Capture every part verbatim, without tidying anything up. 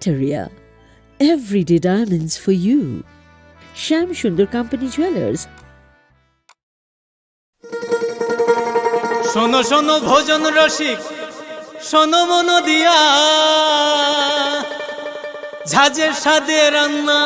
Bacteria. Everyday diamonds for you. Shyam Sundar Company Jewelers. শোনো শোনো ভোজন রসিক, শোনো মন দিয়া, ঝাঁঝের স্বাদে রান্না।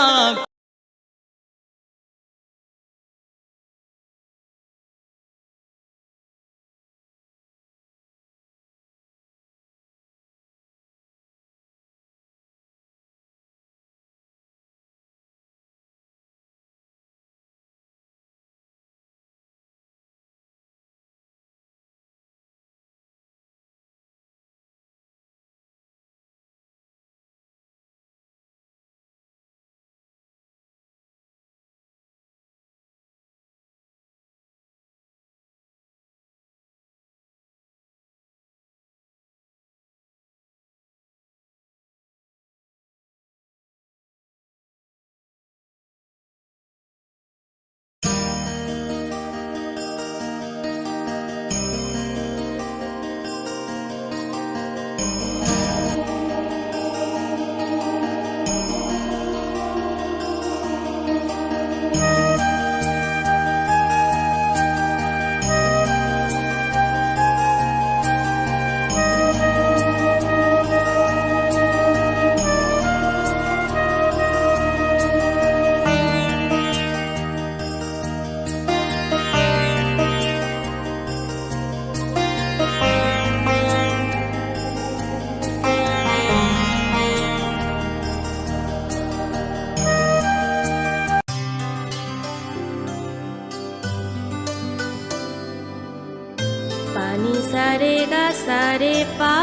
Pani sare ga sare pa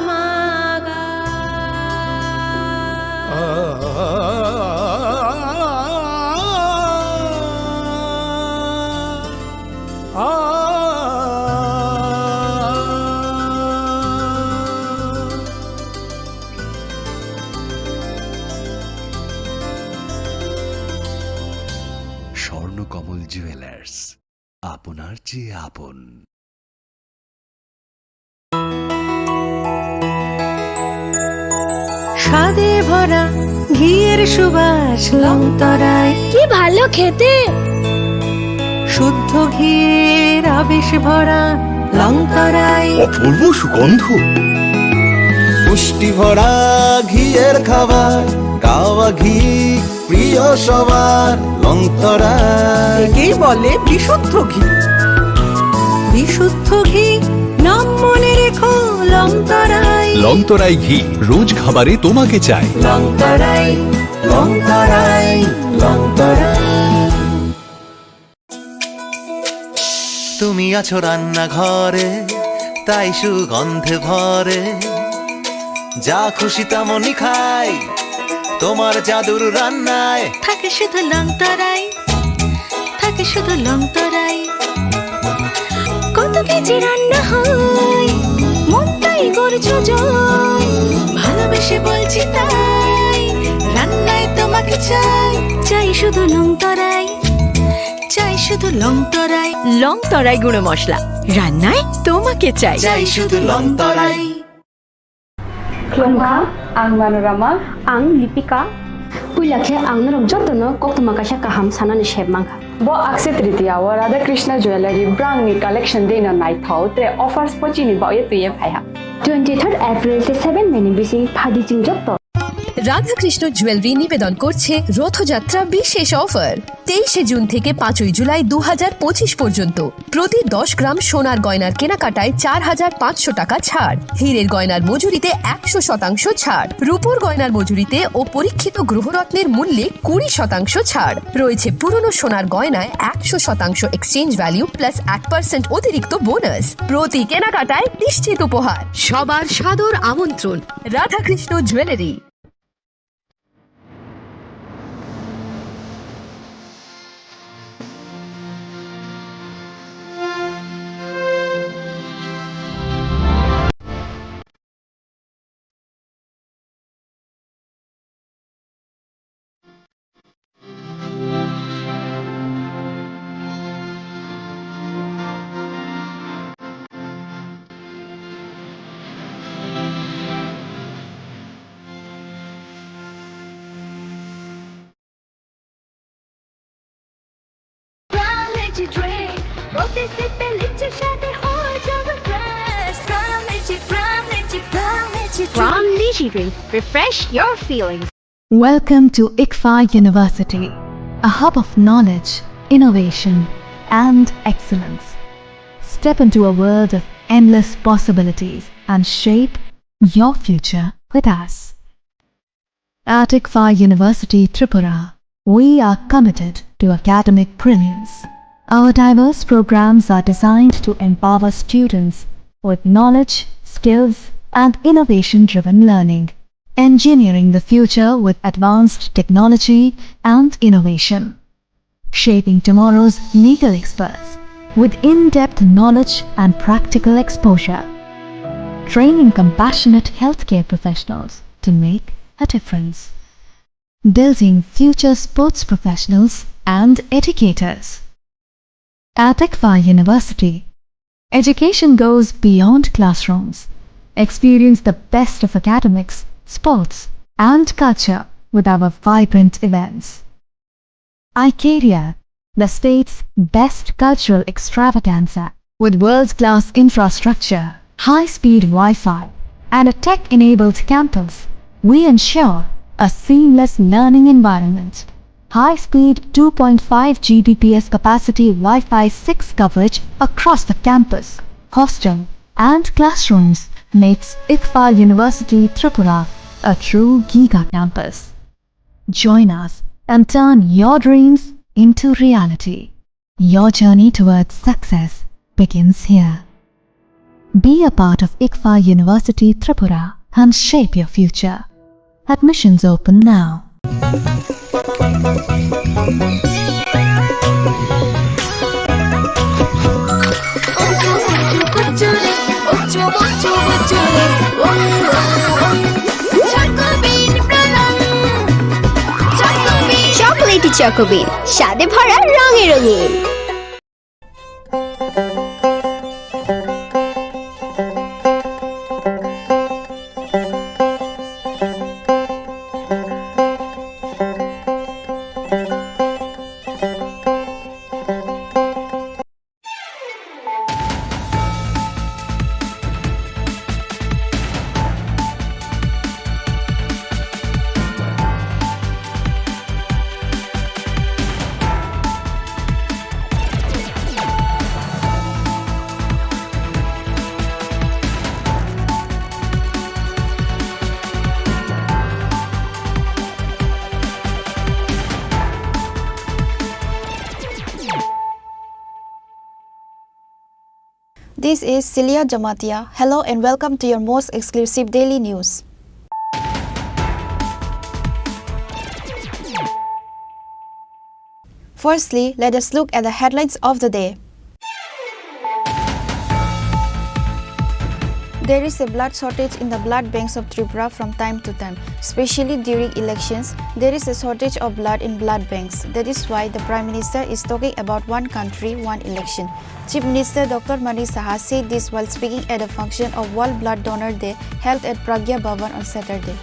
ma ga. Swarnakamal jewellers, আপনার চেয়ে আপন। স্বাদে ভরা ঘিয়ের সুবাস লংতরাই। কি ভালো খেতে! শুদ্ধ ঘিয়ের আবেশ ভরা লংতরাই। অপূর্ব সুগন্ধ। পুষ্টি ভরা ঘিয়ের খাবার, গাওয়া ঘি প্রিয় সবার, লংতরাই। একেই বলে বিশুদ্ধ ঘি। বিশুদ্ধ ঘি, নাম মনে রেখো, লংতরাই। লংতরাই ঘি, রোজ খাবারে তোমাকে চাই। লংতরাই, লংতরাই, লংতরাই। তুমি আছো রান্নাঘরে, তাই সুগন্ধে ভরে। যা খুশি তেমনই খাই, তোমার জাদুর রান্নায়। থাকে শুধু লংতরাই, থাকে শুধু লংতরাই। কত কেজি রান্না হয়, মনটাই করছো জয়। ভালোবেসে বলছি তাই, রান্নায় তোমাকে চাই। চাই শুধু লংতরাই, চাই শুধু লংতরাই। লংতরাই গুঁড়ো মশলা, রান্নায় তোমাকে চাই। চাই শুধু লংতরাই। Khulumkha, ang Manorama. Ang Lipika. Puila khe ang norok jotono koktwma kaisa kaham sanani sep mankha. Bo Akshaya Tritiya o Radha Krishna Jewellery brangni collection dino naithok tre offers pochini baoye twiye phaiha. Twenty-third April tei seven May ni bising phadi chwng jotto. Radhakrishna jewellery নিবেদন করছে রথযাত্রা বিশেষ অফার। তেইশে জুন থেকে পাঁচই জুলাই দু হাজার পঁচিশ পর্যন্ত প্রতি দশ গ্রাম সোনার গয়নার কেনাকাটায় চার হাজার পাঁচশো টাকা ছাড়, হীরের গয়নার মজুরিতে একশো শতাংশ ছাড়, রূপোর গয়নার মজুরিতে ও পরীক্ষিত গ্রহরত্নের মূল্যে কুড়ি শতাংশ ছাড়। রয়েছে পুরনো সোনার গয়নায় একশো শতাংশ এক্সচেঞ্জ ভ্যালু প্লাস এক পার্সেন্ট অতিরিক্ত বোনাস। প্রতি কেনাকাটায় নিশ্চিত উপহার। সবার সাদর আমন্ত্রণ Radhakrishna jewellery. Refresh your feelings. Welcome to ICFAI University, a hub of knowledge, innovation, and excellence. Step into a world of endless possibilities and shape your future with us. At ICFAI University Tripura, we are committed to academic brilliance. Our diverse programs are designed to empower students with knowledge, skills, and innovation-driven learning, engineering the future with advanced technology and innovation, shaping tomorrow's legal experts with in-depth knowledge and practical exposure, training compassionate healthcare professionals to make a difference, building future sports professionals and educators. At ICFAI University, education goes beyond classrooms. Experience the best of academics, sports, and culture with our vibrant events. iCaria, the state's best cultural extravaganza, with world-class infrastructure, high-speed Wi-Fi, and a tech-enabled campus, we ensure a seamless learning environment. High-speed two point five G B P S capacity Wi-Fi six coverage across the campus, hostel, and classrooms makes ICFAI University Tripura a true giga campus. Join us and turn your dreams into reality. Your journey towards success begins here. Be a part of ICFAI University Tripura and shape your future. Admissions open now. Chocolatey Choco Bean, স্বাদে ভরা, রঙে রঙিন। This is Celia Jamatia. Hello and welcome to your most exclusive daily news. Firstly, let us look at the headlines of the day. There is a blood shortage in the blood banks of Tripura from time to time, especially during elections. There is a shortage of blood in blood banks. That is why the Prime Minister is talking about one country, one election. Chief Minister Doctor Manik Saha said this while speaking at a function of World Blood Donor Day held at Pragya Bhavan on Saturday.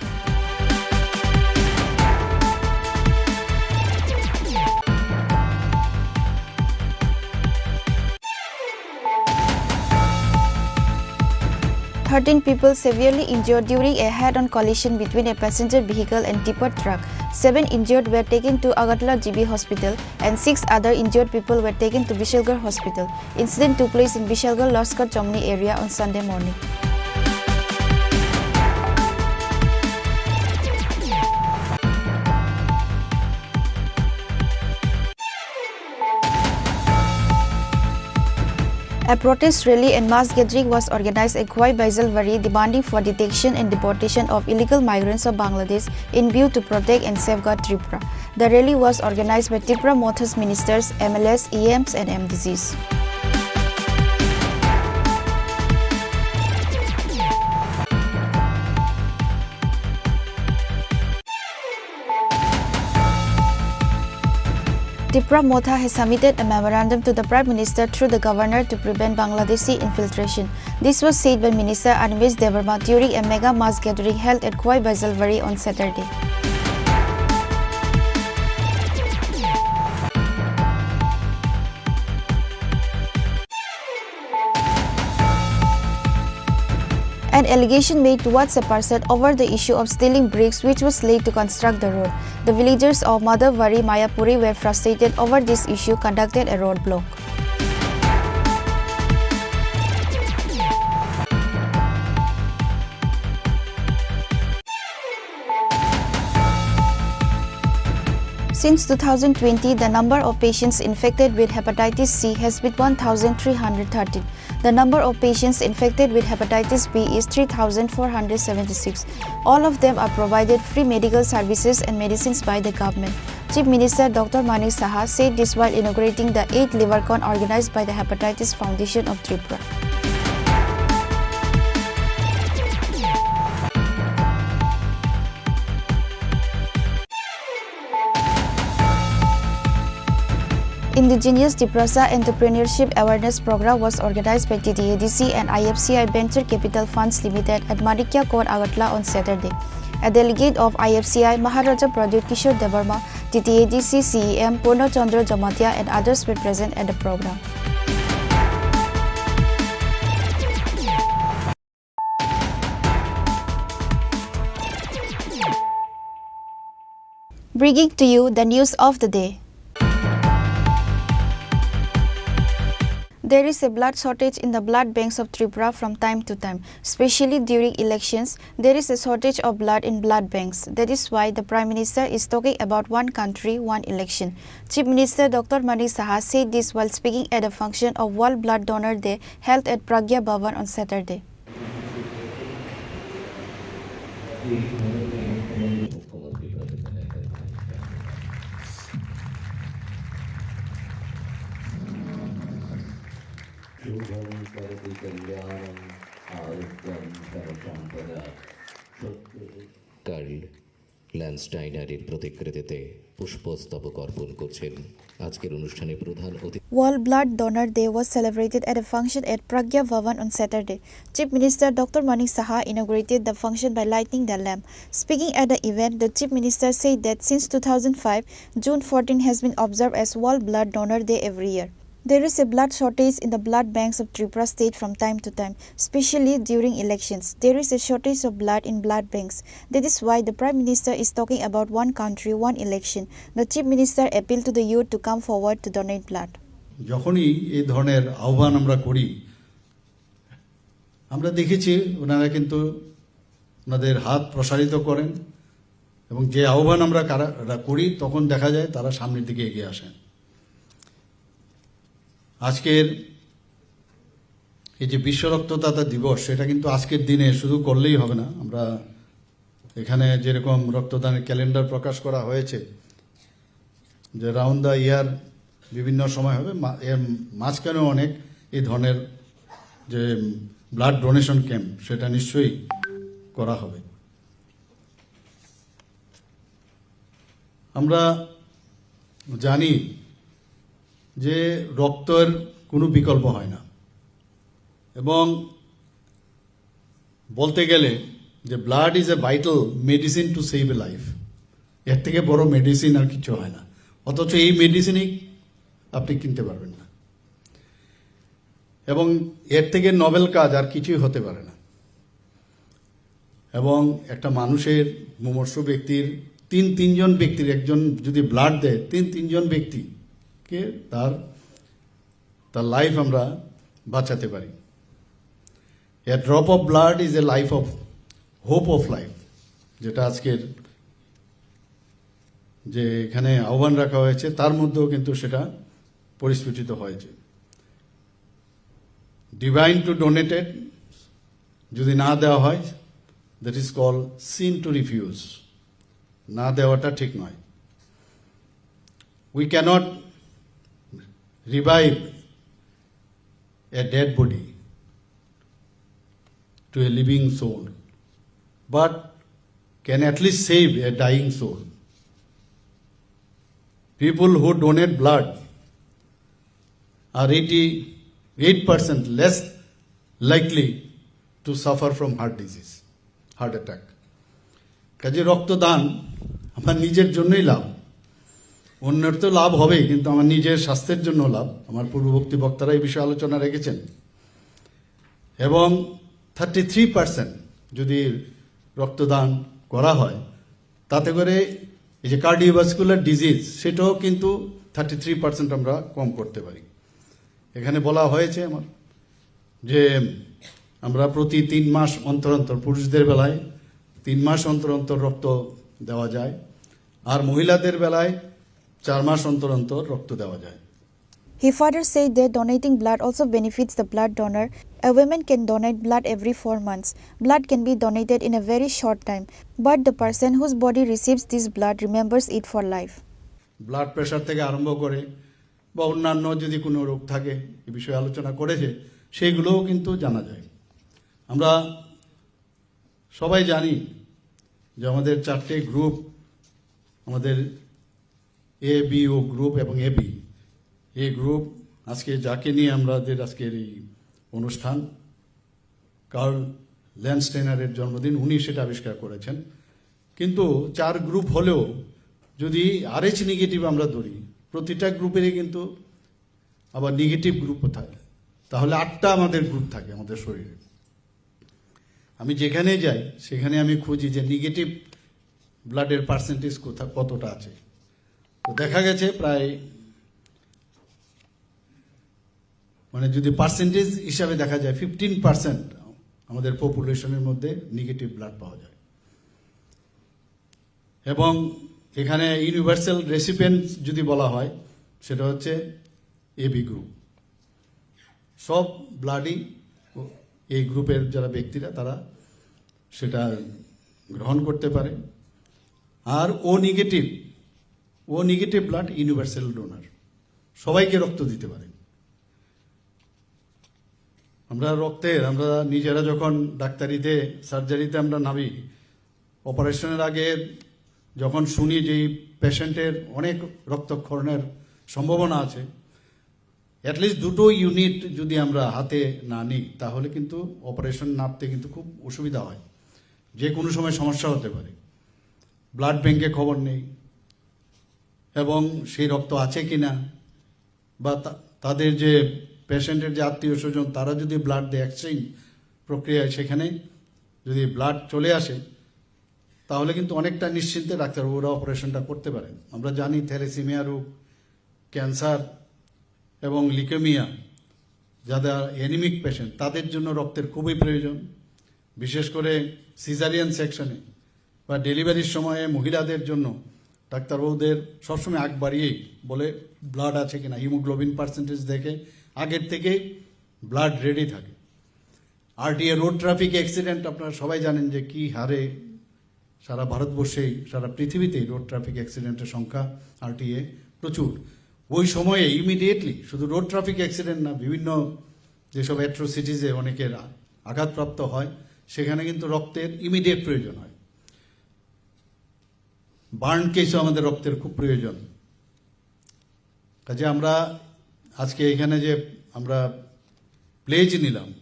Thirteen people severely injured during a head-on collision between a passenger vehicle and tipper truck. Seven injured were taken to Agartala G B Hospital and six other injured people were taken to Bishalgarh Hospital. Incident took place in Bishalgarh Laskar Chomni area on Sunday morning. A protest rally and mass gathering was organized at Khowai Baijalbari demanding for detection and deportation of illegal migrants of Bangladesh in view to protect and safeguard Tripura. The rally was organized by Tipra Motha's ministers, M L As, E Ms and M D Cs. Tipra Motha has submitted a memorandum to the Prime Minister through the Governor to prevent Bangladeshi infiltration. This was said by Minister Animesh Debbarma during a mega mass gathering held at Khowai Baijalbari on Saturday. An allegation made towards a person over the issue of stealing bricks which was laid to construct the road. The villagers of Madhavbari Mayapuri were frustrated over this issue, conducted a roadblock. Since two thousand twenty, the number of patients infected with hepatitis C has been one thousand three hundred thirteen. The number of patients infected with hepatitis B is three thousand four hundred seventy-six. All of them are provided free medical services and medicines by the government. Chief Minister Doctor Manik Saha said this while inaugurating the eighth Livercon organized by the Hepatitis Foundation of Tripura. Indigenous Tiprasa Entrepreneurship Awareness Program was organized by T T A D C and I F C I Venture Capital Funds Limited at Manikya Court, Agartala on Saturday. A delegate of I F C I, Maharaja Pradyut Kishore Debbarma, T T A D C C E M Purna Chandra Jamatia and others were present at the program. Bringing to you the news of the day. There is a blood shortage in the blood banks of Tripura from time to time, especially during elections. There is a shortage of blood in blood banks. That is why the Prime Minister is talking about one country, one election. Chief Minister Doctor Manik Saha said this while speaking at a function of World Blood Donor Day held at Pragya Bhavan on Saturday. Karl ল্যান্ডস্টাইনারের প্রতিকৃতিতে পুষ্পস্তবক অর্পণ করছেন আজকের অনুষ্ঠানে প্রধান অতিথি। World Blood Donor Day was celebrated at a function at Pragya Bhavan on Saturday. Chief Minister Doctor Manik Saha inaugurated the function by lighting the lamp. Speaking at the event, the Chief Minister said that since two thousand five, June fourteen has been observed as World Blood Donor Day every year. There is a blood shortage in the blood banks of Tripura state from time to time, especially during elections. There is a shortage of blood in blood banks. That is why the Prime Minister is talking about one country, one election. The Chief Minister appealed to the youth to come forward to donate blood. যখনই এই ধরনের আহ্বান আমরা করি, আমরা দেখেছি ওনারা কিন্তু ওনাদের হাত প্রসারিত করেন এবং যে আহ্বান আমরা কারা-, রা-, করি, তখন দেখা যায় তারা সামনের দিকে এগিয়ে আসেন। আজকের এই যে বিশ্ব রক্তদাতা দিবস, সেটা কিন্তু আজকের দিনে শুধু করলেই হবে না। আমরা এখানে যেরকম রক্তদানের ক্যালেন্ডার প্রকাশ করা হয়েছে, যে রাউন্ড দ্য ইয়ার বিভিন্ন সময় হবে, মা-, এর মাঝখানেও অনেক এই ধরনের যে ব্লাড ডোনেশন ক্যাম্প, সেটা নিশ্চয়ই করা হবে। আমরা জানি যে রক্তের কোনো বিকল্প হয় না, এবং বলতে গেলে যে blood is a vital medicine to save a life, এর থেকে বড় মেডিসিন আর কিছু হয় না। অথচ এই মেডিসিনই আপনি কিনতে পারবেন না, এবং এর থেকে নোবেল কাজ আর কিছুই হতে পারে না। এবং একটা মানুষের, মুমূর্ষু ব্যক্তির তিন তিনজন ব্যক্তির, একজন যদি ব্লাড দেয়, তিন তিনজন ব্যক্তিকে তার, তার লাইফ আমরা বাঁচাতে পারি। A drop of blood is a life of, hope of life, যেটা আজকের যে এখানে আহ্বান রাখা হয়েছে, তার মধ্যেও কিন্তু সেটা পরিস্ফুটিত হয়েছে। Divine to donated, যদি না দেওয়া হয়, that is called sin to refuse. না দেওয়াটা ঠিক নয়। We cannot revive a dead body to a living soul, but can at least save a dying soul. People who donate blood are eighty-eight percent less likely to suffer from heart disease, heart attack. কাজে রক্তদান আমার নিজের জন্যই লাভ, অন্যের তো লাভ হবেই, কিন্তু আমার নিজের স্বাস্থ্যের জন্য লাভ। আমার পূর্ববর্তী বক্তারা এই বিষয়ে আলোচনা রেখেছেন। এবং থার্টি থ্রি পার্সেন্ট যদি রক্তদান করা হয়, তাতে করে এই যে কার্ডিওভাস্কুলার ডিজিজ, সেটাও কিন্তু থার্টি থ্রি পার্সেন্ট আমরা কম করতে পারি। এখানে বলা হয়েছে আমার যে আমরা প্রতি তিন মাস অন্তর অন্তর, পুরুষদের বেলায় তিন মাস অন্তর অন্তর রক্ত দেওয়া যায়, আর মহিলাদের বেলায় চার মাস অন্তর অন্তর রক্ত দেওয়া যায়। He further said that donating blood also benefits the blood donor. A woman can donate blood every four months. Blood can be donated in a very short time, but the person whose body receives this blood remembers it for life. Blood pressure থেকে আরম্ভ করে বা অন্যান্য যদি কোনো রোগ থাকে, এ বিষয়ে আলোচনা করেছে, সেগুলোও কিন্তু জানা যায়। আমরা সবাই জানি যে আমাদের চারটে গ্রুপ, আমাদের এ বি ও গ্রুপ এবং এ বি, এই গ্রুপ আজকে যাকে নিয়ে আমাদের আজকের এই অনুষ্ঠান, কার্ল ল্যান্ডস্টেইনারের জন্মদিন, উনি সেটা আবিষ্কার করেছেন। কিন্তু চার গ্রুপ হলেও যদি আরএইচ নেগেটিভ আমরা ধরি, প্রতিটা গ্রুপেরই কিন্তু আবার নেগেটিভ গ্রুপও থাকে, তাহলে আটটা আমাদের গ্রুপ থাকে আমাদের শরীরে। আমি যেখানে যাই, সেখানে আমি খুঁজি যে নেগেটিভ ব্লাডের পার্সেন্টেজ কোথা কতটা আছে। তো দেখা গেছে প্রায়, মানে, যদি পার্সেন্টেজ হিসাবে দেখা যায়, ফিফটিন পার্সেন্ট আমাদের পপুলেশনের মধ্যে নেগেটিভ ব্লাড পাওয়া যায়। এবং এখানে ইউনিভার্সাল রেসিপিয়েন্ট যদি বলা হয়, সেটা হচ্ছে এ বি গ্রুপ। সব ব্লাডই এই গ্রুপের যারা ব্যক্তিরা, তারা সেটা গ্রহণ করতে পারে। আর ও নেগেটিভ, ও নেগেটিভ ব্লাড ইউনিভার্সাল ডোনার, সবাইকে রক্ত দিতে পারে। আমরা রক্তের, আমরা নিজেরা যখন ডাক্তারিতে, সার্জারিতে আমরা নামি, অপারেশনের আগে যখন শুনি যে এই পেশেন্টের অনেক রক্তক্ষরণের সম্ভাবনা আছে, অ্যাটলিস্ট দুটো ইউনিট যদি আমরা হাতে না নিই, তাহলে কিন্তু অপারেশন নামতে কিন্তু খুব অসুবিধা হয়, যে কোনো সময় সমস্যা হতে পারে। ব্লাড ব্যাংকে খবর নেই এবং সেই রক্ত আছে কি না, বা তা- তাদের যে পেশেন্টের যে আত্মীয় স্বজন, তারা যদি ব্লাড দেয়, এক্সচেঞ্জ প্রক্রিয়ায় সেখানে যদি ব্লাড চলে আসে, তাহলে কিন্তু অনেকটা নিশ্চিন্তে ডাক্তারবাবুরা অপারেশনটা করতে পারেন। আমরা জানি থ্যালাসেমিয়া রোগ, ক্যান্সার এবং লিউকেমিয়া, যারা অ্যানিমিক পেশেন্ট, তাদের জন্য রক্তের খুবই প্রয়োজন। বিশেষ করে সিজারিয়ান সেকশনে বা ডেলিভারির সময়ে মহিলাদের জন্য ডাক্তারবাবুদের সবসময় আগ বাড়িয়েই বলে ব্লাড আছে কিনা, হিমোগ্লোবিন পার্সেন্টেজ দেখে আগের থেকেই ব্লাড রেডি থাকে। আরটিএ রোড ট্রাফিক অ্যাক্সিডেন্ট আপনারা সবাই জানেন যে কী হারে সারা ভারতবর্ষেই, সারা পৃথিবীতেই রোড ট্রাফিক অ্যাক্সিডেন্টের সংখ্যা আরটিএ প্রচুর। ওই সময়ে ইমিডিয়েটলি শুধু রোড ট্রাফিক অ্যাক্সিডেন্ট না, বিভিন্ন যেসব অ্যাট্রোসিটিজে অনেকের আ- আঘাতপ্রাপ্ত হয়, সেখানে কিন্তু রক্তের ইমিডিয়েট প্রয়োজন হয়। বার্ন কেসও আমাদের রক্তের খুব প্রয়োজন। কাজে আমরা আজকে এখানে যে আমরা প্লেজ নিলাম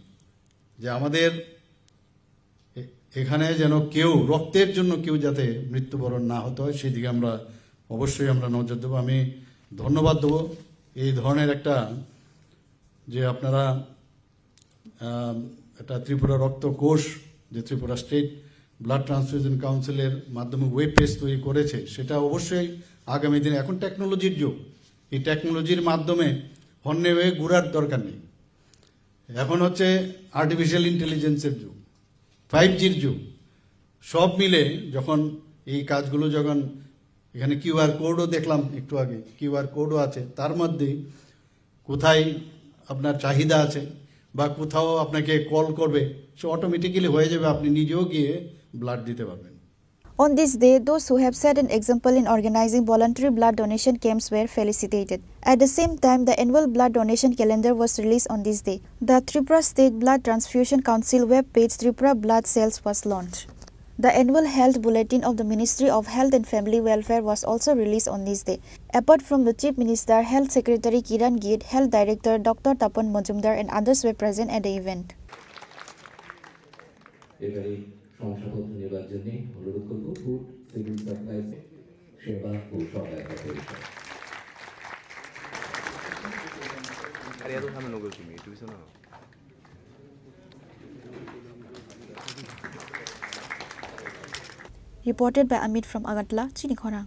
যে আমাদের এ- এখানে যেন কেউ, রক্তের জন্য কেউ যাতে মৃত্যুবরণ না হতে হয়, সেদিকে আমরা অবশ্যই আমরা নজর দেবো। আমি ধন্যবাদ দেবো এই ধরনের একটা, যে আপনারা আম, একটা ত্রিপুরা রক্ত কোষ, যে ত্রিপুরা স্টেট ব্লাড ট্রান্সফিউশন কাউন্সিলের মাধ্যমে ওয়েব পেজ তৈরি করেছে, সেটা অবশ্যই আগামী দিনে, এখন টেকনোলজির যুগ, এই টেকনোলজির মাধ্যমে হন্যে হয়ে ঘুরার দরকার নেই। এখন হচ্ছে আর্টিফিশিয়াল ইন্টেলিজেন্সের যুগ, ফাইভ জির যুগ। সব মিলে যখন এই কাজগুলো, যখন এখানে কিউআর কোডও দেখলাম একটু আগে, কিউআর কোডও আছে, তার মধ্যে কোথায় আপনার চাহিদা আছে বা কোথাও আপনাকে কল করবে, সে অটোমেটিক্যালি হয়ে যাবে, আপনি নিজেও গিয়ে ব্লাড দিতে পারবেন। On this day, those who have set an example in organizing voluntary blood donation camps were felicitated. At the same time, the annual blood donation calendar was released on this day. The Tripura State Blood Transfusion Council web page Tripura Blood Sales was launched. The annual health bulletin of the Ministry of Health and Family Welfare was also released on this day. Apart from the Chief Minister, Health Secretary Kiran Gill, Health Director Doctor Tapan Majumdar, and others were present at the event. এবারে শংসাপত্র নেবার জন্য অনুরোধ করব food civil supplies সেবা ও সহায়তা পরিষদ। Arigato, dame un minuto, mi, tú dices, no, no. Reported by Amit from Agartala, Chini Khorang.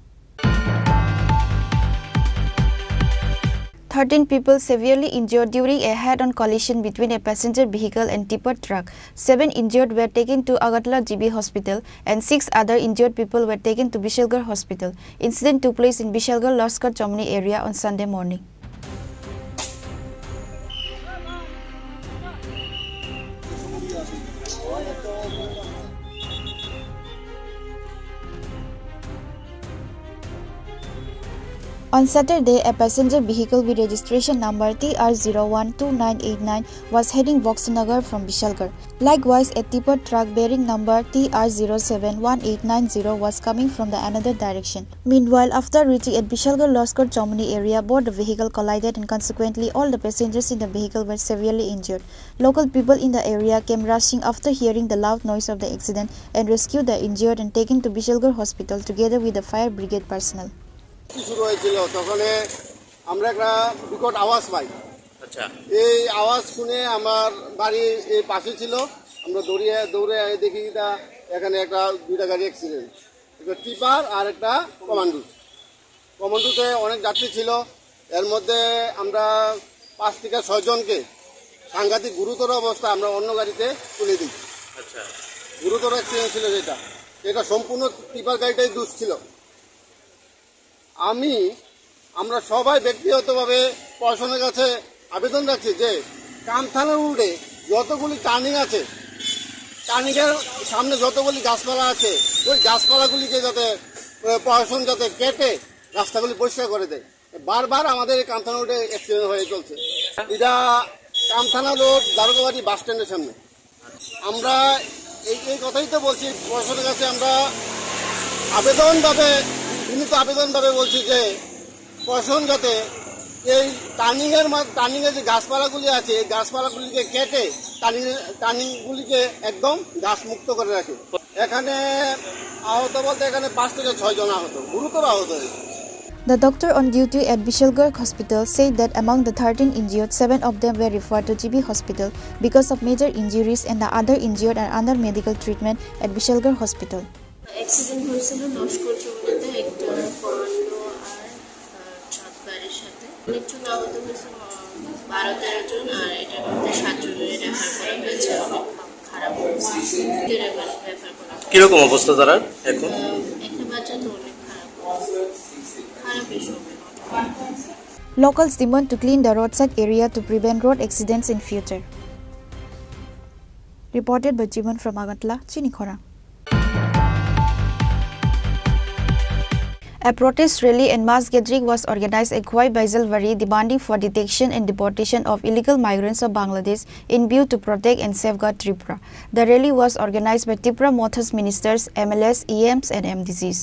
Thirteen people severely injured during a head-on collision between a passenger vehicle and tipper truck. Seven injured were taken to Agartala G B Hospital and six other injured people were taken to Bishalgarh Hospital. Incident took place in Bishalgarh Laskar Chomni area on Sunday morning. On Saturday, a passenger vehicle with registration number T R zero one two nine eight nine was heading Voksanagar from Bishalgarh. Likewise, a tipper truck bearing number T R zero seven one eight nine zero was coming from the another direction. Meanwhile, after reaching at Bishalgarh Laskar Chomni area, both the vehicle collided and consequently all the passengers in the vehicle were severely injured. Local people in the area came rushing after hearing the loud noise of the accident and rescued the injured and taken to Bishalgarh Hospital together with the fire brigade personnel. কি শুরু হয়েছিল, তখনে আমরা একটা বিকট আওয়াজ পাই। আচ্ছা। এই আওয়াজ শুনে আমার বাড়ি এই পাশে ছিল, আমরা দৌড়িয়ে দৌড়ে দেখি এটা এখানে একটা দুইটা গাড়ি অ্যাক্সিডেন্ট, একটা টিপার আর একটা কমান্ডো। কমান্ডোতে অনেক যাত্রী ছিল, এর মধ্যে আমরা পাঁচ থেকে ছয় জনকে সাংঘাতিক গুরুতর অবস্থা আমরা অন্য গাড়িতে তুলে দিই। আচ্ছা। গুরুতর অ্যাক্সিডেন্ট ছিল যেটা, এটা সম্পূর্ণ টিপার গাড়িটাই দোষ ছিল। আমি, আমরা সবাই ব্যক্তিগতভাবে প্রশাসনের কাছে আবেদন রাখছি যে কামথানা রোডে যতগুলি টার্নিং আছে, টার্নিংয়ের সামনে যতগুলি গাছপালা আছে, ওই গাছপালাগুলিকে যাতে, আহ, প্রশাসন যাতে কেটে রাস্তাগুলি পরিষ্কার করে দেয়। বারবার আমাদের এই কামথানা রোডে অ্যাক্সিডেন্ট হয়ে চলছে। এটা কামথানা রোড দারোগাবাড়ি বাস স্ট্যান্ডের সামনে। আমরা এই, এই কথাই তো বলছি প্রশাসনের কাছে, আমরা আবেদনভাবে, বিনীত আবেদনভাবে বলছি যে প্রশাসন যাতে এই টার্নিংয়ের মা-, টার্নিংয়ে যে গাছপালাগুলি আছে, এই গাছপালাগুলিকে কেটে টার্নিং, টার্নিংগুলিকে একদম গাছ মুক্ত করে রাখে। এখানে আহত বলতে এখানে পাঁচ থেকে ছয় জন আহত, গুরুতর আহত হয়েছে। The doctor on duty at Bishalgarh Hospital said that among the thirteen injured, seven of them were referred to G B Hospital because of major injuries and the other injured are under medical treatment at Bishalgarh Hospital. Accident হয়েছিল লস্কর চৌমুহনীতে একটা কমান্ডো আর, আহ, ট্রাক গাড়ির সাথে। অনেকজন আহত হয়েছে, আহ, বারো তেরো জন, আর এটার মধ্যে সাতজনকে রেফার করা হয়েছে। অনেক খা-, খারাপ অবস্থা। রেফার, রেফার করা হয়েছে। কিরকম অবস্থা তারা এখন? আহ, একটা বাচ্চা তো অনেক খারাপ অবস্থা। খারাপই সব। Locals demand to clean the roadside area to prevent road accidents in future. Reported by Jiman from Agartala, Chini Khorang. A protest rally and mass gathering was organized at Khowai Baijalbari demanding for detection and deportation of illegal migrants of Bangladesh in view to protect and safeguard Tripura. The rally was organized by Tipra Motha's ministers, M L As, E Ms and M D Cs.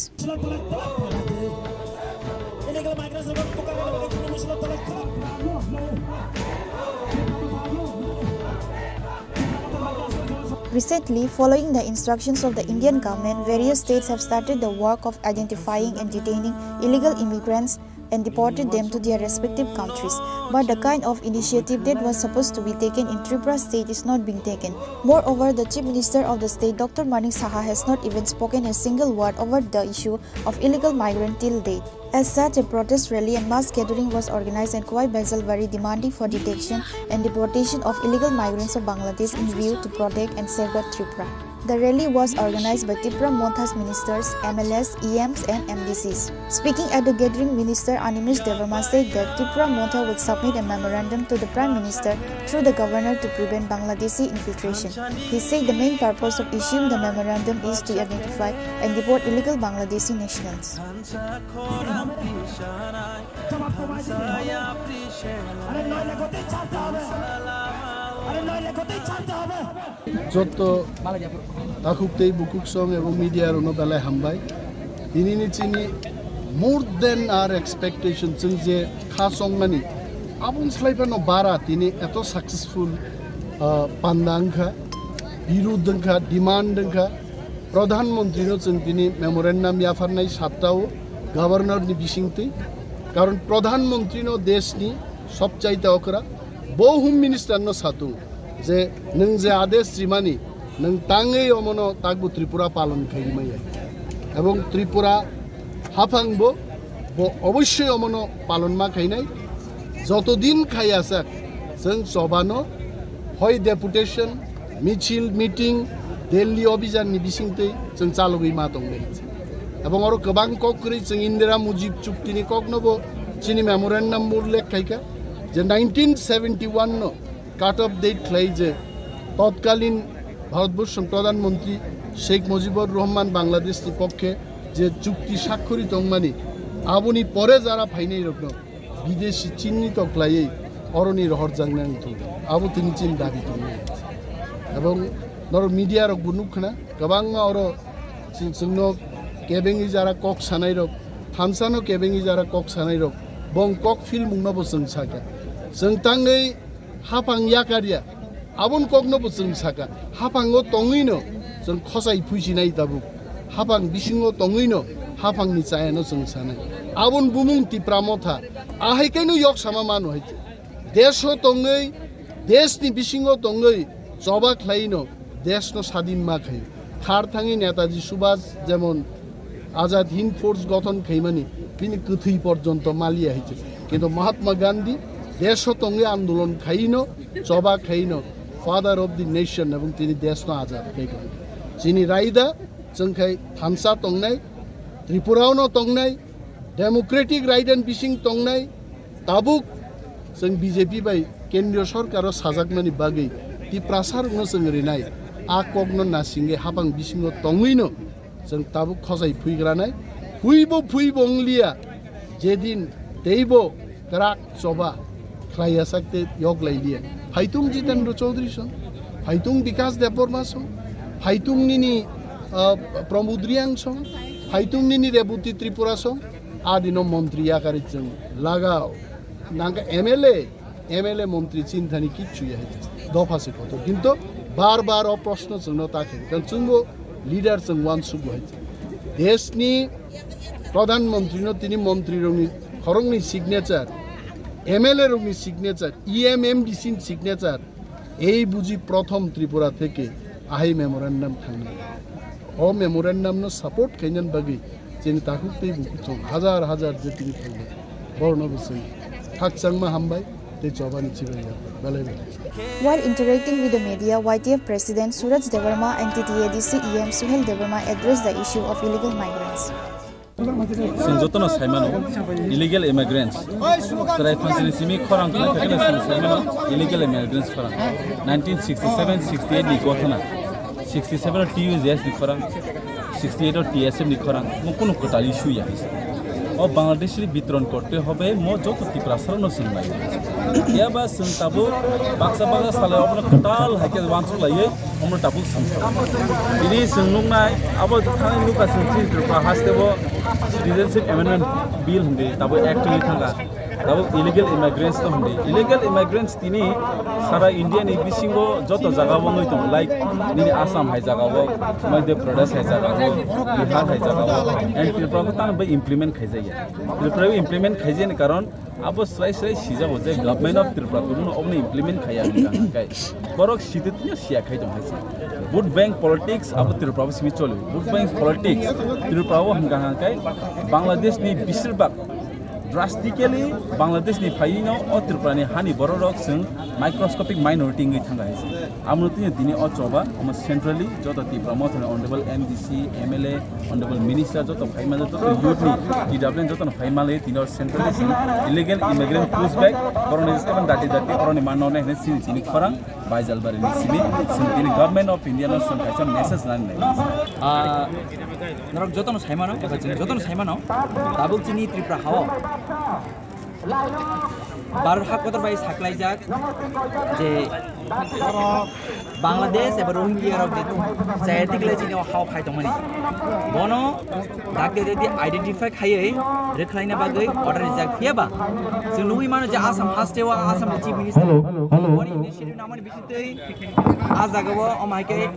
Recently, following the instructions of the Indian government, various states have started the work of identifying and detaining illegal immigrants and deported them to their respective countries. But the kind of initiative that was supposed to be taken in Tripura state is not being taken. Moreover, the Chief Minister of the state, Doctor Manik Saha, has not even spoken a single word over the issue of illegal migrant till date. As such, a protest rally and mass gathering was organized at Khowai Baijalbari demanding for detection and deportation of illegal migrants of Bangladesh in view to protect and safeguard Tripura. The rally was organized by Tipra Motha's ministers, M L As, E Ms and M D Cs. Speaking at the gathering, Minister Animesh Debbarma said that Tipra Motha will submit a memorandum to the Prime Minister through the Governor to prevent Bangladeshi infiltration. He said the main purpose of issuing the memorandum is to identify and deport illegal Bangladeshi nationals. যত থাকুক তেই বুকুক সং এবং মিডিয়ার অন্য বেলায় হামবাই। Tini ni chini more than our expectation, chwng je kha chongnani aboni slai phano bara tini eto successful, ah, panda wngkha, birud wngkha, demand wngkha. Pradhan Mantri no chwng tini memorandum yapharnai satta o Governor ni bisingtwi. Karon Pradhan Mantri no desh ni sobchaite okra, bo Home Minister no satung je nwng je adesh rimani nwng tangwi omono takbo Tripura palon khai maya. Ebong Tripura haphangbo bo obossoi omono palon ma khainai. Jotodin khaiya sak, chwng chobano hoi deputation, michil, meeting, Delhi obijan ni bisingtwi chwng chalogwi ma tongnai. Ebong oro kwbang kok kwrwi chwng Indira Mujib chukti ni kokno bo chini memorandum ullekh khaikha je nineteen seventy one no cut off date khlai je totkalin Bharatborsho Pradhan Mantri Sheikh Mujibur Rahman Bangladesh ni pokkhe je chukti sakkhori tongmani, aboni pore jara phainai rokno bideshi chinni to khlaiwi oroni rohor jangnai wngthung, abo tini chini dabi tongnai. Ebong norok media rok bo nukkhna kwbangma oro chwng-, chwngno kebengwi jara kok sanai rok, thansano kebengwi jara kok sanai rok, bong kok philmungno bo chwng sakha. Chwng tangwi haphang yakarya, aboni kokno bo chwng sakha. Haphango tongwino chwng khosai phuisinai tabuk. Haphang bisingo tongwino haphangni chayano chwng sanai. Aboni bumung Tipra Motha. Ahai kaino yok sama mano hai. Desho tongwi, desni bisingo tongwi choba khlaino desno sadin ma khai. Khar thangwi Netaji Subhas jemon Azad Hind Force gothon khaimani, bini kwthwi porjonto maliya hai se. Kintu Mahatma Gandhi desho tongwi andolon khaino, choba khaino, father of the nation, ebong tini desno azad khai tongo. Chini raida chwng khai thansa tongnai, Tripura-ono tongnai, democratic right and bising tongnai, tabuk chwng B J P bai kendriyo sorkaro sajakmani bagwi Tiprasarokno chwng rinai, a kokno nasingwi haphang bisingo tongwino chwng tabuk khosai phuigranai. Phuibo phuibo wngliya, jedin teibo kwrak choba khlaiya sak tei yok lai liya. Phaitung Jitendra Chaudhary song, phaitung Bikas Debbarma song, phaitung nini, ah, Pramod Reang song, phaitung nini Rebati Tripura song, adino montri yakari chwng lagao. Nangkha M L A, M L A montri chinthani kichu ya hai. Dopha se kotor. Kintu bar bar o proshno chwngno ta khe. Kan chwngbo leader chwng uansukgo hai. Deshni Pradhan Mantrino tini montrirokni khoroknwi signature, M L A rokni signature, E M M D C ni signature, ei buji prothom Tripura theke ahai memorandum thangnai. O memorandum no support khainani bagwi chini takhuk tei bukuchung hajar hajar je tini thangnai. Borno bo chwng khakchangma hambai tei chobani chibai ya belai belai. While interacting with the media, Y T F President Suraj Debbarma and T T A D C E M Suhel Debbarma addressed the issue of illegal migrants. Chwng jotono saimano, illegal immigrants. Chwrai phansini simi khorang khlai phai kheno chwng saimano, illegal immigrants khorang. Nineteen sixty seven sixty eight ni gothona, sixty seven o T U J S ni khorang, sixty eight o T S F ni khorang, mo kunu kwtal issue ya. O Bangladeshi bitoron korte hobe, mo joto Tiprasarokno chwng nai. Yaba chwng tabuk baksa baksa salai obono kwtal hai khe uansuk laiwi, omo tabuk chwng sa. Tini chwng nuknai, abo thani nukha chwng chini Tripura haste bo Citizenship Amendment Bill hindi, tabuk act wngwi thangkha. Tabuk illegal immigrants no hindi. Illegal immigrants tini sara India ni bisingo joto jaga o wngwi tongo, like nini Assam hai jaga o, Madhya Pradesh hai jaga o, Bihar hai jaga o, and Tripura bo tamo bai implement khaijak ya. Tripura o implement khaijani karon abo srai srai sijago je Government of Tripura tongmano obono implement khaiya hwnka hwnkhe borok sitwtwino siya khai tong hai se. Vote bank politics abo Tripura bo simi choli. Vote bank politics Tripura o hwnka hwnkhe Bangladesh ni besirbak drastically Bangladesh ni phaino o Tripura ni hani borok rok chwng microscopic minority wngwi thangkha hai se. Amo tini tini o choba omo centrally joto Tipra Mothani honorable M D C, M L A, honorable minister joto phaima joto youth ni T W N joto no phaima le tini o centrally chwng illegal immigrant push back borok ni statement dati dati oroni manno ne hene chini chini khorang Baijalbari ni simi chwng tini Government of India no chwng kaisa message nani nai. Ah, norok joto no saimano, joto no saimano, tabuk chini Tripura hao Bharat ha kotor bai saklaijak je Bangladesh eba Rohingya rok je chaya tiklai chini o hao phai tongmani. Bono dakti dakti identify khaiwi rwkhlaina bagwi order rijak phiya ba chwng nugwi mano je Assam haste o Assam ni Chief Minister Hello, hello. Boni initiative namani bisingtwi a jaga o omo hai khe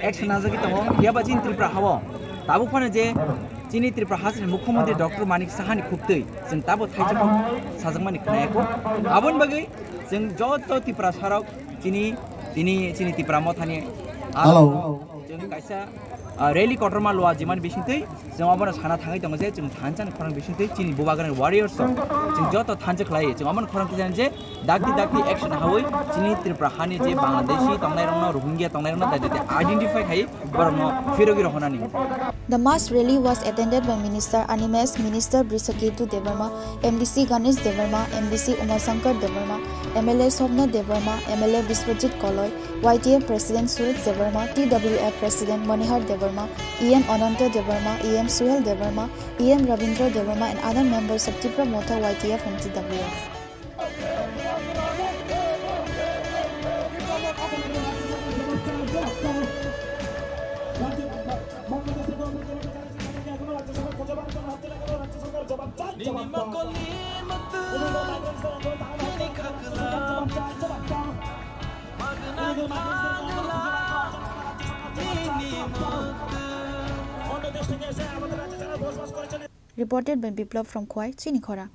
action najagwi tongo. Phiya ba chini Tripura hao tabuk phano je chini Tripura hasteni Mukhyamantri Doctor Manik Saha ni khuktwi chwng tabo thaijak sajakmani khnayakho. Aboni bagwi chwng joto Tiprasarok chini, tini chini Tipra Mothani Hello. Chwng kaisa, ah, rally kotorma lua jimani bisingtwi chwng obono sana thangwi tongo je chwng thansa ni khorang bisingtwi chini bubagrani warriors rok chwng joto thansa khlai, chwng omono khorang kisa je dakti dakti action hawi chini Tripura hani je Bangladeshi tongnai rokno, Rohingya tongnai rokno dai dai identify khai borokno phirogwi rohonani. The mass rally was attended by Minister Animesh, Minister Brisaketu Debbarma, M D C Ganesh Debbarma, M D C Umashankar Debbarma, M L A Somnath Debbarma, M L A Biswajit Koloi, Y T F President Suraj Debbarma, T W F President Manihar Debbarma, E M Ananta Debbarma, E M Suhel Debbarma, E M Rabindra Debbarma, and other members of Tipra Motha Y T F and T W F. Reported by Biplab from Khowai, Chini Khorang.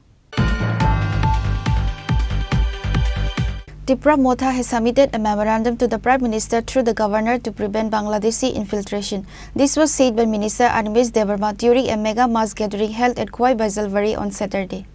Tipra Motha has submitted a memorandum to the Prime Minister through the Governor to prevent Bangladeshi infiltration. This was said by Minister Animesh Debbarma during a mega mass gathering held at Khowai Baijalbari on Saturday.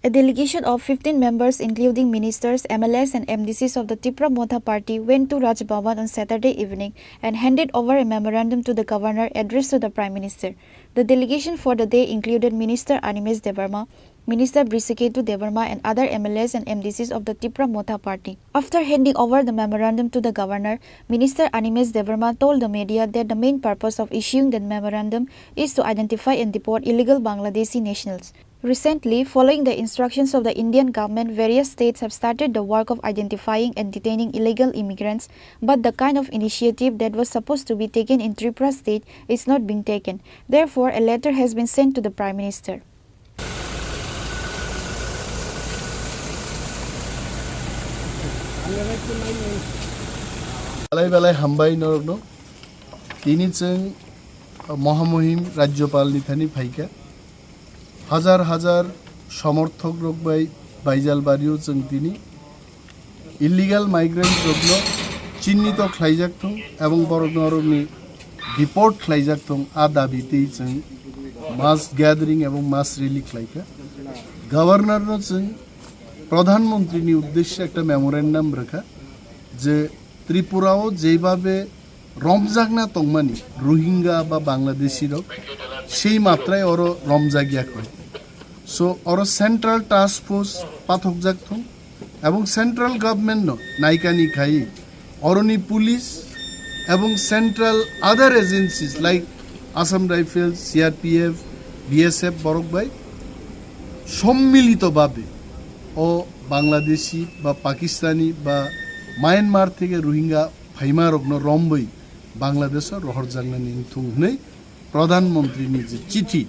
A delegation of fifteen members, including ministers, M L As, and M D Cs of the Tipra Motha Party, went to Raj Bhavan on Saturday evening and handed over a memorandum to the governor addressed to the Prime Minister. The delegation for the day included Minister Animesh Debbarma, Minister Brisaketu Debbarma, and other M L As and M D Cs of the Tipra Motha Party. After handing over the memorandum to the governor, Minister Animesh Debbarma told the media that the main purpose of issuing the memorandum is to identify and deport illegal Bangladeshi nationals. Recently, following the instructions of the Indian government, various states have started the work of identifying and detaining illegal immigrants, but the kind of initiative that was supposed to be taken in Tripura state is not being taken. Therefore, a letter has been sent to the Prime Minister. Belai belai hambai norokno. Tini chwng Mohamuhim Rajyapalni thani phaikha. Hajar hajar somorthok rok bai Baijalbario chwng tini illegal migrant rokno chinnito khlaijak thung ebong borokno orokni deport khlaijak thung, a dabi twi chwng mass gathering ebong mass rally khlaikha. Governor no chwng Pradhan Mantri ni uddeshe ekta memorandum rwkha je Tripura o jeibabe romjakna tongmani Rohingya ba Bangladeshi rok sei matrai oro romjakya kho. So oro central task force pathokjak thung ebong central government no naikani khai oroni police ebong central other agencies like Assam Rifles, C R P F, B S F borok bai sommilito babe o Bangladeshi ba Pakistani ba Myanmar theke Rohingya phaima rokno romwi Bangladesh o rohorjaknani wngthung hwnwi Pradhan Mantri ni je chithi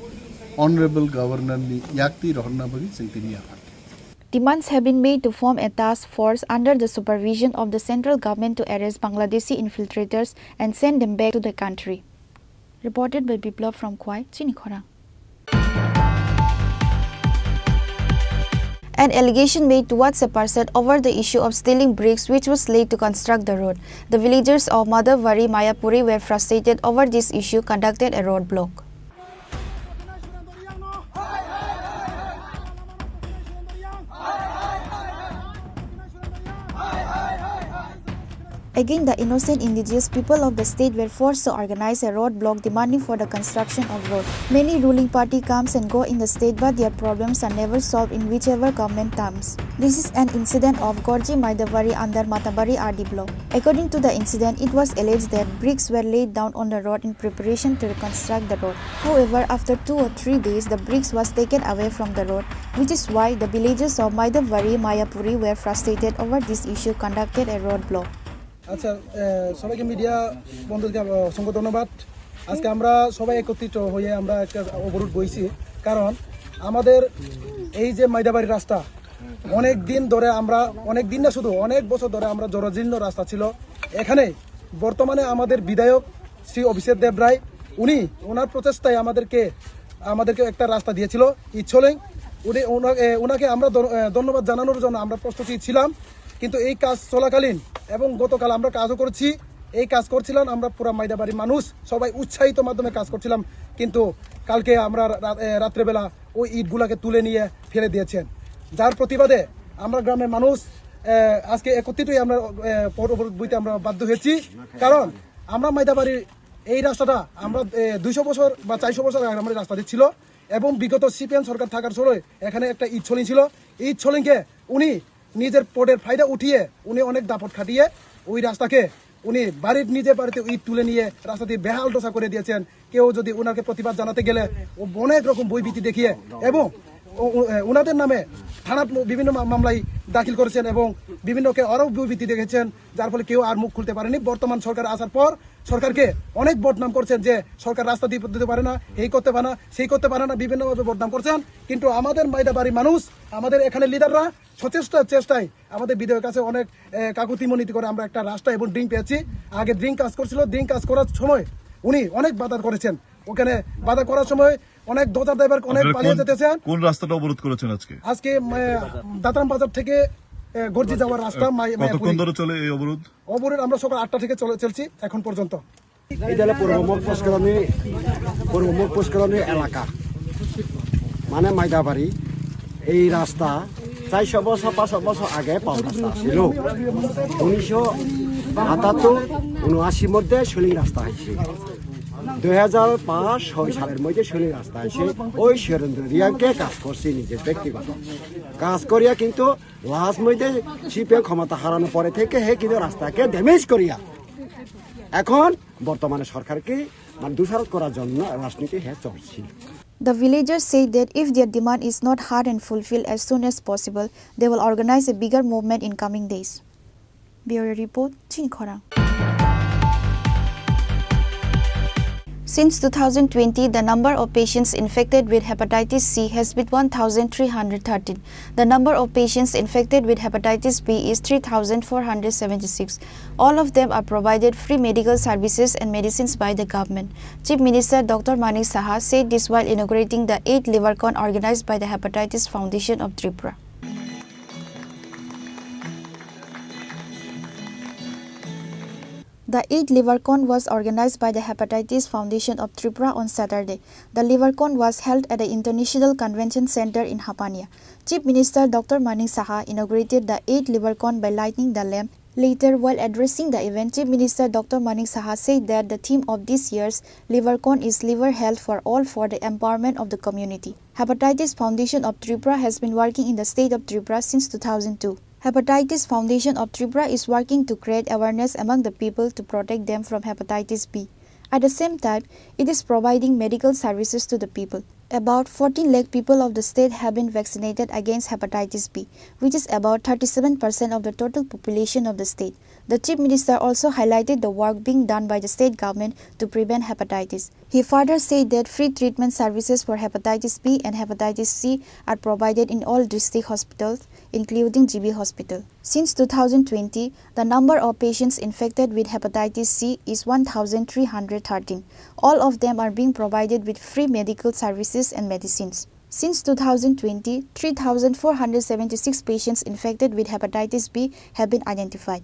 Honorable Governor ni yaktwi rohorna bagwi chwng tini yapharkha. Demands have been made to form a task force under the supervision of the central government to arrest Bangladeshi infiltrators and send them back to the country. Reported by Biplab from Khowai, Chini Khorang. An allegation made towards a person over the issue of stealing bricks which was laid to construct the road. The villagers of Madhabari Mayapuri were frustrated over this issue, conducted a road block. Again, the innocent indigenous people of the state were forced to organize a road block demanding for the construction of road. Many ruling party comes and go in the state, but their problems are never solved in whichever government terms. This is an incident of Gorji Maidabari under Matabari R D block. According to the incident, it was alleged that bricks were laid down on the road in preparation to reconstruct the road. However, after two or three days, the bricks was taken away from the road, which is why the villagers of Maidabari Mayapuri were frustrated over this issue, conducted a road block. আচ্ছা, আহ, সবাইকে মিডিয়া বন্ধুদেরকে, আহ, অসংখ্য ধন্যবাদ। আজকে আমরা সবাই একত্রিত হয়ে আমরা একটা অবরোধ বইছি, কারণ আমাদের এই যে মাইদাবাড়ি রাস্তা অনেক দিন ধরে আমরা, অনেক দিন না শুধু অনেক বছর ধরে আমরা জরাজীর্ণ রাস্তা ছিল। এখানে বর্তমানে আমাদের বিধায়ক শ্রী অভিষেক দেব রায়, উনি ওনার প্রচেষ্টায় আমাদেরকে, আমাদেরকে একটা রাস্তা দিয়েছিল ইচ্ছলেং। উনি ওনা-, এ, ওনাকে আমরা ধন-, এ, ধন্যবাদ জানানোর জন্য আমরা প্রস্তুতি ছিলাম, কিন্তু এই কাজ চলাকালীন এবং গতকাল আমরা কাজও করেছি। এই কাজ করছিলাম আমরা পুরা মাইদাবাড়ির মানুষ সবাই উৎসাহিত মাধ্যমে কাজ করছিলাম, কিন্তু কালকে আমরা রা-, এ, রাত্রেবেলা ওই ইটগুলাকে তুলে নিয়ে ফেলে দিয়েছেন, যার প্রতিবাদে আমরা গ্রামের মানুষ, এ, আজকে একত্রিত হয়ে আমরা, এ, পথ অবরোধ বইতে আমরা বাধ্য হয়েছি। কারণ আমরা মাইদাবাড়ি এই রাস্তাটা আমরা, এ, দুইশো বছর বা চারশো বছর আগে আমাদের রাস্তাটি ছিল এবং বিগত সিপিএম সরকার থাকার সময় এখানে একটা ইট ছলিং ছিল। এই ইট ছলিংকে উনি নিজের পদের ফায়দা উঠিয়ে উনি অনেক দাপট খাটিয়ে ওই রাস্তাকে উনি বাড়ির, নিজের বাড়িতে ইট তুলে নিয়ে রাস্তাটি বেহাল দশা করে দিয়েছেন। কেউ যদি ওনাকে প্রতিবাদ জানাতে গেলে ও অনেক রকম ভয়ভীতি দেখিয়ে এবং ও-, ও-, এ, ওনাদের নামে থানাত ম-, বিভিন্ন মা-, মামলায় দাখিল করেছেন এবং বিভিন্নকে আরও ভয়ভীতি দেখেছেন, যার ফলে কেউ আর মুখ খুলতে পারেনি। বর্তমান সরকার আসার পর সরকারকে অনেক বদনাম করছেন যে সরকার রাস্তা দিয়ে দিতে পারে না, এই করতে পারে না, সেই করতে পারে না, বিভিন্নভাবে বদনাম করছেন। কিন্তু আমাদের মাইদাবাড়ি মানুষ, আমাদের এখানে লিডাররা সচেষ্ট চেষ্টায় আমাদের বিধায়কের কাছে অনেক, এ, কাকুতি মিনতি করে আমরা একটা রাস্তা এবং ড্রেন পেয়েছি। আগে ড্রেন কাজ করছিল, ড্রেন কাজ করার সময় উনি অনেক বাধা করেছেন। ওখানে বাধা করার সময় অনেক ডোজার ড্রাইভার অনেক আপনারা পালিয়ে কোন, যেতেছেন। কোন রাস্তাটা অবরোধ করেছেন আজকে? আজকে, এ, দাতারাম বাজার থেকে, এ, গর্জি যাওয়ার রাস্তা মাই-, কতক্ষণ মায়াপুরি। ধরে চলে এই অবরোধ? অবরোধ আমরা সকাল আটটা থেকে চলে, চলছি এখন পর্যন্ত। এটা হলো পূর্ব মগপোষ কলোনি, পূর্ব মগপোষ কলোনি এলাকা, মানে মাইদাবাড়ি। এই রাস্তা চারশো বছর, পাঁচশো বছর আগে পাকা রাস্তা ছিল। উনিশশো আটাত্তর, উনআশি মধ্যে সলিং রাস্তা হয়েছে। দুই হাজার পাঁচ ছয় সালের মধ্যে সলিং রাস্তা হয়েছে। ওই সুরেন্দ্র রিয়াংকে কাজ করছে নিজের ব্যক্তিগত। কাজ করিয়া কিন্তু লাস্ট মধ্যে সিপিএম ক্ষমতা হারানোর পরে থেকে হে কিন্তু রাস্তাকে ড্যামেজ করিয়া এখন বর্তমানে সরকারকে মানে দোষারোপ করার জন্য রাজনীতি হে চলছে। The villagers say that if their demand is not heard and fulfilled as soon as possible, they will organize a bigger movement in coming days. Bureau Report, Chini Khorang. Since two thousand twenty, the number of patients infected with hepatitis C has been one thousand three hundred thirteen. The number of patients infected with hepatitis B is three thousand four hundred seventy-six. All of them are provided free medical services and medicines by the government. Chief Minister Doctor Manik Saha said this while inaugurating the eighth Livercon organized by the Hepatitis Foundation of Tripura. The eighth Livercon was organized by the Hepatitis Foundation of Tripura on Saturday. The Livercon was held at the International Convention Center in Hapania. Chief Minister Doctor Manik Saha inaugurated the eighth Livercon by lighting the lamp. Later, while addressing the event, Chief Minister Doctor Manik Saha said that the theme of this year's Livercon is Liver Health for All for the empowerment of the community. Hepatitis Foundation of Tripura has been working in the state of Tripura since two thousand two. Hepatitis Foundation of Tripura is working to create awareness among the people to protect them from hepatitis B. At the same time, it is providing medical services to the people. About fourteen lakh people of the state have been vaccinated against hepatitis B, which is about thirty-seven percent of the total population of the state. The Chief Minister also highlighted the work being done by the state government to prevent hepatitis. He further said that free treatment services for hepatitis B and hepatitis C are provided in all district hospitals, including G B Hospital. Since two thousand twenty, the number of patients infected with hepatitis C is one thousand three hundred thirteen. All of them are being provided with free medical services and medicines. Since two thousand twenty, three thousand four hundred seventy-six patients infected with hepatitis B have been identified.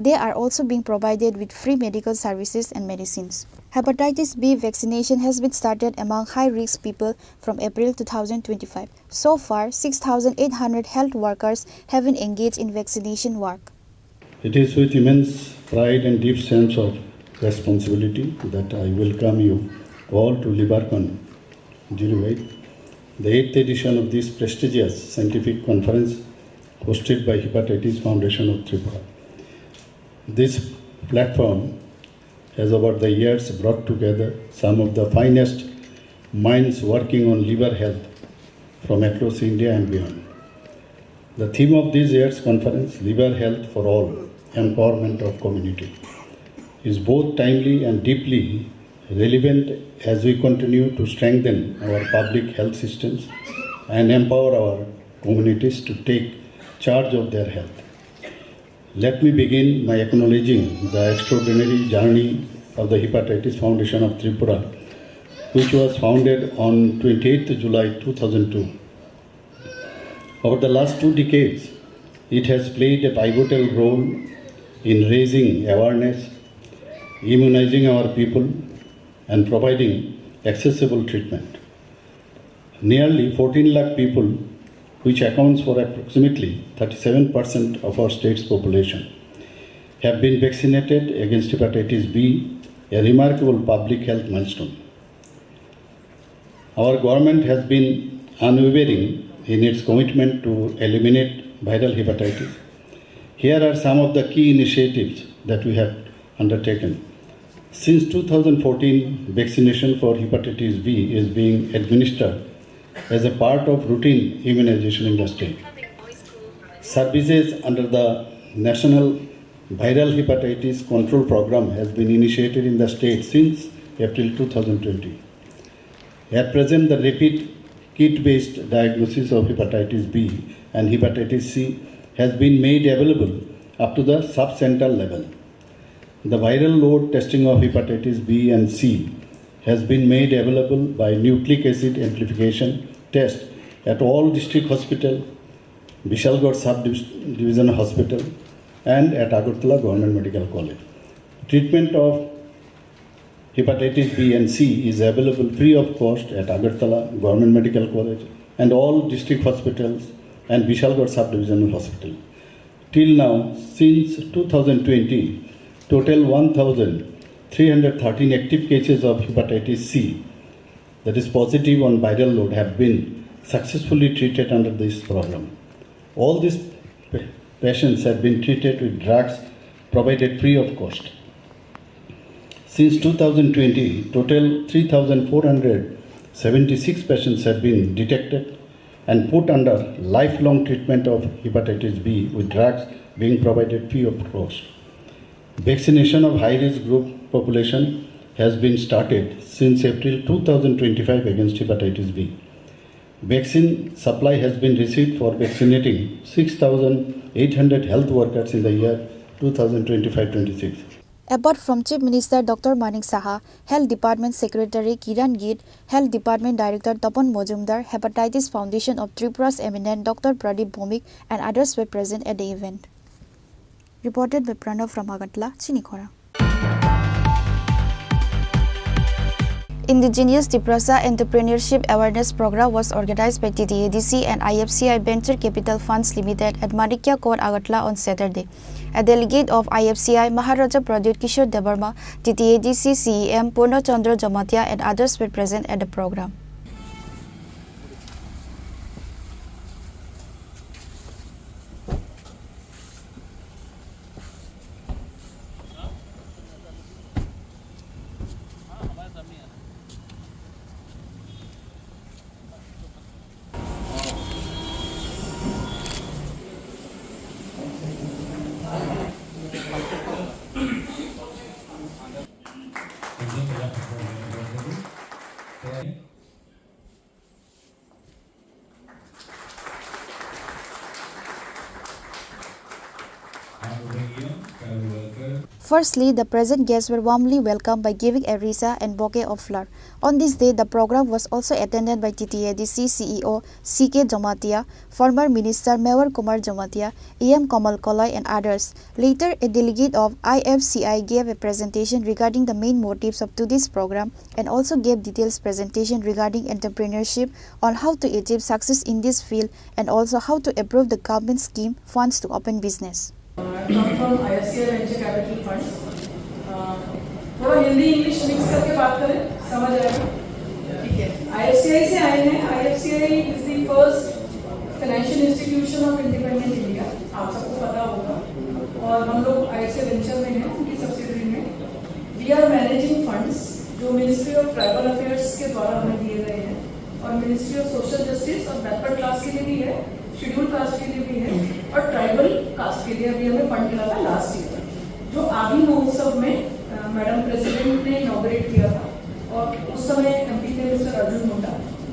They are also being provided with free medical services and medicines. Hepatitis B vaccination has been started among high-risk people from April two thousand twenty-five. So far, six thousand eight hundred health workers have been engaged in vaccination work. It is with immense pride and deep sense of responsibility that I welcome you all to Livercon Zero eight, the eighth edition of this prestigious scientific conference hosted by Hepatitis Foundation of Tripura. This platform has over the years brought together some of the finest minds working on liver health from across India and beyond. The theme of this year's conference, Liver Health for All, empowerment of community is both timely and deeply relevant as we continue to strengthen our public health systems and empower our communities to take charge of their health. Let me begin by acknowledging the extraordinary journey of the Hepatitis Foundation of Tripura, which was founded on twenty-eighth July two thousand two. Over the last two decades, it has played a pivotal role in raising awareness, immunizing our people, and providing accessible treatment. Nearly fourteen lakh people, which accounts for approximately thirty-seven percent of our state's population, have been vaccinated against hepatitis B, a remarkable public health milestone. Our government has been unwavering in its commitment to eliminate viral hepatitis. Here are some of the key initiatives that we have undertaken. Since two thousand fourteen, vaccination for hepatitis B is being administered as a part of routine immunization in the state. Services under the National Viral Hepatitis Control Program has been initiated in the state since April two thousand twenty. At present, the rapid kit-based diagnosis of hepatitis B and hepatitis C has been made available up to the sub-center level. The viral load testing of hepatitis B and C has been made available by nucleic acid amplification test at all district hospital, Bishalgarh Sub-Division Hospital, and at Agartala Government Medical College. Treatment of hepatitis B and C is available free of cost at Agartala Government Medical College and all district hospitals and Bishalgarh Sub-Divisional Hospital. Till now, since two thousand twenty, total one thousand three hundred thirteen active cases of hepatitis C, that is positive on viral load, have been successfully treated under this program. All these pa-, patients have been treated with drugs provided free of cost. Since two thousand twenty, total three thousand four hundred seventy-six patients have been detected and put under lifelong treatment of hepatitis B, with drugs being provided free of cost. Vaccination of high-risk group population has been started since April two thousand twenty-five against hepatitis B. Vaccine supply has been received for vaccinating six thousand eight hundred health workers in the year two thousand twenty-five twenty-six. Apart from Chief Minister Doctor Manik Saha, Health Department Secretary Kiran Gill, Health Department Director Tapan Majumdar, Hepatitis Foundation of Tripura's eminent Doctor Pradip Bhowmik, and others were present at the event. Reported by Pranav from Agartala, Chini Khorang. Indigenous Tiprasa Entrepreneurship Awareness Program was organized by T T A D C and I F C I Venture Capital Funds Limited at Manikya Court, Agartala on Saturday. A delegate of I F C I, Maharaja Pradyut Kishore Debbarma, T T A D C C E M Purna Chandra Jamatia, and others were present at the program. Firstly, the present guests were warmly welcomed by giving a risa and bouquet of flower. On this day, the program was also attended by T T A D C C E O C K Jamatia, former Minister Mevar Kumar Jamatia, E M Kamal Koloi, and others. Later, a delegate of I F C I gave a presentation regarding the main motives of today's program and also gave details presentation regarding entrepreneurship, on how to achieve success in this field and also how to approve the government scheme funds to open business. I come from I F C I Venture Capital Fund. Uh, थोड़ा Hindi English mix करके बात करें, समझ आएगा? ठीक है, I F C I से आए हैं। I F C I is the first financial institution of independent India, आप सबको पता होगा। और हम लोग I F C I Venture में हैं, उनकी सब्सिडरी में। We are managing funds जो मिनिस्ट्री ऑफ ट्राइबल अफेयर्स के द्वारा हमें दिए गए हैं, और मिनिस्ट्री ऑफ सोशल जस्टिस और बैकवर्ड क्लास के लिए भी है, शेड्यूल कास्ट के लिए भी है, और ट्राइबल कास्ट के लिए अभी हमें फंड मिला था लास्ट ईयर, जो आदि महोत्सव में मैडम प्रेसिडेंट ने इनॉगरेट किया था, और उस समय एमपी थे मिस्टर अर्जुन मुंडा।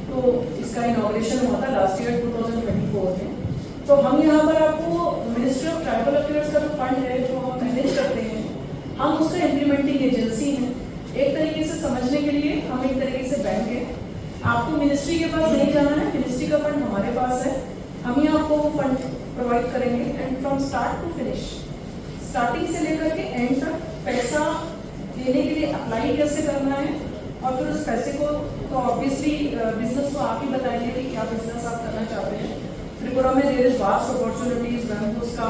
तो इसका इनॉगरेशन हुआ था last year twenty twenty four में। तो हम यहाँ पर आपको मिनिस्ट्री ऑफ ट्राइबल अफेयर्स का जो फंड है, जो हम मैनेज करते हैं, हम उसका इम्प्लीमेंटिंग एजेंसी हैं। एक तरीके से समझने के लिए हम एक तरीके से बैंक है। आपको मिनिस्ट्री के पास नहीं जाना है, मिनिस्ट्री का फंड हमारे पास है, हम ही आपको वो फंड प्रोवाइड करेंगे। And from start to finish, starting से लेकर के एंड तक पैसा लेने के लिए अप्लाई कैसे करना है, और फिर उस पैसे को, तो ऑब्वियसली बिजनेस को आप ही बताएंगे कि क्या बिजनेस आप करना चाहते हैं। त्रिपुरा में there is vast opportunities, bamboos का,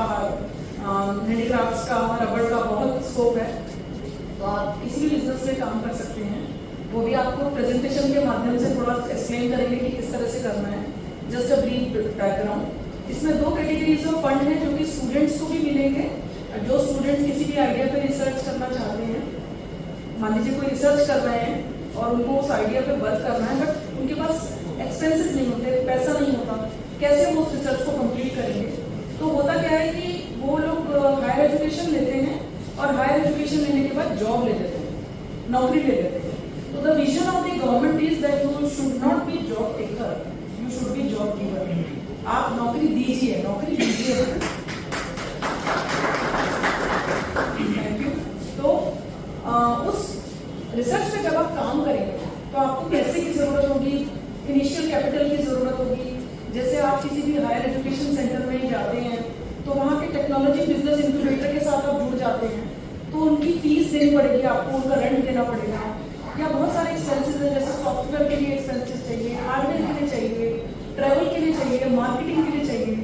हैंडीक्राफ्ट्स का, रबर का बहुत स्कोप है। तो आप किसी भी बिजनेस में काम कर सकते हैं। वो भी आपको प्रेजेंटेशन के माध्यम से थोड़ा एक्सप्लेन करेंगे कि किस तरह से करना है। Just a brief background. इसमें दो कैटेगरीज ऑफ फंड है, जो कि स्टूडेंट्स को भी मिलेंगे। जो स्टूडेंट्स किसी भी आइडिया पे रिसर्च करना चाहते हैं, मान लीजिए कोई रिसर्च कर रहे हैं और उनको उस आइडिया पे वर्क करना है, बट उनके पास एक्सपेंसेस नहीं होते, पैसा नहीं होता, कैसे वो उस रिसर्च को कंप्लीट करेंगे? तो होता क्या है कि वो लोग हायर एजुकेशन लेते हैं और हायर एजुकेशन लेने के बाद जॉब ले लेते हैं, नौकरी ले लेते हैं। तो the vision of the government is that you should not be job taker, you should be job giver। आप नौकरी दीजिए, नौकरी दीजिए। Thank you. तो अ, उस रिसर्च पे जब आप काम करेंगे, तो आपको पैसे की जरूरत होगी, इनिशियल कैपिटल की जरूरत होगी। जैसे आप किसी भी हायर एजुकेशन सेंटर में जाते हैं, तो वहाँ के टेक्नोलॉजी बिजनेस इंक्यूबेटर के साथ आप जुड़ जाते हैं, तो उनकी फीस देनी पड़ेगी आपको, उनका रेंट देना पड़ेगा, या बहुत सारे एक्सपेंसेस हैं, जैसे सॉफ्टवेयर के लिए एक्सपेंसेस चाहिए, हार्डवेयर के लिए चाहिए, ट्रैवल के लिए चाहिए, मार्केटिंग के लिए चाहिए,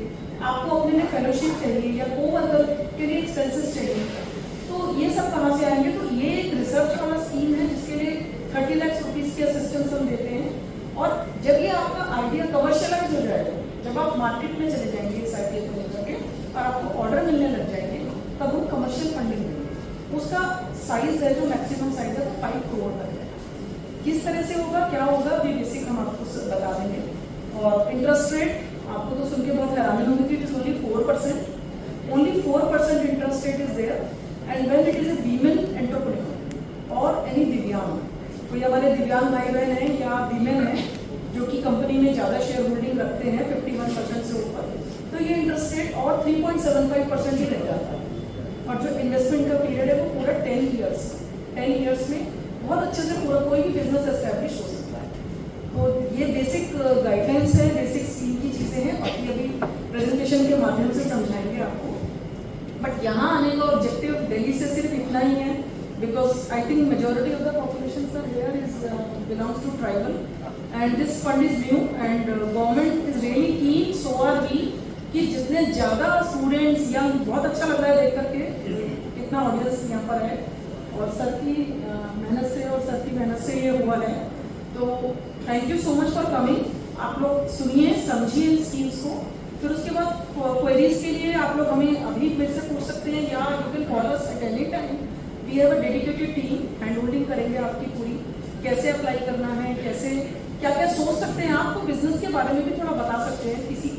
आपको अपने लिए फेलोशिप चाहिए या कोवर्कर के लिए एक्सपेंसेस चाहिए। तो ये सब कहाँ से आएंगे? तो ये एक रिसर्च वाला स्कीम है, जिसके लिए थर्टी लाख रुपीस की असिस्टेंस हम देते हैं। और जब ये आपका आइडिया कमर्शलाइज हो जाएगा, जब आप मार्केट में चले जाएंगे इस आइडिया को लेकर के और आपको ऑर्डर मिलने लग जाएंगे, तब हम कमर्शियल फंडिंग देंगे। उसका साइज है, जो मैक्सिमम साइज है, वो फ़ाइव करोड़ तक है। किस तरह से होगा, क्या होगा, अभी बेसिक हम आपको स-, बता देंगे। और इंटरेस्ट रेट आपको तो सुन के बहुत हैरानी होगी कि it is only four percent, only four percent interest rate is there, and when it is a women entrepreneur or any दिव्यांग, कोई हमारे दिव्यांग भाई बहन हैं या वीमेन हैं जो कि कंपनी में ज़्यादा शेयर होल्डिंग रखते हैं फिफ्टी वन परसेंट से ऊपर, तो ये इंटरेस्ट रेट और three point seven five percent ही रह जाता है। और जो इन्वेस्टमेंट का पीरियड है, वो पूरा टेन ईयर्स, टेन ईयर्स में बहुत अच्छे से पूरा कोई भी बिजनेस एस्टैब्लिश हो सकता है। तो ये बेसिक गाइडलाइंस है, बेसिक स्कीम की चीज़ें हैं, बाकी अभी प्रेजेंटेशन के माध्यम से समझाएंगे आपको। बट यहाँ आने का ऑब्जेक्टिव दिल्ली से सिर्फ इतना ही है, because I think majority of the population, sir, here is, uh, belongs to tribal, and this fund is new, and, uh, government is really keen, so are we, कि जितने ज़्यादा स्टूडेंट्स, यंग, बहुत अच्छा लग रहा है देख करके, इतना ऑडियंस यहाँ पर है। और सर की, अ, मेहनत से और सर की मेहनत से ये हुआ है। तो thank you so much for coming। आप लोग सुनिए, समझिए इन स्कीम्स को। फिर उसके बाद क्वेरीज के लिए आप लोग हमें अभी मेरे से पूछ सकते हैं, या you can call us at any time। We have a dedicated team, hand holding करेंगे आपकी पूरी, कैसे अप्लाई करना है, कैसे क्या क्या सोच सकते हैं। आपको बिजनेस के बारे में भी थोड़ा बता सकते हैं। किसी,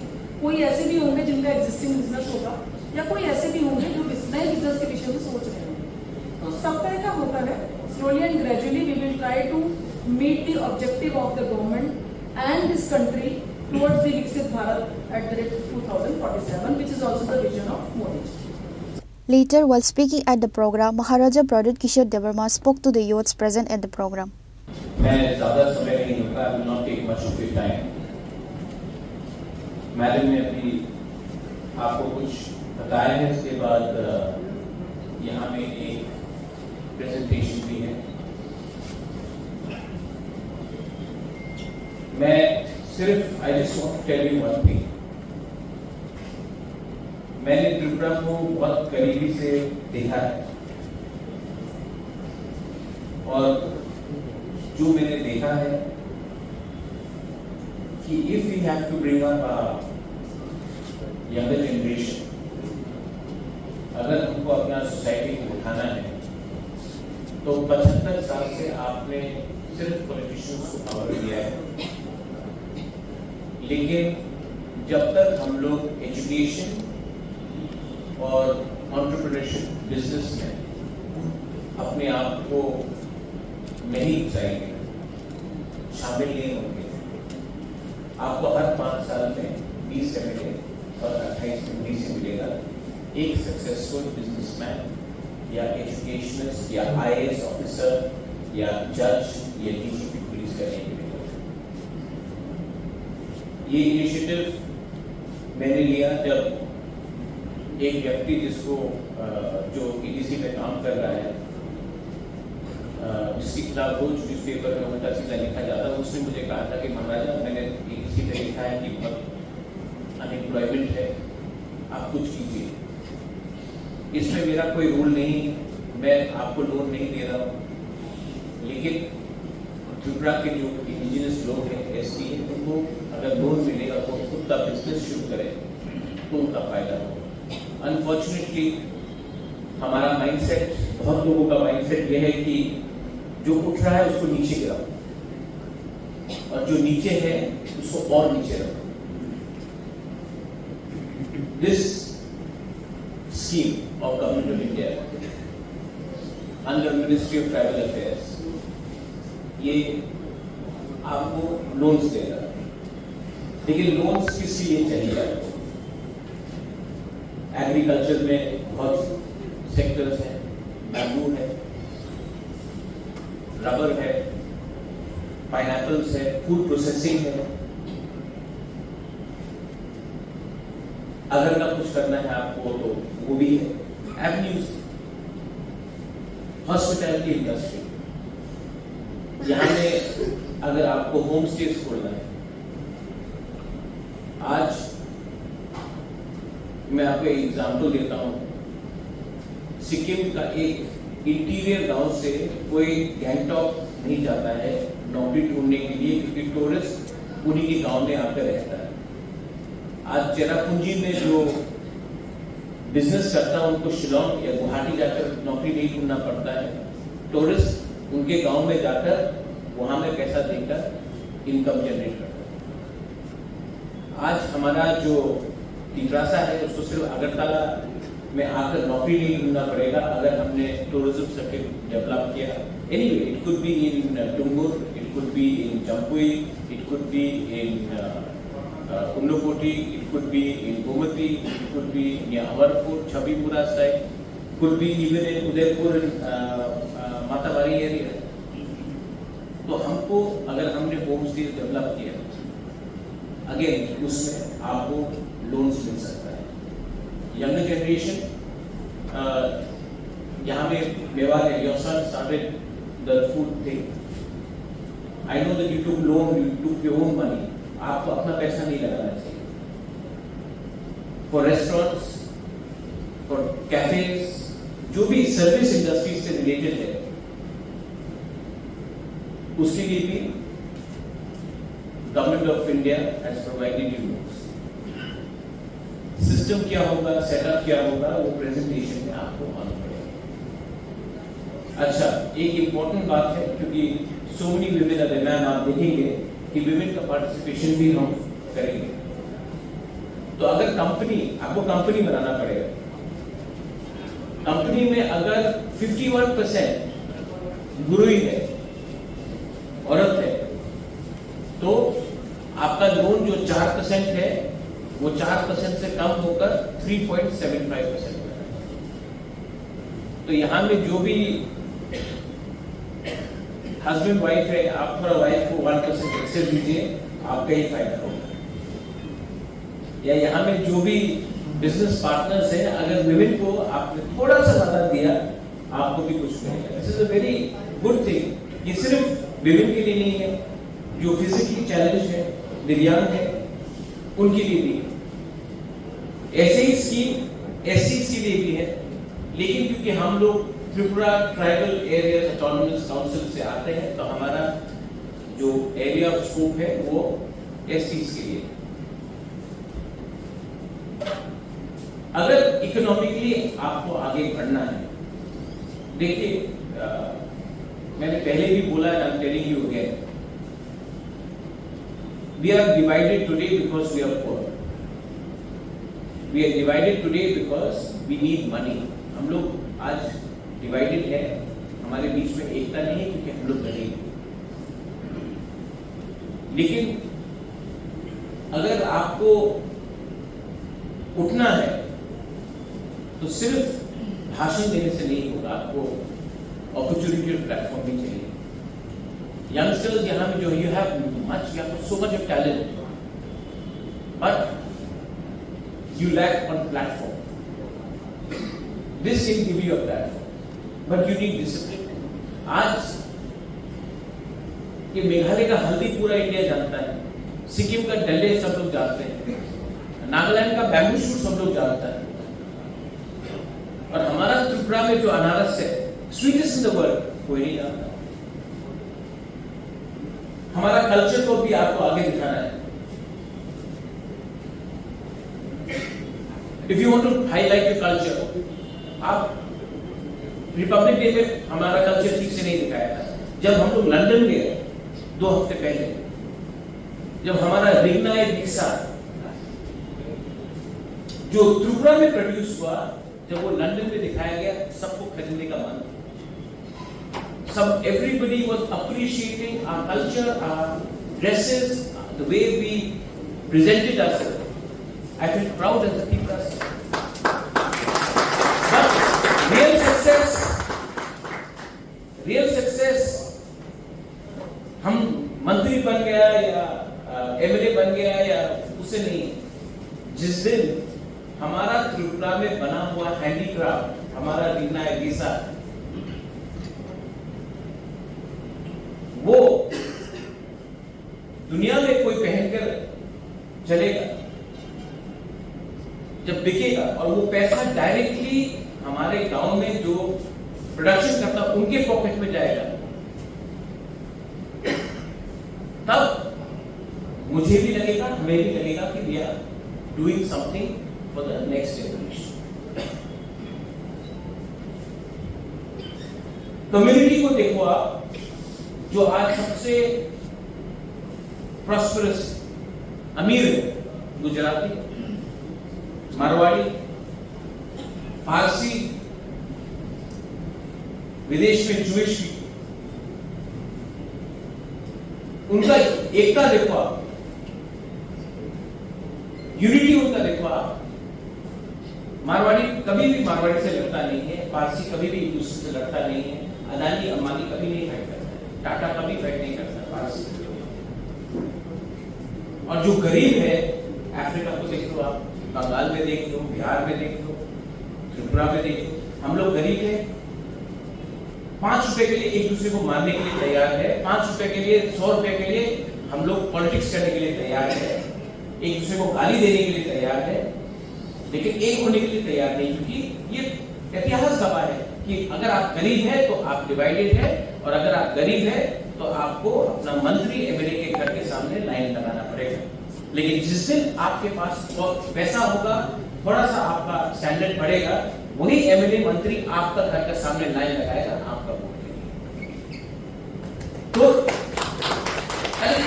कोई ऐसे भी होंगे जिनका एग्जिस्टिंग बिजनेस होगा, या कोई ऐसे भी होंगे जो बिज-, नए बिजनेस के विषय में सोच रहे होंगे। तो सब तरह का होता है। Slowly and gradually we will try to meet the objective of the government and this country towards the Viksit Bharat at the rate two thousand forty-seven, which is also the vision of Modi ji. Later, while speaking at the program, Maharaja Pradyut Kishore Debbarma spoke to the youths present at the program. मैं ज़्यादा समय नहीं लूँगा, I will not take much of your time। Madam ने अभी आपको कुछ बताया है, उसके बाद, अ, यहाँ में एक प्रेजेंटेशन भी है। मैं सिर्फ, I just want to tell you one thing। मैंने त्रिपुरा को बहुत करीबी से देखा है, और जो मैंने देखा है कि if we have to bring up a younger generation, अगर हमको अपना सोसाइटी को उठाना है, तो पचहत्तर साल से आपने सिर्फ पॉलिटिशियंस को पावर दिया है, लेकिन जब तक हम लोग एजुकेशन और एंटरप्रेन्योरशिप, बिजनेस में अपने आप को नहीं चाहिए, शामिल नहीं होंगे। आपको हर पाँच साल में बीस एमएलए और अट्ठाईस एमडी से मिलेगा। एक सक्सेसफुल बिजनेसमैन या एजुकेशनिस्ट या आईएएस ऑफिसर या जज या डीजीपी पुलिस का नहीं मिलेगा। ये इनिशिएटिव मैंने लिया जब एक व्यक्ति जिसको, अ, जो ईडीसी में काम कर रहा है, अ, जिसके खिलाफ रोज न्यूज़पेपर में उल्टा सीधा लिखा जाता है, उसने मुझे कहा था कि महाराजा, मैंने ईडीसी में लिखा है कि बहुत अनएम्प्लॉयमेंट है, आप कुछ कीजिए। इसमें मेरा कोई रोल नहीं, मैं आपको लोन नहीं दे रहा हूँ, लेकिन त्रिपुरा के जो इंडिजिनस लोग हैं, एसटी हैं, उनको अगर लोन मिले और वो खुद का बिजनेस शुरू करें तो उनका फायदा होगा। अनफॉर्चुनेटली हमारा माइंडसेट, बहुत लोगों का माइंडसेट ये है कि जो उठ रहा है उसको नीचे गिराओ, और जो नीचे है उसको और नीचे रखो। This scheme of Government of India under Ministry of Tribal Affairs, ये आपको लोन्स देगा। देखिए, लोन्स किस लिए चाहिए आपको? एग्रीकल्चर में बहुत सेक्टर्स हैं, बैम्बू है, रबर है, पाइनएप्पल्स है, फूड प्रोसेसिंग है। अगर का कुछ करना है आपको तो वो भी है। एवेन्यूज, हॉस्पिटैलिटी इंडस्ट्री, यहाँ में अगर आपको होम स्टेज खोलना है, आज मैं आपको एक एग्जांपल देता हूँ। सिक्किम का एक इंटीरियर गांव से कोई गैंगटॉक नहीं जाता है नौकरी ढूंढने के लिए, क्योंकि टूरिस्ट उन्हीं के गांव में आकर रहता है। आज चेरापूंजी में जो बिजनेस करता है उनको शिलोंग या गुवाहाटी जाकर नौकरी नहीं ढूंढना पड़ता है, टूरिस्ट उनके गांव में जाकर वहाँ में पैसा देकर इनकम जनरेट करता है। आज हमारा जो तितरासा है उसको सिर्फ अगरतला में आकर नौकरी नहीं ढूंढना पड़ेगा अगर हमने टूरिज्म सर्किट डेवलप किया। Anyway, it could be in Tungur, it could be in Jampui, it could be in Unakoti, it could be in Gomati, it could be near Amarpur, Chabipura side, could be even in Udaipur and Matabari area. तो हमको अगर हमने home stage develop किया, अगेन उसमें आपको लोन्स मिल सकता है। Younger generation, यहाँ में मेवाड़ है, your son started the food thing. I know that you took loan, you took your own money, आपको अपना पैसा नहीं लगाना चाहिए। फॉर रेस्टोरेंट्स, फॉर कैफेज, जो भी सर्विस इंडस्ट्री से रिलेटेड है, उसके लिए भी Government of India has provided you notes. System क्या होगा, सेटअप क्या होगा, वो प्रेजेंटेशन में आपको आना पड़ेगा। अच्छा, एक इंपॉर्टेंट बात है, क्योंकि so many women are, ma'am, आप देखेंगे कि विमेन का पार्टिसिपेशन भी हम करेंगे। तो अगर कंपनी, आपको कंपनी बनाना पड़ेगा, कंपनी में अगर फिफ्टी वन परसेंट गुरुई है, औरत है, तो आपका लोन जो चार परसेंट है, वो चार परसेंट से कम होकर three point seven five percent. तो यहाँ में जो भी हस्बैंड वाइफ है, आप थोड़ा वाइफ को वन परसेंट एक्स्ट्रा दीजिए, आपका ही फायदा होगा। या यहाँ में जो भी बिजनेस पार्टनर्स हैं, अगर विमेन को आपने थोड़ा सा ज़्यादा दिया, आपको भी कुछ मिलेगा। This is a very good thing। ये सिर्फ विमेन के लिए नहीं है, जो फिजिकली चैलेंज है, दिव्यांग है, उनके लिए भी है। ऐसे ही स्कीम एससीज के लिए भी है, लेकिन क्योंकि हम लोग Tripura tribal areas autonomous council से आते हैं, तो हमारा जो एरिया ऑफ स्कोप है वो एससीज के लिए। अगर इकोनॉमिकली आपको आगे बढ़ना है, देखिए, अ, मैंने पहले भी बोला, and I'm telling you again, we are divided today because we are poor. We are divided today because We need money. हम लोग आज डिवाइडेड है, हमारे बीच में एकता नहीं है क्योंकि हम लोग गरीब हैं। लेकिन अगर आपको उठना है तो सिर्फ भाषण देने से नहीं होगा, आपको अपॉर्चुनिटी और प्लेटफॉर्म भी चाहिए। यंगस्टर्स यहाँ में जो, you have much, you have so much of talent, but you lack on platform. This can give you a platform, but you need discipline. आज ये मेघालय का हल्दी पूरा इंडिया जानता है, सिक्किम का डल्ले सब लोग जानते हैं, नागालैंड का बैम्बू शूट सब लोग जानता है, और हमारा त्रिपुरा में जो अनारस है, स्वीटेस्ट इन द वर्ल्ड, कोई नहीं जानता। हमारा कल्चर को भी आपको आगे दिखाना है। If you want to highlight your culture, आप रिपब्लिक डे पे हमारा कल्चर ठीक से नहीं दिखाया था। जब हम लोग लंदन गए दो हफ्ते पहले, जब हमारा रिंगनाय दिसा जो त्रिपुरा में प्रोड्यूस हुआ, जब वो लंदन में दिखाया गया, सबको खरीदने का मन। Some, everybody was appreciating our culture, our dresses, the way we presented ourselves. I feel proud as a Tiprasa. But real success, real success हम मंत्री बन गया या एमएलए बन गया या उससे नहीं। जिस दिन हमारा त्रिपुरा में बना हुआ हैंडीक्राफ्ट, हमारा रिंगनाय दिसा, वो दुनिया में कोई पहनकर चलेगा, जब बिकेगा और वो पैसा डायरेक्टली हमारे गांव में जो प्रोडक्शन करता उनके पॉकेट में जाएगा, तब मुझे भी लगेगा, हमें भी लगेगा कि we are doing something for the next generation. Community को देखो आप, जो आज सबसे प्रॉस्परस, अमीर है, गुजराती, मारवाड़ी, फारसी, विदेश में ज्यूइश भी। उनका एकता देखो आप, यूनिटी उनका देखो आप। मारवाड़ी कभी भी मारवाड़ी से लड़ता नहीं है, पारसी कभी भी एक दूसरे से लड़ता नहीं है, अदानी अंबानी कभी नहीं फाइट करता है, टाटा कभी फाइट नहीं करता पारसी से। और जो गरीब है, अफ्रीका को देख लो आप, बंगाल में देख लो, बिहार में देख लो, त्रिपुरा में देख लो, हम लोग गरीब हैं, पाँच रुपए के लिए एक दूसरे को मारने के लिए तैयार है, पाँच रुपए के लिए, सौ रुपए के लिए हम लोग पॉलिटिक्स करने के लिए तैयार है, एक दूसरे को गाली देने के लिए तैयार है, लेकिन एक होने के लिए तैयार नहीं, क्योंकि ये इतिहास गवाह है कि अगर आप गरीब हैं तो आप डिवाइडेड है, और अगर आप गरीब हैं तो आपको अपना मंत्री एमएलए के घर के सामने लाइन लगाना पड़ेगा। लेकिन जिस दिन आपके पास बहुत पैसा होगा, थोड़ा सा आपका स्टैंडर्ड बढ़ेगा, वही एमएलए मंत्री आपका घर का सामने लाइन लगाएगा आपका वोट के लिए। तो अरे,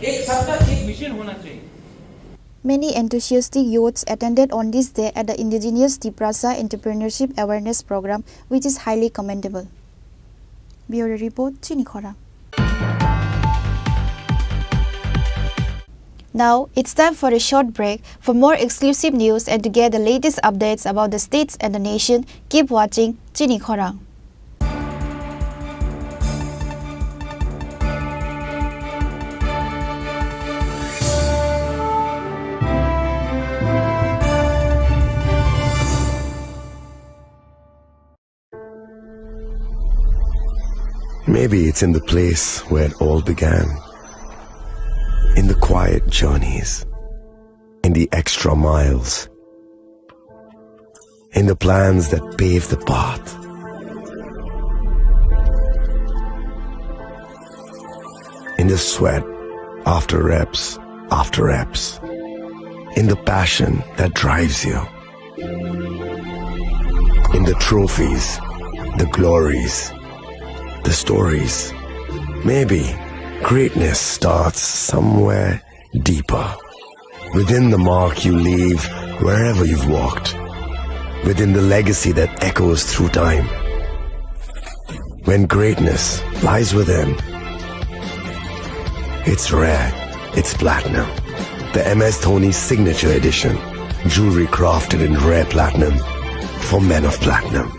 एक सबका एक विजन होना चाहिए। Many enthusiastic youths attended on this day at the Indigenous Tiprasa Entrepreneurship Awareness Program, which is highly commendable. Bureau Report, Chini Khorang. Now, it's time for a short break. For more exclusive news and to get the latest updates about the states and the nation, keep watching Chini Khorang. Maybe it's in the place where it all began. In the quiet journeys, in the extra miles, in the plans that pave the path, in the sweat after reps, after reps, in the passion that drives you. In the trophies, the glories, the stories. Maybe greatness starts somewhere deeper. Within the mark you leave wherever you've walked. within the legacy that echoes through time. When greatness lies within, it's rare, it's platinum. The M S Dhoni Signature Edition, jewelry crafted in rare platinum for men of platinum.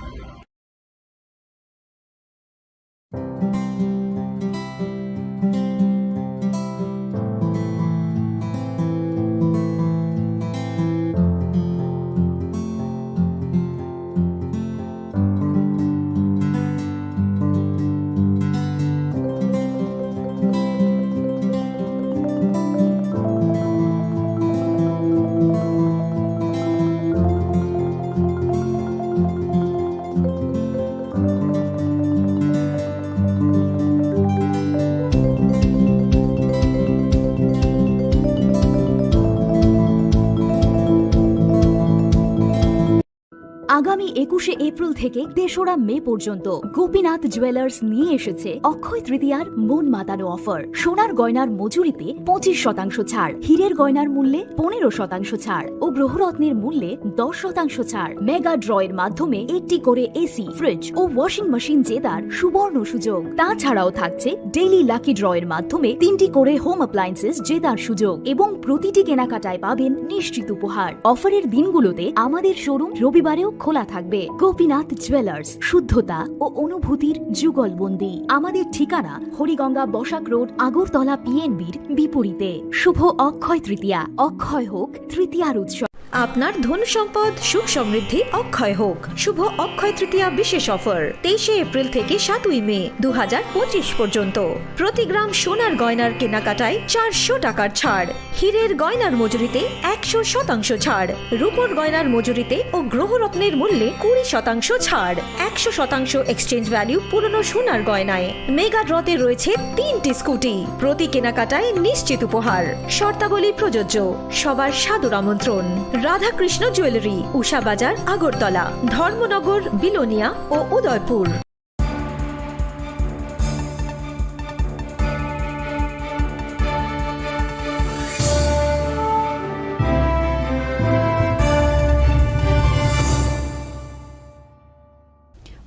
আগামী একুশে এপ্রিল থেকে তেসরা মে পর্যন্ত গোপীনাথ জুয়েলার্স নিয়ে এসেছে অক্ষয় তৃতীয়ার মন মাতানো অফার। সোনার গয়নার মজুরিতে পঁচিশ শতাংশ ছাড়, হীরের গয়নার মূল্যে পনেরো শতাংশ ছাড় ও গ্রহরত্নের মূল্যে দশ শতাংশ ছাড়। মেগা ড্রয়ের মাধ্যমে একটি করে এসি, ফ্রিজ ও ওয়াশিং মেশিন জেতার সুবর্ণ সুযোগ। তাছাড়াও থাকছে ডেইলি লাকি ড্রয়ের মাধ্যমে তিনটি করে হোম অ্যাপ্লায়েন্সেস জেতার সুযোগ এবং প্রতিটি কেনাকাটায় পাবেন নিশ্চিত উপহার। অফারের দিনগুলোতে আমাদের শোরুম রবিবারেও খোলা থাকবে। গোপীনাথ জুয়েলার্স, শুদ্ধতা ও অনুভূতির যুগলবন্দি। আমাদের ঠিকানা হরিগঙ্গা বসাক রোড, আগরতলা পিএনবির বিপরীতে। শুভ অক্ষয় তৃতীয়া, অক্ষয় হোক তৃতীয়ার উৎসব। আপনার ধন সম্পদ সুখ সমৃদ্ধি অক্ষয় হোক। শুভ অক্ষয় তৃতীয়া বিশেষ অফার, তেইশে এপ্রিল থেকে সাতই মে দু হাজার পঁচিশ পর্যন্ত। প্রতি গ্রাম সোনার গয়নার কেনাকাটায় চারশো টাকার ছাড়, হীরের গয়নার মজুরিতে একশো শতাংশ ছাড়, রূপোর গয়নার মজুরিতে ও গ্রহরত্নের মূল্যে কুড়ি শতাংশ ছাড়, একশো শতাংশ এক্সচেঞ্জ ভ্যালু পুরনো সোনার গয়নায়। মেগা ড্রতে রয়েছে তিনটি স্কুটি, প্রতি কেনাকাটায় নিশ্চিত উপহার। শর্তাবলী প্রযোজ্য। সবার সাদর আমন্ত্রণ। রাধাকৃষ্ণ জুয়েলারি, উষা বাজার, আগরতলা, ধর্মনগর, বিলোনিয়া ও Udaipur.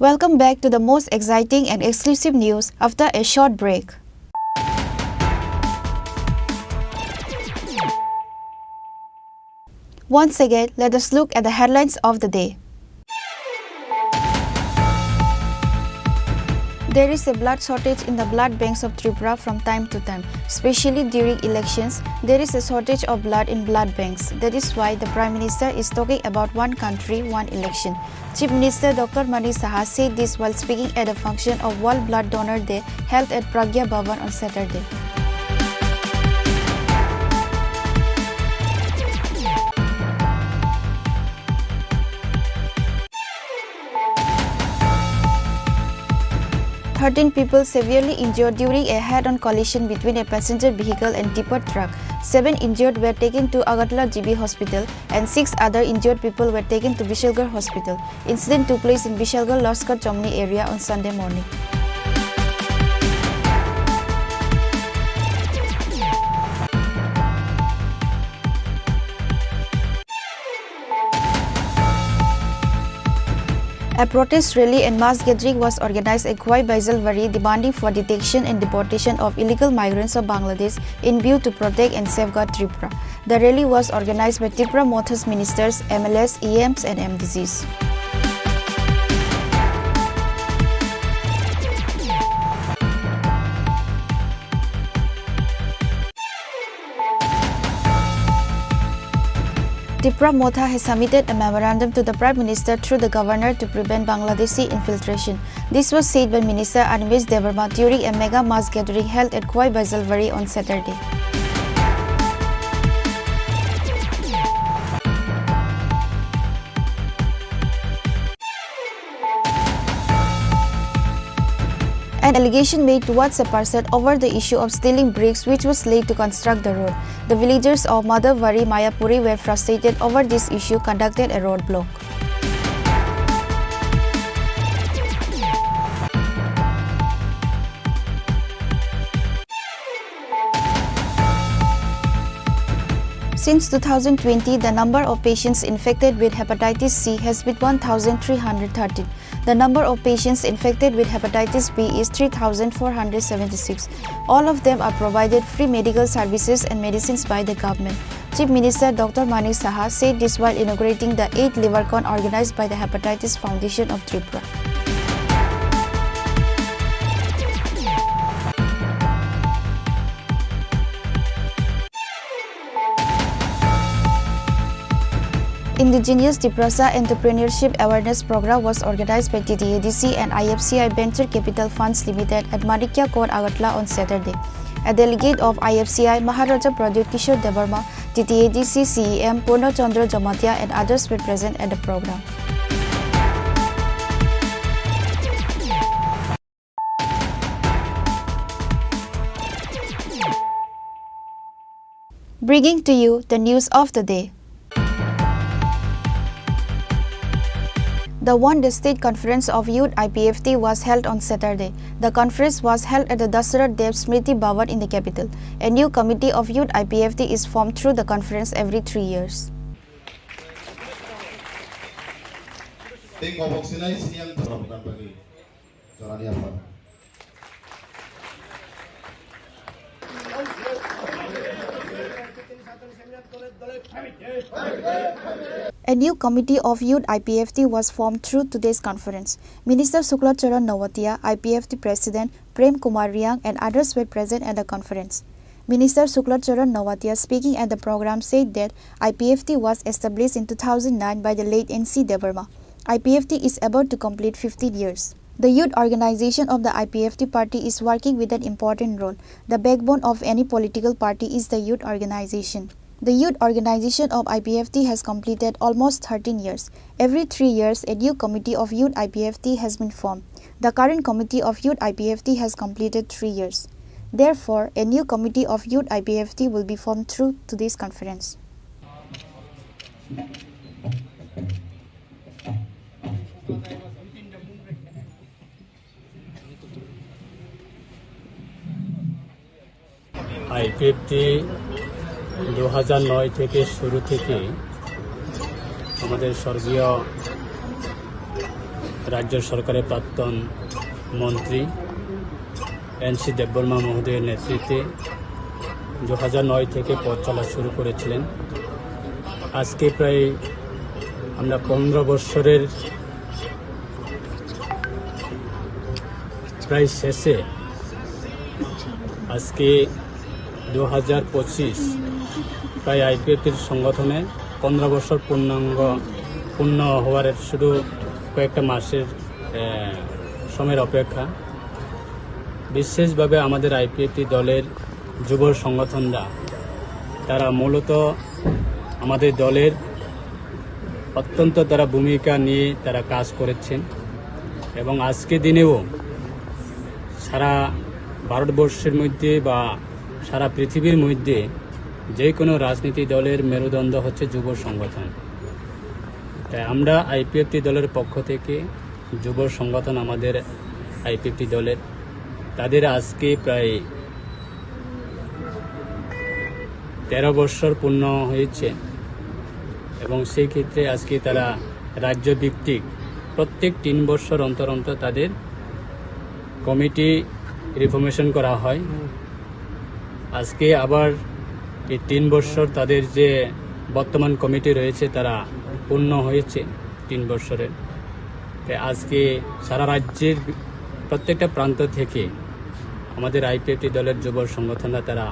Welcome back to the most exciting and exclusive news after a short break. Once again, let us look at the headlines of the day. There is a blood shortage in the blood banks of Tripura from time to time, especially during elections. There is a shortage of blood in blood banks. That is why the Prime Minister is talking about one country, one election. Chief Minister Doctor Manik Saha said this while speaking at a function of World Blood Donor Day held at Pragya Bhavan on Saturday. Thirteen people severely injured during a head-on collision between a passenger vehicle and tipper truck. Seven injured were taken to Agartala G B Hospital and six other injured people were taken to Bishalgarh Hospital. Incident took place in Bishalgarh Laskar Chomni area on Sunday morning. A protest rally and mass gathering was organized at Khwai Baijalwari demanding for detection and deportation of illegal migrants of Bangladesh in view to protect and safeguard Tripura. The rally was organized by Tipra Motha's ministers, M L As, E Ms and M D Cs. Tipra Motha has submitted a memorandum to the Prime Minister through the Governor to prevent Bangladeshi infiltration. This was said by Minister Animesh Debbarma during a mega mass gathering held at Khwai Baijalwari on Saturday. An allegation made towards a person over the issue of stealing bricks which was laid to construct the road. The villagers of Madhavwari Mayapuri were frustrated over this issue, conducted a road block. Since two thousand twenty, the number of patients infected with hepatitis C has been one thousand three hundred thirteen. The number of patients infected with hepatitis B is three thousand four hundred seventy-six. All of them are provided free medical services and medicines by the government. Chief Minister Doctor Manik Saha said this while inaugurating the eighth Livercon organized by the Hepatitis Foundation of Tripura. Indigenous Tiprasa Entrepreneurship Awareness Program was organized by T T A D C and I F C I Venture Capital Funds Limited at Manikya Court, Agartala on Saturday. A delegate of I F C I, Maharaja Pradyut Kishore Debbarma, T T A D C C E M Purna Chandra Jamatia and others were present at the program. Bringing to you the news of the day. The One District Conference of Youth I P F T was held on Saturday. The conference was held at the Dasarath Dev Smriti Bhavan in the capital. A new committee of Youth I P F T is formed through the conference every three years. Tei kobok sinai siyang thorok nang bagwi jorani aphar. A new committee of youth I P F T was formed through today's conference. Minister Shukla Charan Noatia, I P F T President, Prem Kumar Riang and others were present at the conference. Minister Shukla Charan Noatia, speaking at the program, said that I P F T was established in two thousand nine by the late N C Debbarma. I P F T is about to complete fifteen years. The youth organization of the I P F T party is working with an important role. The backbone of any political party is the youth organization. The youth organization of I P F T has completed almost thirteen years. Every three years, a new committee of youth I P F T has been formed. The current committee of youth I P F T has completed three years. Therefore, a new committee of youth I P F T will be formed through today's conference. IPFT দু হাজার নয় থেকে শুরু থেকে আমাদের স্বর্গীয় রাজ্য সরকারের প্রাক্তন মন্ত্রী এন সি দেববর্মা মহোদয়ের নেতৃত্বে দু হাজার নয় থেকে পথ চলা শুরু করেছিলেন। আজকে প্রায় আমরা পনেরো বৎসরের প্রায় শেষে। আজকে দু হাজার পঁচিশ, প্রায় আইপিএফটির সংগঠনে পনেরো বছর পূর্ণাঙ্গ, পূর্ণ হওয়ার শুধু কয়েকটা মাসের, এ, সময়ের অপেক্ষা। বিশেষভাবে আমাদের আইপিএফটি দলের যুব সংগঠনরা, তারা মূলত আমাদের দলের অত্যন্ত তারা ভূমিকা নিয়ে তারা কাজ করেছেন এবং আজকে দিনেও সারা ভারতবর্ষের মধ্যে বা সারা পৃথিবীর মধ্যে যে কোনো রাজনীতি দলের মেরুদণ্ড হচ্ছে যুব সংগঠন। তাই আমরা আইপিএফটি দলের পক্ষ থেকে যুব সংগঠন আমাদের আইপিএফটি দলের, তাদের আজকে প্রায় তেরো বছর পূর্ণ হয়েছে এবং সেই ক্ষেত্রে আজকে তারা রাজ্য ভিত্তিক প্রত্যেক তিন বছর অন্তর অন্তর তাদের কমিটি রিফর্মেশন করা হয়। আজকে আবার এই তিন বছর তাদের যে বর্তমান কমিটি রয়েছে, তারা পূর্ণ হয়েছে তিন বছরের। তাই আজকে সারা রাজ্যের প্রত্যেকটা প্রান্ত থেকে আমাদের আইপিএফটি দলের যুব সংগঠনরা তারা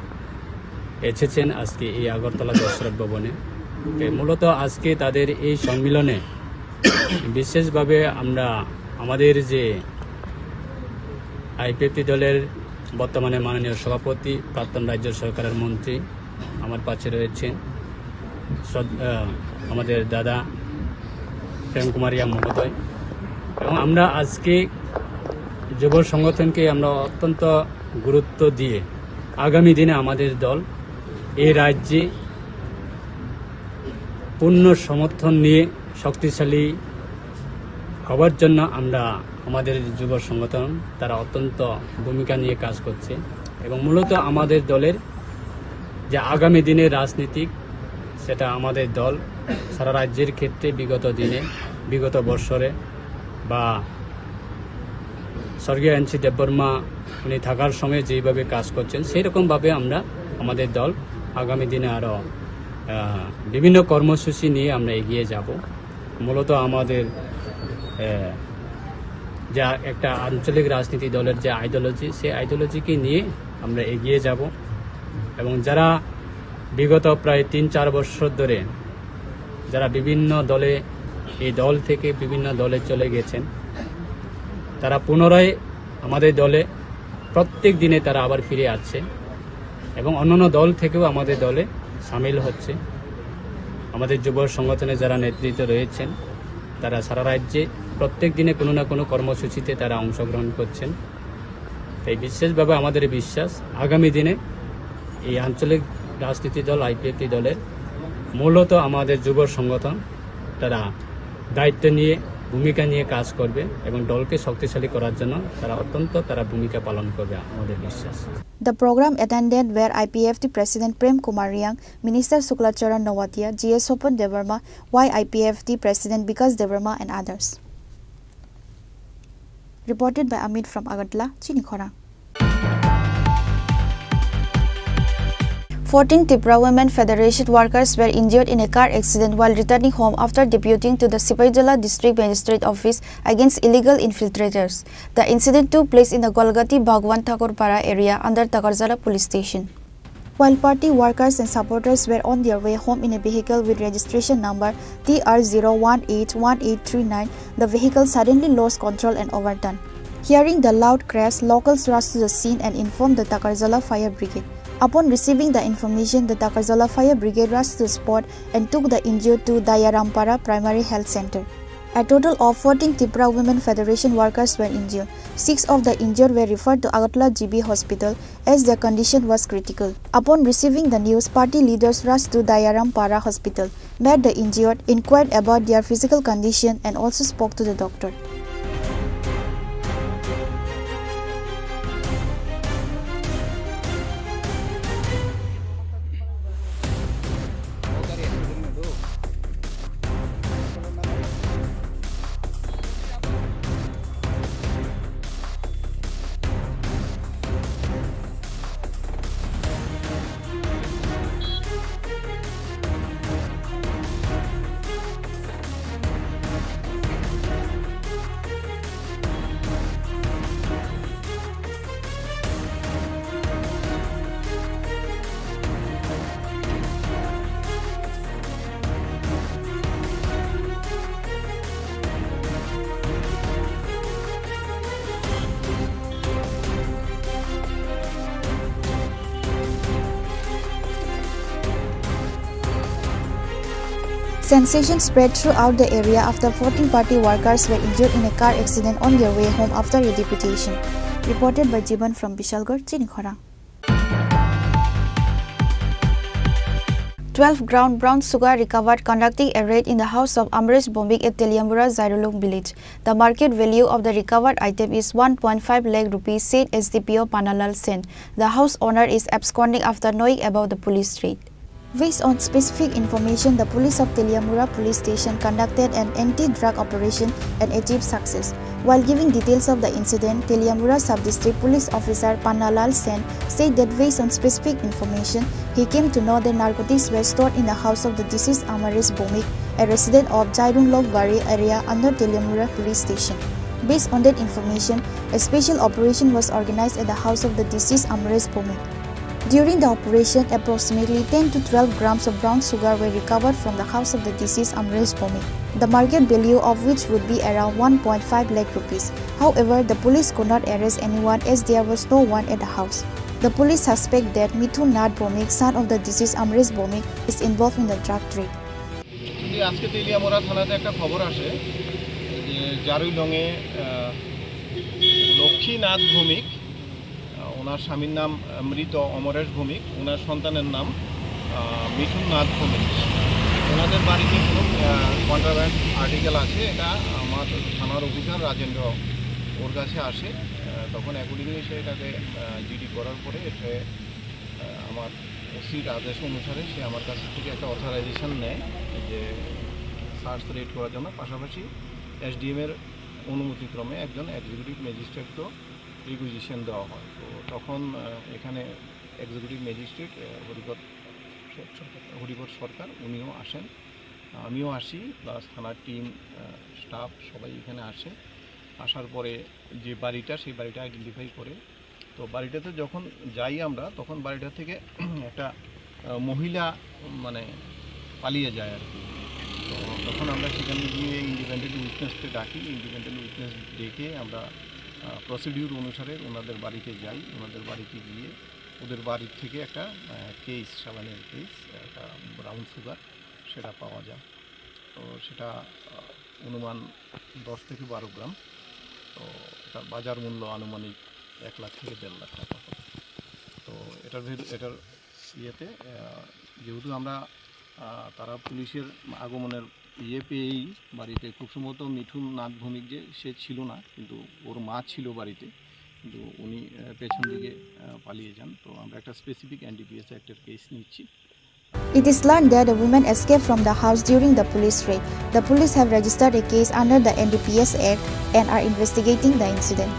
এসেছেন আজকে এই আগরতলা দশরথ ভবনে। তাই মূলত আজকে তাদের এই সম্মেলনে বিশেষভাবে আমরা আমাদের যে আইপিএফটি দলের বর্তমানে মাননীয় সভাপতি, প্রাক্তন রাজ্য সরকারের মন্ত্রী আমার পাশে রয়েছেন, শ্রদ্ধ-, আহ, আমাদের দাদা প্রেম কুমার রিয়াং মহোদয়, এবং আমরা আজকে যুব সংগঠনকে আমরা অত্যন্ত গুরুত্ব দিয়ে আগামী দিনে আমাদের দল এই রাজ্যে পূর্ণ সমর্থন নিয়ে শক্তিশালী হওয়ার জন্য আমরা, আমাদের যুব সংগঠন তারা অত্যন্ত ভূমিকা নিয়ে কাজ করছে এবং মূলত আমাদের দলের যে আগামী দিনের রাজনীতিক সেটা আমাদের দল সারা রাজ্যের ক্ষেত্রে বিগত দিনে, বিগত বৎসরে বা স্বর্গীয় এন সি দেববর্মা উনি থাকার সময় যেইভাবে কাজ করছেন, সেই রকমভাবে আমরা, আমাদের দল আগামী দিনে আরও, আহ, বিভিন্ন কর্মসূচি নিয়ে আমরা এগিয়ে যাব। মূলত আমাদের, আহ, যা একটা আঞ্চলিক রাজনীতি দলের যে আইডিওলজি, সেই আইডিওলজিকে নিয়ে আমরা এগিয়ে যাব। এবং যারা বিগত প্রায় তিন চার বছর ধরে যারা বিভিন্ন দলে, এই দল থেকে বিভিন্ন দলে চলে গেছেন, তারা পুনরায় আমাদের দলে প্রত্যেক দিনে তারা আবার ফিরে আসছে এবং অন্যান্য দল থেকেও আমাদের দলে সামিল হচ্ছে। আমাদের যুব সংগঠনে যারা নেতৃত্ব রয়েছেন, তারা সারা রাজ্যে প্রত্যেক দিনে কোনো না কোনো কর্মসূচিতে তারা অংশগ্রহণ করছেন। তাই বিশেষভাবে আমাদের বিশ্বাস, আগামী দিনে এই আঞ্চলিক রাজনীতি দল আইপিএফটি দলের মূলত আমাদের যুব সংগঠন, তারা দায়িত্ব নিয়ে, ভূমিকা নিয়ে কাজ করবে এবং দলকে শক্তিশালী করার জন্য তারা অত্যন্ত, তারা ভূমিকা পালন করবে, আমাদের বিশ্বাস। The program attended were I P F T President Prem Kumar Reang, Minister Shukla Charan Noatia, G S Sopon Debbarma, Y I P F T President Bikash Debbarma and others. Reported by Amit from Agartala, Chini Khorang. Fourteen Tipra Women Federation workers were injured in a car accident while returning home after deputing to the Sipaijala District Magistrate Office against illegal infiltrators. The incident took place in the Golgati Bhagwan Thakur Para area under Takarjala Police Station. While party workers and supporters were on their way home in a vehicle with registration number T R zero one eight one eight three nine, the vehicle suddenly lost control and overturned. Hearing the loud crash, locals rushed to the scene and informed the Takarjala Fire Brigade. Upon receiving the information, the Takarjala Fire Brigade rushed to the spot and took the injured to Dayarampara Primary Health Center. A total of fourteen Tipra Women Federation workers were injured. Six of the injured were referred to Agartala G B Hospital as their condition was critical. Upon receiving the news, party leaders rushed to Dayaram Para Hospital, met the injured, inquired about their physical condition, and also spoke to the doctor. Sensation spread throughout the area after fourteen party workers were injured in a car accident on their way home after a deputation. Reported by Jiban from Bishalgarh, Chini Khorang. Twelve gram brown sugar recovered conducting a raid in the house of Amresh Bhowmik at Teliamura Jairulung village. The market value of the recovered item is one point five lakh rupees, said S D P O Panalal Sen. The house owner is absconding after knowing about the police raid. Based on specific information, the police of Teliamura Police Station conducted an anti-drug operation and achieved success. While giving details of the incident, Teliamura Sub-District Police Officer Pannalal Sen said that based on specific information, he came to know that narcotics were stored in the house of the deceased Amaresh Bhowmik, a resident of Jairung Lokbari area under Teliamura Police Station. Based on that information, a special operation was organized at the house of the deceased Amaresh Bhowmik. During the operation, approximately ten to twelve grams of brown sugar were recovered from the house of the deceased Amresh Bhowmik, the market value of which would be around one point five lakh rupees. However, the police could not arrest anyone as there was no one at the house. The police suspect that Mithun Nath Bhowmik, son of the deceased Amresh Bhowmik, is involved in the drug trade. জি, আজকে তেলিয়ামুড়া থানাতে একটা খবর আসে যে জারুইলংয়ে, আহ, লক্ষ্মীনাথ ভৌমিক, আহ, ওনার স্বামীর নাম, আহ, মৃত অমরেশ ভৌমিক, ওনার সন্তানের নাম, আহ, মিঠুন নাথ ভৌমিক। ওনাদের বাড়িতে কোনো, আহ, কন্ট্রাব্যান্ড আর্টিকেল আছে, এটা আমার থানার অফিসার রাজেন্দ্র ওর কাছে আসে। আহ, তখন অ্যাকর্ডিংলি সে এটাকে, আহ, জিডি করার পরে সে, আহ, আমার ওসির আদেশ অনুসারে সে আমার কাছ থেকে একটা অথরাইজেশন নেয় যে সার্চ রেড করার জন্য। পাশাপাশি এসডিএম এর অনুমতিক্রমে একজন এক্সিকিউটিভ ম্যাজিস্ট্রেটকেও রিকুইজিশন দেওয়া হয়। তো তখন, আহ, এখানে এক্সিকিউটিভ ম্যাজিস্ট্রেট, আহ, হরিপদ, হরিপদ সরকার, উনিও আসেন, আমিও আসি, প্লাস থানার টিম, আহ, স্টাফ সবাই এখানে আসে। আসার পরে যে বাড়িটা, সেই বাড়িটা আইডেন্টিফাই করে। তো বাড়িটাতে যখন যাই আমরা, তখন বাড়িটা থেকে একটা, আহ, মহিলা, মানে, পালিয়ে যায় আর কি। তো তখন আমরা সেখানে গিয়ে ইন্ডিপেন্ডেন্ট উইটনেসকে ডাকি। ইন্ডিপেন্ডেন্ট উইটনেস ডেকে আমরা, আহ, প্রসিডিউর অনুসারে ওনাদের বাড়িতে যাই। ওনাদের বাড়িতে গিয়ে ওদের বাড়ির থেকে একটা, আহ, কেস, সাবানের কেস, একটা ব্রাউন সুগার, সেটা পাওয়া যায়। তো সেটা, আহ, অনুমান দশ থেকে বারো গ্রাম। তো এটার বাজার মূল্য আনুমানিক এক লাখ থেকে দেড় লাখ টাকা হবে। তো এটার ভিতরে, এটার ইয়েতে, আহ, যেহেতু আমরা, আহ, তারা পুলিশের আগমনের ইয়ে পেয়েই বাড়িতে, খুব সম্ভবত মিঠুন নাথ ভৌমিক যে, সে ছিল না, কিন্তু ওর মা ছিল বাড়িতে, কিন্তু উনি, আহ, পেছন দিকে, আহ, পালিয়ে যান। তো আমরা একটা স্পেসিফিক এনডিপিএস অ্যাক্টের কেস নিচ্ছি। It is learned that a woman escaped from the house during the police raid. The police have registered a case under the N D P S Act and are investigating the incident.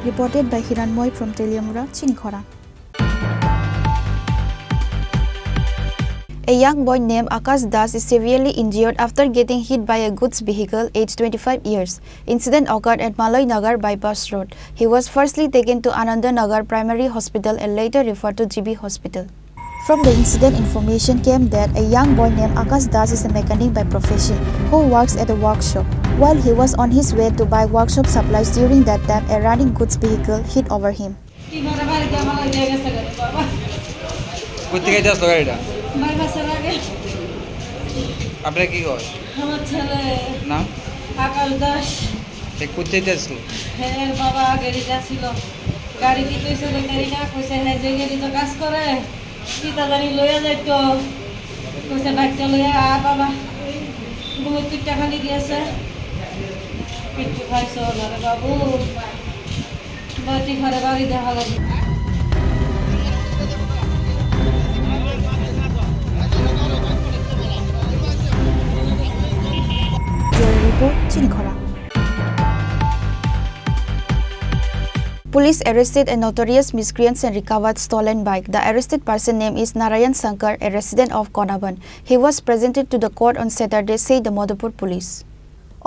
Reported by Hiranmoy from Teliamura, Chinikhora. A young boy named Akash Das is severely injured after getting hit by a goods vehicle, aged twenty-five years. Incident occurred at Malai Nagar Bypass Road. He was firstly taken to Ananda Nagar Primary Hospital and later referred to G B Hospital. From the incident, information came that a young boy named Akash Das is a mechanic by profession who works at a workshop. While he was on his way to buy workshop supplies, during that time a running goods vehicle hit over him. কি করে বাড়িতে আমার ওই জায়গা ছেড়ে দেবো বাবা? কোথা থেকে আসলো গাড়িটা? বাইপাসের আগে। আপনার কি হয়? আমার ছেলে নাম? আকাশ দাস। সে কোথা থেকে আসলো? হ্যাঁ, বাবা গাড়ি যাচ্ছিল। গাড়ি কি কইছে যে গাড়ি না কইছে, হ্যাঁ, যে গাড়ি তো কাজ করে। কিতা জানি লইয়া যাইতো। কইছে বাইকটা লইয়া আ বাবা। ঘুমের তুই টাকা নিয়ে গেছে। কিচ্ছু খাইছো না রে বাবু। বাটি ঘরে বাড়ি দেখা লাগে। Bureau Report, Chinikhora. Police arrested a notorious miscreant and recovered stolen bike. The arrested person name is Narayan Shankar, a resident of Konaban. He was presented to the court on Saturday, said the Madhupur police.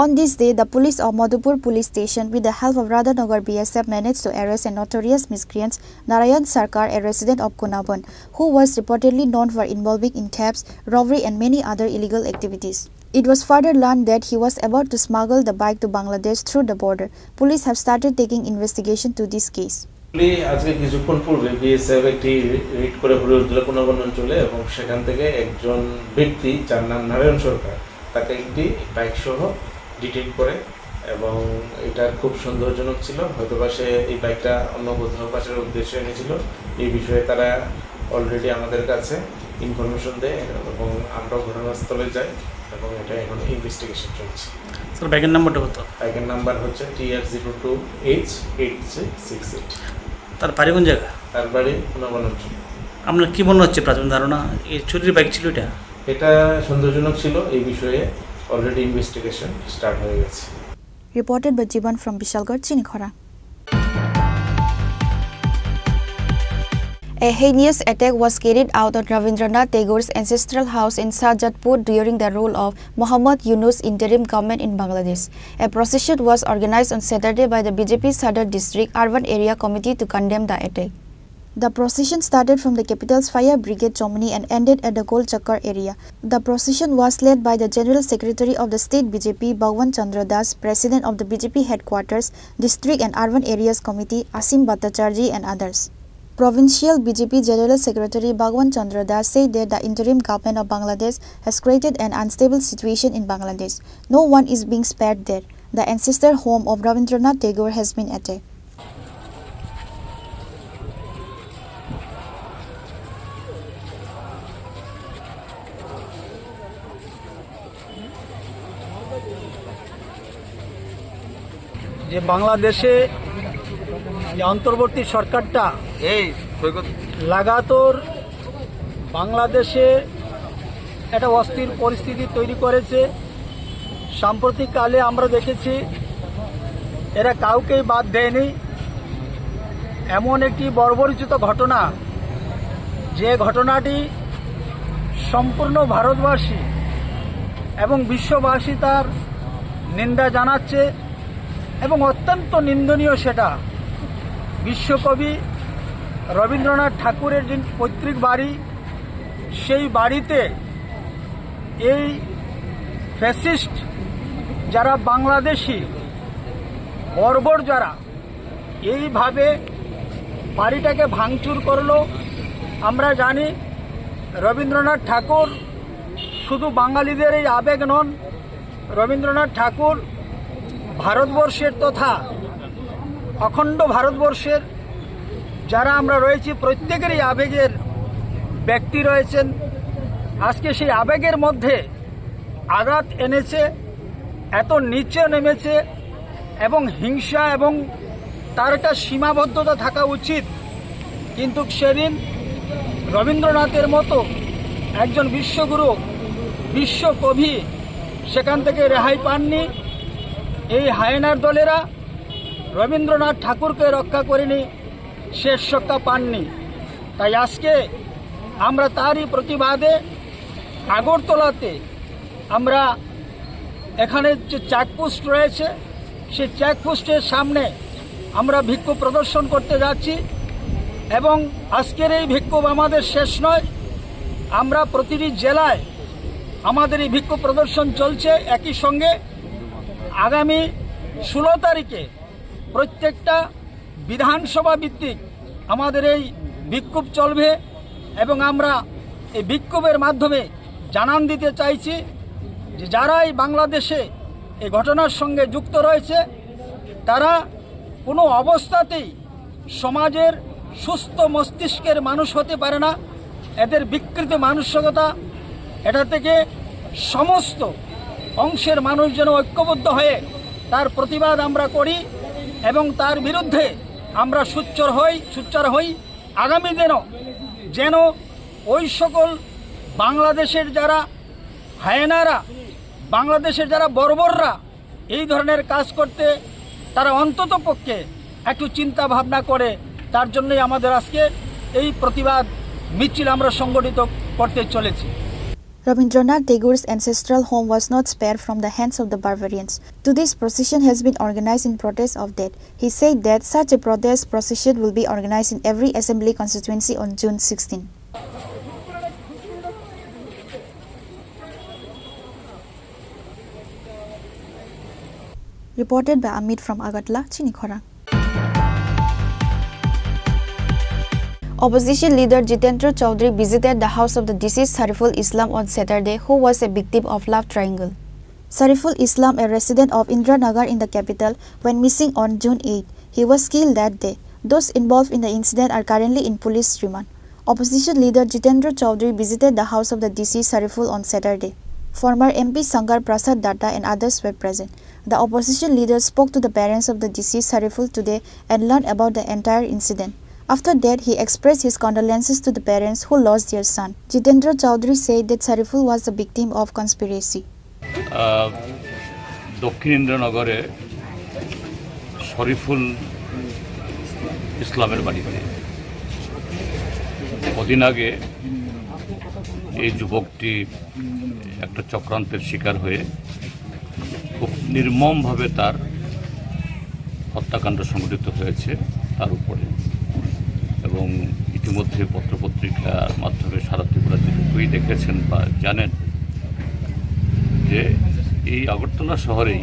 On this day, the police of Madhupur police station, with the help of Radhanagar B S F, managed to arrest a notorious miscreant, Narayan Shankar, a resident of Konaban, who was reportedly known for involving in thefts, robbery and many other illegal activities. It was further learned that he was about to smuggle the bike to Bangladesh through the border. Police have started taking investigation to this case. Actually, আজকে কিছুক্ষণ পূর্বে বিএসএফ একটি রেড করে হরিহরদুলা কোনাবান অঞ্চলে, এবং সেখান থেকে একজন ব্যক্তি, যার নাম নারায়ণ সরকার, তাকে একটি বাইক সহ ডিটেইন করে, এবং এটা খুব সন্দেহজনক ছিল। হয়তোবা সে এই বাইকটা অন্য কোথাও পাচারের উদ্দেশ্যে এনেছিল। এই বিষয়ে তারা অলরেডি আমাদের কাছে ইনফরমেশন দেয় এবং আমরাও ঘটনাস্থলে যাই, এবং এটা এখন ইনভেস্টিগেশন চলছে। স্যার, বাইকের নাম্বারটা কত? বাইকের নাম্বার হচ্ছে TR zero two H eight three six eight. তার বাড়ি কোন জায়গা? তার বাড়ি কোনাবান অঞ্চল। আপনার কি মনে হচ্ছে প্রাথমিক ধারণা, এই চুরির বাইক ছিল এটা? এটা সন্দেহজনক ছিল, এই বিষয়ে অলরেডি ইনভেস্টিগেশন স্টার্ট হয়ে গেছে। Reported by Jiban from Bishalgarh, Chinikhora. A heinous attack was carried out on Rabindranath Tagore's ancestral house in Shahjatpur during the rule of Muhammad Yunus interim government in Bangladesh. A procession was organized on Saturday by the B J P Sadar District Urban Area Committee to condemn the attack. The procession started from the capital's fire brigade Chomani and ended at the Gol Chakkar area. The procession was led by the General Secretary of the State B J P, Bhagwan Chandra Das, President of the B J P Headquarters, District and Urban Areas Committee, Asim Bhattacharjee, and others. Provincial B J P General Secretary Bhagwan Chandra Das said that the interim government of Bangladesh has created an unstable situation in Bangladesh. No one is being spared there. The ancestor home of Rabindranath Tagore has been attacked. যে বাংলাদেশে যে অন্তর্বর্তী সরকারটা এই সৈকত লাগাতার বাংলাদেশে একটা অস্থির পরিস্থিতি তৈরি করেছে। সাম্প্রতিক কালে আমরা দেখেছি, এরা কাউকেই বাদ দেয়নি। এমন একটি বর্বরোচিত ঘটনা, যে ঘটনাটি সম্পূর্ণ ভারতবাসী এবং বিশ্ববাসী তার নিন্দা জানাচ্ছে এবং অত্যন্ত নিন্দনীয় সেটা। বিশ্বকবি রবীন্দ্রনাথ ঠাকুরের যে পৈতৃক বাড়ি, সেই বাড়িতে এই ফ্যাসিস্ট যারা বাংলাদেশি বর্বর যারা এইভাবে বাড়িটাকে ভাঙচুর করলো। আমরা জানি রবীন্দ্রনাথ ঠাকুর শুধু বাঙালিদের এই আবেগ নন, রবীন্দ্রনাথ ঠাকুর ভারতবর্ষের তথা অখণ্ড ভারতবর্ষের যারা আমরা রয়েছি প্রত্যেকেরই আবেগের ব্যক্তি রয়েছেন। আজকে সেই আবেগের মধ্যে আঘাত এনেছে, এত নিচে নেমেছে এবং হিংসা এবং তার একটা সীমাবদ্ধতা থাকা উচিত। কিন্তু সেদিন রবীন্দ্রনাথের মতো একজন বিশ্বগুরু, বিশ্বকবি সেখান থেকে রেহাই পাননি। এই হায়েনার দলেরা রবীন্দ্রনাথ ঠাকুরকে রক্ষা করেনি, শেষ রক্ষা পাননি। তাই আজকে আমরা তারই প্রতিবাদে আগরতলাতে আমরা এখানে যে চেকপোস্ট রয়েছে, সেই চেকপোস্টের সামনে আমরা বিক্ষোভ প্রদর্শন করতে যাচ্ছি। এবং আজকের এই বিক্ষোভ আমাদের শেষ নয়, আমরা প্রতিটি জেলায় আমাদের এই বিক্ষোভ প্রদর্শন চলছে। একই সঙ্গে আগামী ষোলো তারিখে প্রত্যেকটা বিধানসভা ভিত্তিক আমাদের এই বিক্ষোভ চলবে এবং আমরা এই বিক্ষোভের মাধ্যমে জানান দিতে চাইছি যে যারা এই বাংলাদেশে এই ঘটনার সঙ্গে যুক্ত রয়েছে, তারা কোনো অবস্থাতেই সমাজের সুস্থ মস্তিষ্কের মানুষ হতে পারে না। এদের বিকৃত মানসিকতা, এটা থেকে সমস্ত অংশের মানুষ যেন ঐক্যবদ্ধ হয়ে তার প্রতিবাদ আমরা করি এবং তার বিরুদ্ধে আমরা সোচ্চার হই, সোচ্চার হই। আগামী দিনও যেন ওই সকল বাংলাদেশের যারা হায়েনারা, বাংলাদেশের যারা বর্বররা এই ধরনের কাজ করতে তারা অন্তত পক্ষে একটু চিন্তা ভাবনা করে, তার জন্যই আমাদের আজকে এই প্রতিবাদ মিছিল আমরা সংগঠিত করতে চলেছি। Rabindranath Tagore's ancestral home was not spared from the hands of the barbarians. Today's procession has been organized in protest of that. He said that such a protest procession will be organized in every assembly constituency on June sixteen. Reported by Amit from Agartala, Chini Khorang. Opposition leader Jitendra Chaudhary visited the house of the deceased Sariful Islam on Saturday, who was a victim of love triangle. Sariful Islam, a resident of Indiranagar in the capital, went missing on June eight. He was killed that day. Those involved in the incident are currently in police remand. Opposition leader Jitendra Chaudhary visited the house of the deceased Sariful on Saturday. Former M P Shankar Prasad Datta and others were present. The opposition leader spoke to the parents of the deceased Sariful today and learned about the entire incident. After that, he expressed his condolences to the parents who lost their son. Jitendra Chaudhary said that Sariful was the victim of conspiracy. আহ, দক্ষিণ ইন্দ্রনগরে শরীফুল ইসলামের বাড়িতে কদিন আগে এই যুবকটি একটা চক্রান্তের শিকার হয়ে খুব নির্মমভাবে তার হত্যাকাণ্ড সংঘটিত হয়েছে তার উপরে। এবং ইতিমধ্যে পত্রপত্রিকার মাধ্যমে সারা ত্রিপুরা যেটুকুই দেখেছেন বা জানেন যে এই আগরতলা শহরেই,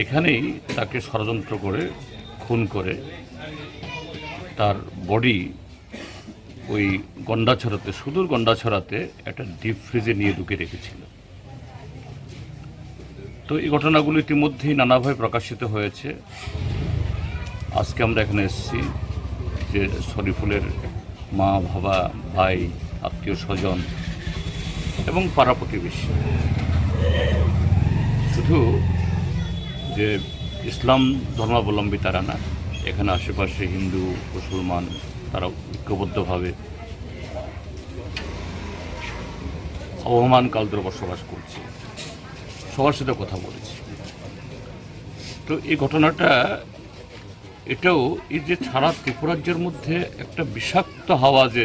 এখানেই তাকে ষড়যন্ত্র করে খুন করে তার বডি ওই গন্ডাছড়াতে, সুদূর গন্ডাছড়াতে একটা ডিপ ফ্রিজে নিয়ে ঢুকে রেখেছিল। তো তো এই ঘটনাগুলো ইতিমধ্যেই নানাভাবে প্রকাশিত হয়েছে। আজকে আমরা এখানে এসেছি যে শরীফুলের মা, বাবা, ভাই, আত্মীয় স্বজন এবং পাড়া প্রতিবেশী, শুধু যে ইসলাম ধর্মাবলম্বী তারা না, এখানে আশেপাশে হিন্দু, মুসলমান, তারা ঐক্যবদ্ধভাবে আবহমান কাল ধরে বসবাস করছে। সবার সাথে কথা বলেছি। তো এই ঘটনাটা, এটাও এই যে সারা ত্রিপুরাজ্যের মধ্যে একটা বিষাক্ত হাওয়া যে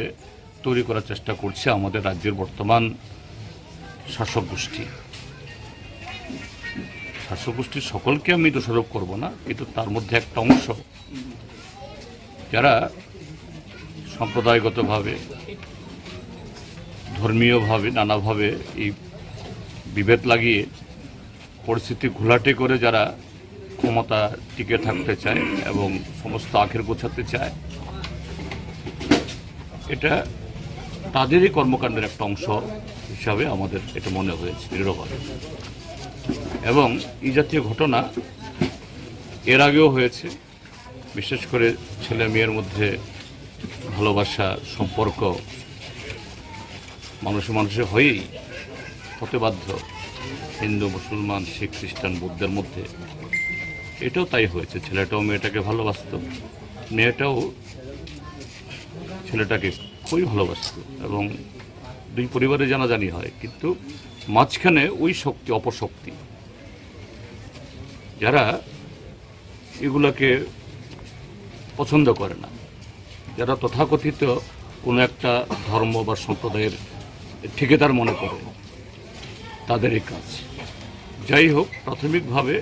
তৈরি করার চেষ্টা করছে আমাদের রাজ্যের বর্তমান শাসক গোষ্ঠী। শাসক গোষ্ঠীর সকলকে আমি দোষারোপ করব না, কিন্তু তার মধ্যে একটা অংশ যারা সম্প্রদায়গতভাবে, ধর্মীয়ভাবে, নানাভাবে এই বিভেদ লাগিয়ে পরিস্থিতি ঘোলাটে করে যারা ক্ষমতা টিকে থাকতে চায় এবং সমস্ত আখের গোছাতে চায়, এটা তাদেরই কর্মকাণ্ডের একটা অংশ হিসাবে আমাদের এটা মনে হয়েছে দৃঢ়ভাবে। এবং এই জাতীয় ঘটনা এর আগেও হয়েছে। বিশেষ করে ছেলে মেয়ের মধ্যে ভালোবাসা, সম্পর্ক মানুষে মানুষে হয়েই, হতে বাধ্য। হিন্দু, মুসলমান, শিখ, খ্রিস্টান, বৌদ্ধের মধ্যে এটাও তাই হয়েছে। ছেলেটাও মেয়েটাকে ভালোবাসতো, মেয়েটাও ছেলেটাকে খুবই ভালোবাসতো, এবং দুই পরিবারে জানাজানি হয়। কিন্তু মাঝখানে ওই শক্তি, অপশক্তি, যারা এগুলোকে পছন্দ করে না, যারা তথাকথিত কোনো একটা ধর্ম বা সম্প্রদায়ের ঠিকাদার মনে করে, তাদেরই কাজ। যাই হোক, প্রাথমিকভাবে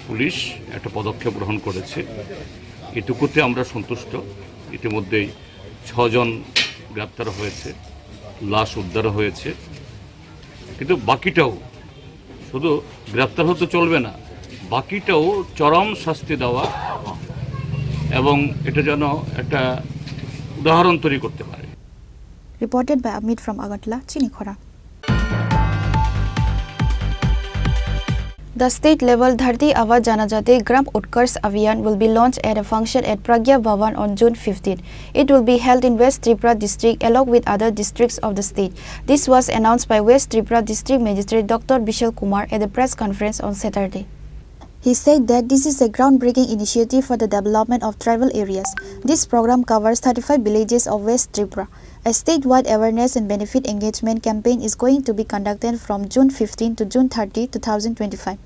পুলিশ একটা পদক্ষেপ গ্রহণ করেছে, এটুকুতে আমরা সন্তুষ্ট। ইতিমধ্যেই ছজন গ্রেপ্তার হয়েছে, লাশ উদ্ধার হয়েছে, কিন্তু বাকিটাও শুধু গ্রেপ্তার হতে চলবে না, বাকিটাও চরম শাস্তি দেওয়া এবং এটা যেন একটা উদাহরণ তৈরি করতে পারে। Reported by Amit from Agartala, Chinikhora. The state level Dharti Aaba Janajati Gram Utkarsh Abhiyan will be launched at a function at Pragya Bhavan on June fifteen. It will be held in West Tripura district along with other districts of the state. This was announced by West Tripura District Magistrate Doctor Bishal Kumar at the press conference on Saturday. He said that this is a groundbreaking initiative for the development of tribal areas. This program covers thirty-five villages of West Tripura. A statewide awareness and benefit engagement campaign is going to be conducted from June fifteen to June thirty, two thousand twenty-five,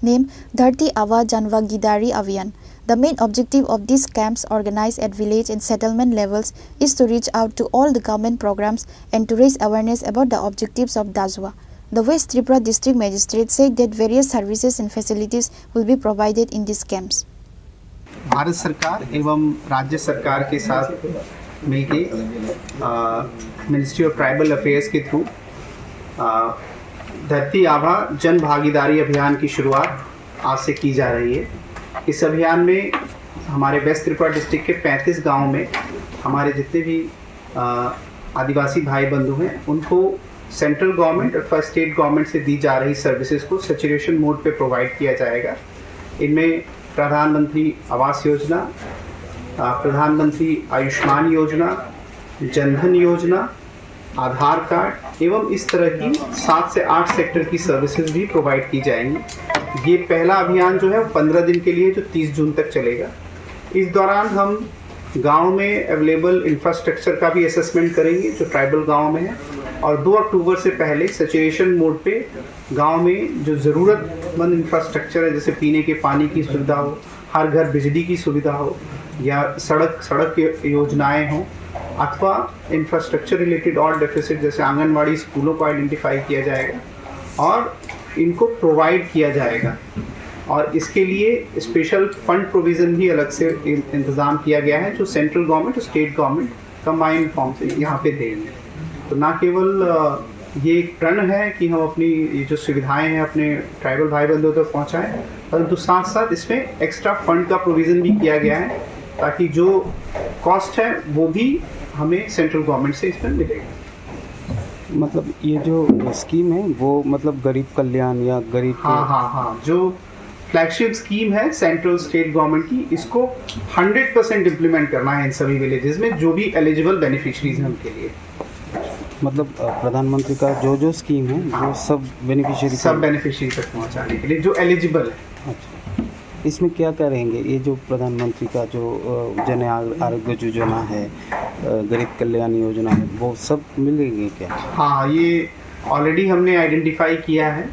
named Dharti Aaba Janbhagidari Abhiyan. The main objective of these camps organized at village and settlement levels is to reach out to all the government programs and to raise awareness about the objectives of DAJVA. The West Tripura District Magistrate said that various services and facilities will be provided in these camps. Bharat सरकार एवं राज्य सरकार के साथ मिलके ministry of tribal affairs के थ्रू धरती आभा जन भागीदारी अभियान की शुरुआत आज से की जा रही है। इस अभियान में हमारे वेस्ट त्रिपुरा डिस्ट्रिक्ट के पैंतीस गाँव में हमारे जितने भी अ, आदिवासी भाई बंधु हैं उनको सेंट्रल गवर्नमेंट अथवा स्टेट गवर्नमेंट से दी जा रही सर्विसेज को सैचुरेशन मोड पे प्रोवाइड किया जाएगा। इनमें प्रधानमंत्री आवास योजना, अ, प्रधानमंत्री आयुष्मान योजना, जनधन योजना, आधार कार्ड एवं इस तरह की सात से आठ सेक्टर की सर्विसेज भी प्रोवाइड की जाएंगी। ये पहला अभियान जो है वो पन्द्रह दिन के लिए जो तीस जून तक चलेगा। इस दौरान हम गांव में अवेलेबल इंफ्रास्ट्रक्चर का भी असेसमेंट करेंगे जो ट्राइबल गांव में है और दो अक्टूबर से पहले सैचुरेशन मोड पे गांव में जो ज़रूरतमंद इंफ्रास्ट्रक्चर है जैसे पीने के पानी की सुविधा हो, हर घर बिजली की सुविधा हो या सड़क सड़क योजनाएं हों अथवा इंफ्रास्ट्रक्चर रिलेटेड और डेफिसिट जैसे आंगनवाड़ी स्कूलों को आइडेंटिफाई किया जाएगा और इनको प्रोवाइड किया जाएगा और इसके लिए स्पेशल फंड प्रोविज़न भी अलग से इंतज़ाम किया गया है जो सेंट्रल गवर्नमेंट और स्टेट गवर्नमेंट कंबाइंड फॉर्म से यहाँ पे देंगे। तो ना केवल ये एक प्रण है कि हम अपनी ये जो सुविधाएं हैं अपने ट्राइबल भाई बंधुओं तक पहुँचाएँ, परंतु साथ साथ इसमें एक्स्ट्रा फंड का प्रोविज़न भी किया गया है ताकि जो कॉस्ट है वो भी हमें सेंट्रल गवर्नमेंट से इसमें मिलेगा। मतलब ये जो स्कीम है वो मतलब गरीब कल्याण या गरीब के हाँ, हाँ, हाँ। जो फ्लैगशिप स्कीम है सेंट्रल स्टेट गवर्नमेंट की, इसको हंड्रेड परसेंट इम्प्लीमेंट करना है इन सभी विलेजेस में, जो भी एलिजिबल बेनिफिशरीज हैं उनके लिए। मतलब, अ, प्रधानमंत्री का जो जो स्कीम है, वो हाँ। सब बेनिफिशियरी सब को बेनिफिशरी तक पहुंचाने के लिए जो एलिजिबल है। अच्छा, इसमें क्या क्या रहेंगे? ये जो प्रधानमंत्री का जो, अ, जन आर-, आरोग्य योजना है, अ, गरीब कल्याण योजना है, वो सब मिलेंगे क्या? हाँ, ये ऑलरेडी हमने आइडेंटिफाई किया है,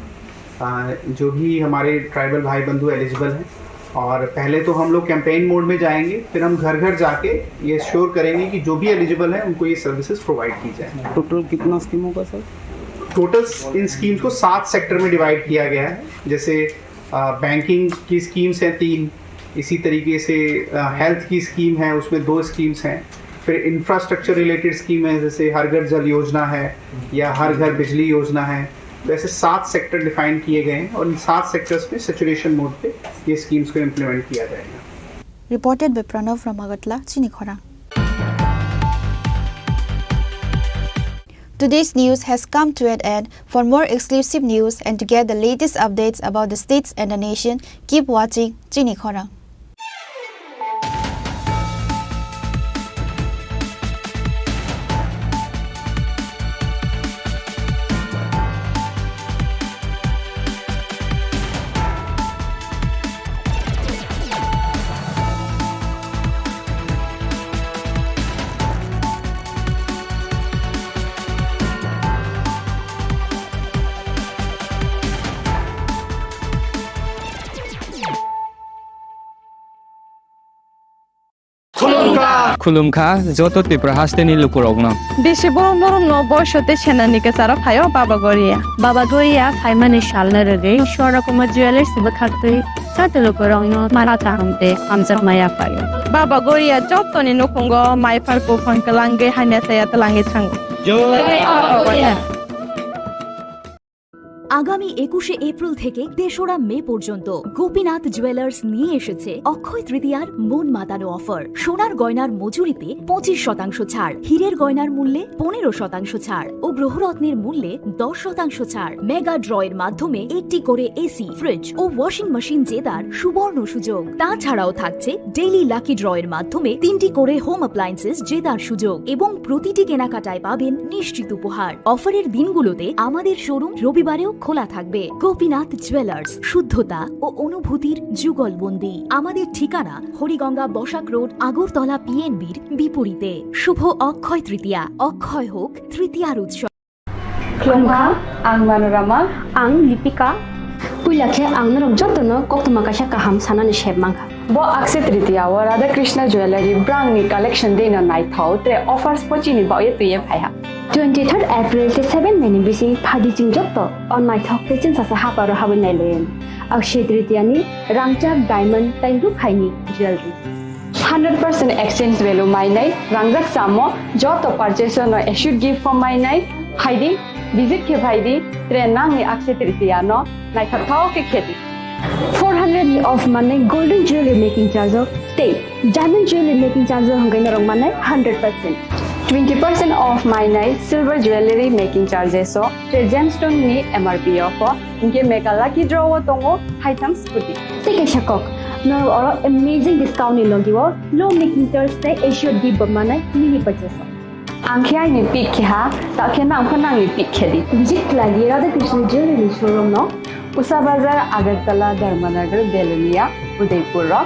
अ, जो भी हमारे ट्राइबल भाई बंधु एलिजिबल हैं। और पहले तो हम लोग कैंपेन मोड में जाएंगे, फिर हम घर घर जाके ये श्योर करेंगे कि जो भी एलिजिबल है उनको ये सर्विसेज प्रोवाइड की जाए। टोटल कितना स्कीम होगा सर? टोटल इन स्कीम्स को सात सेक्टर में डिवाइड किया गया है, जैसे अ, बैंकिंग की स्कीम्स हैं तीन, इसी तरीके से, अ, हेल्थ की स्कीम है, उसमें दो स्कीम्स हैं, फिर इंफ्रास्ट्रक्चर रिलेटेड स्कीम है, जैसे हर घर जल योजना है या हर घर बिजली योजना है। तो ऐसे सात सेक्टर डिफाइन किए गए हैं और इन सात सेक्टर्स में सैचुरेशन मोड पे ये स्कीम्स को इम्प्लीमेंट किया जाएगा। Reported by Pranav from Agartala, Chini Khorang. Today's news has come to an end. For more exclusive news and to get the latest updates about the states and the nation, keep watching Chini Khorang. Khulumkha. Khulumkha joto Tripura hasteni lukurokno. Bisi borok norokno boiso tei senani kwcharo phaio Baba Goria. Baba Goria phaimani salno rwgwi Swarna Kumar Jewellers bwkhaktwi joto lukurokno mara kaham tei hamjakma yaphaio. Baba Goria jotoni nukhungo maiphar buphang kwlangwi hamya chaya twlangwi thango. Jai Baba Goria. আগামী একুশে এপ্রিল থেকে তেসরা মে পর্যন্ত গোপীনাথ জুয়েলার্স নিয়ে এসেছে অক্ষয় তৃতীয়ার মন মাতানো অফার। সোনার গয়নার মজুরিতে পঁচিশ শতাংশ ছাড়, হীরের গয়নার মূল্যে পনেরো শতাংশ ছাড় ও গ্রহরত্নের মূল্যে দশ শতাংশ ছাড়। মেগা ড্রয়ের মাধ্যমে একটি করে এসি, ফ্রিজ ও ওয়াশিং মেশিন জেতার সুবর্ণ সুযোগ। তাছাড়াও থাকছে ডেইলি লাকি ড্রয়ের মাধ্যমে তিনটি করে হোম অ্যাপ্লায়েন্সেস জেতার সুযোগ এবং প্রতিটি কেনাকাটায় পাবেন নিশ্চিত উপহার। অফারের দিনগুলোতে আমাদের শোরুম রবিবারেও খোলা থাকবে। গোপীনাথ জুয়েলার্স, শুদ্ধতা ও অনুভূতির যুগলবন্দি। আমাদের ঠিকানা হরিগঙ্গা বসাক রোড, আগরতলা পিএনবির বিপরীতে। শুভ অক্ষয় তৃতীয়া, অক্ষয় হোক তৃতীয়ার উৎসব। Khulumkha, ang Manorama. Ang Lipika. Puila khe ang norok jotono koktwma kaisa kaham sanani sep mankha. Bo Akshaya Tritiya o Radha Krishna Jewellery brangni collection deino naithok tre offers pochini baoye twiye phaiha. Twenty third April tei seven May ni bising phadi chwng joto o naithok tei chwngsacha haparo habwi nailaiyani. Akshaya Tritiya ni rangchak diamond tei rukhaini jewellery. Hundred percent exchange value mainai, rangjak chamo, joto purchase no assured gift form mainai, phaidi, visit khe phaidi, tre nangni Akshaya Tritiya no naithok thok khe khedi. Four hundred ni off manai golden jewelry making charge o tei diamond jewelry making charge o hwnkhe norok manai hundred percent. Twenty percent off mainai silver jewelry making charges o tre gemstone ni M R P off o. Hinkhe mega lucky draw o tongo haitham scooty. Tei kaisa kok, norok oro amazing discount ni logi o low making charge tei assured gift bo manai mini purchase o. Ang khe aini pick khe ha, ta khe nang pho nangni pick khe di. Visit khlai di Radha Krishna Jewellery showroom no. Usa Bazar, Agartala, Dharmanagar, Belonia, Udaipur o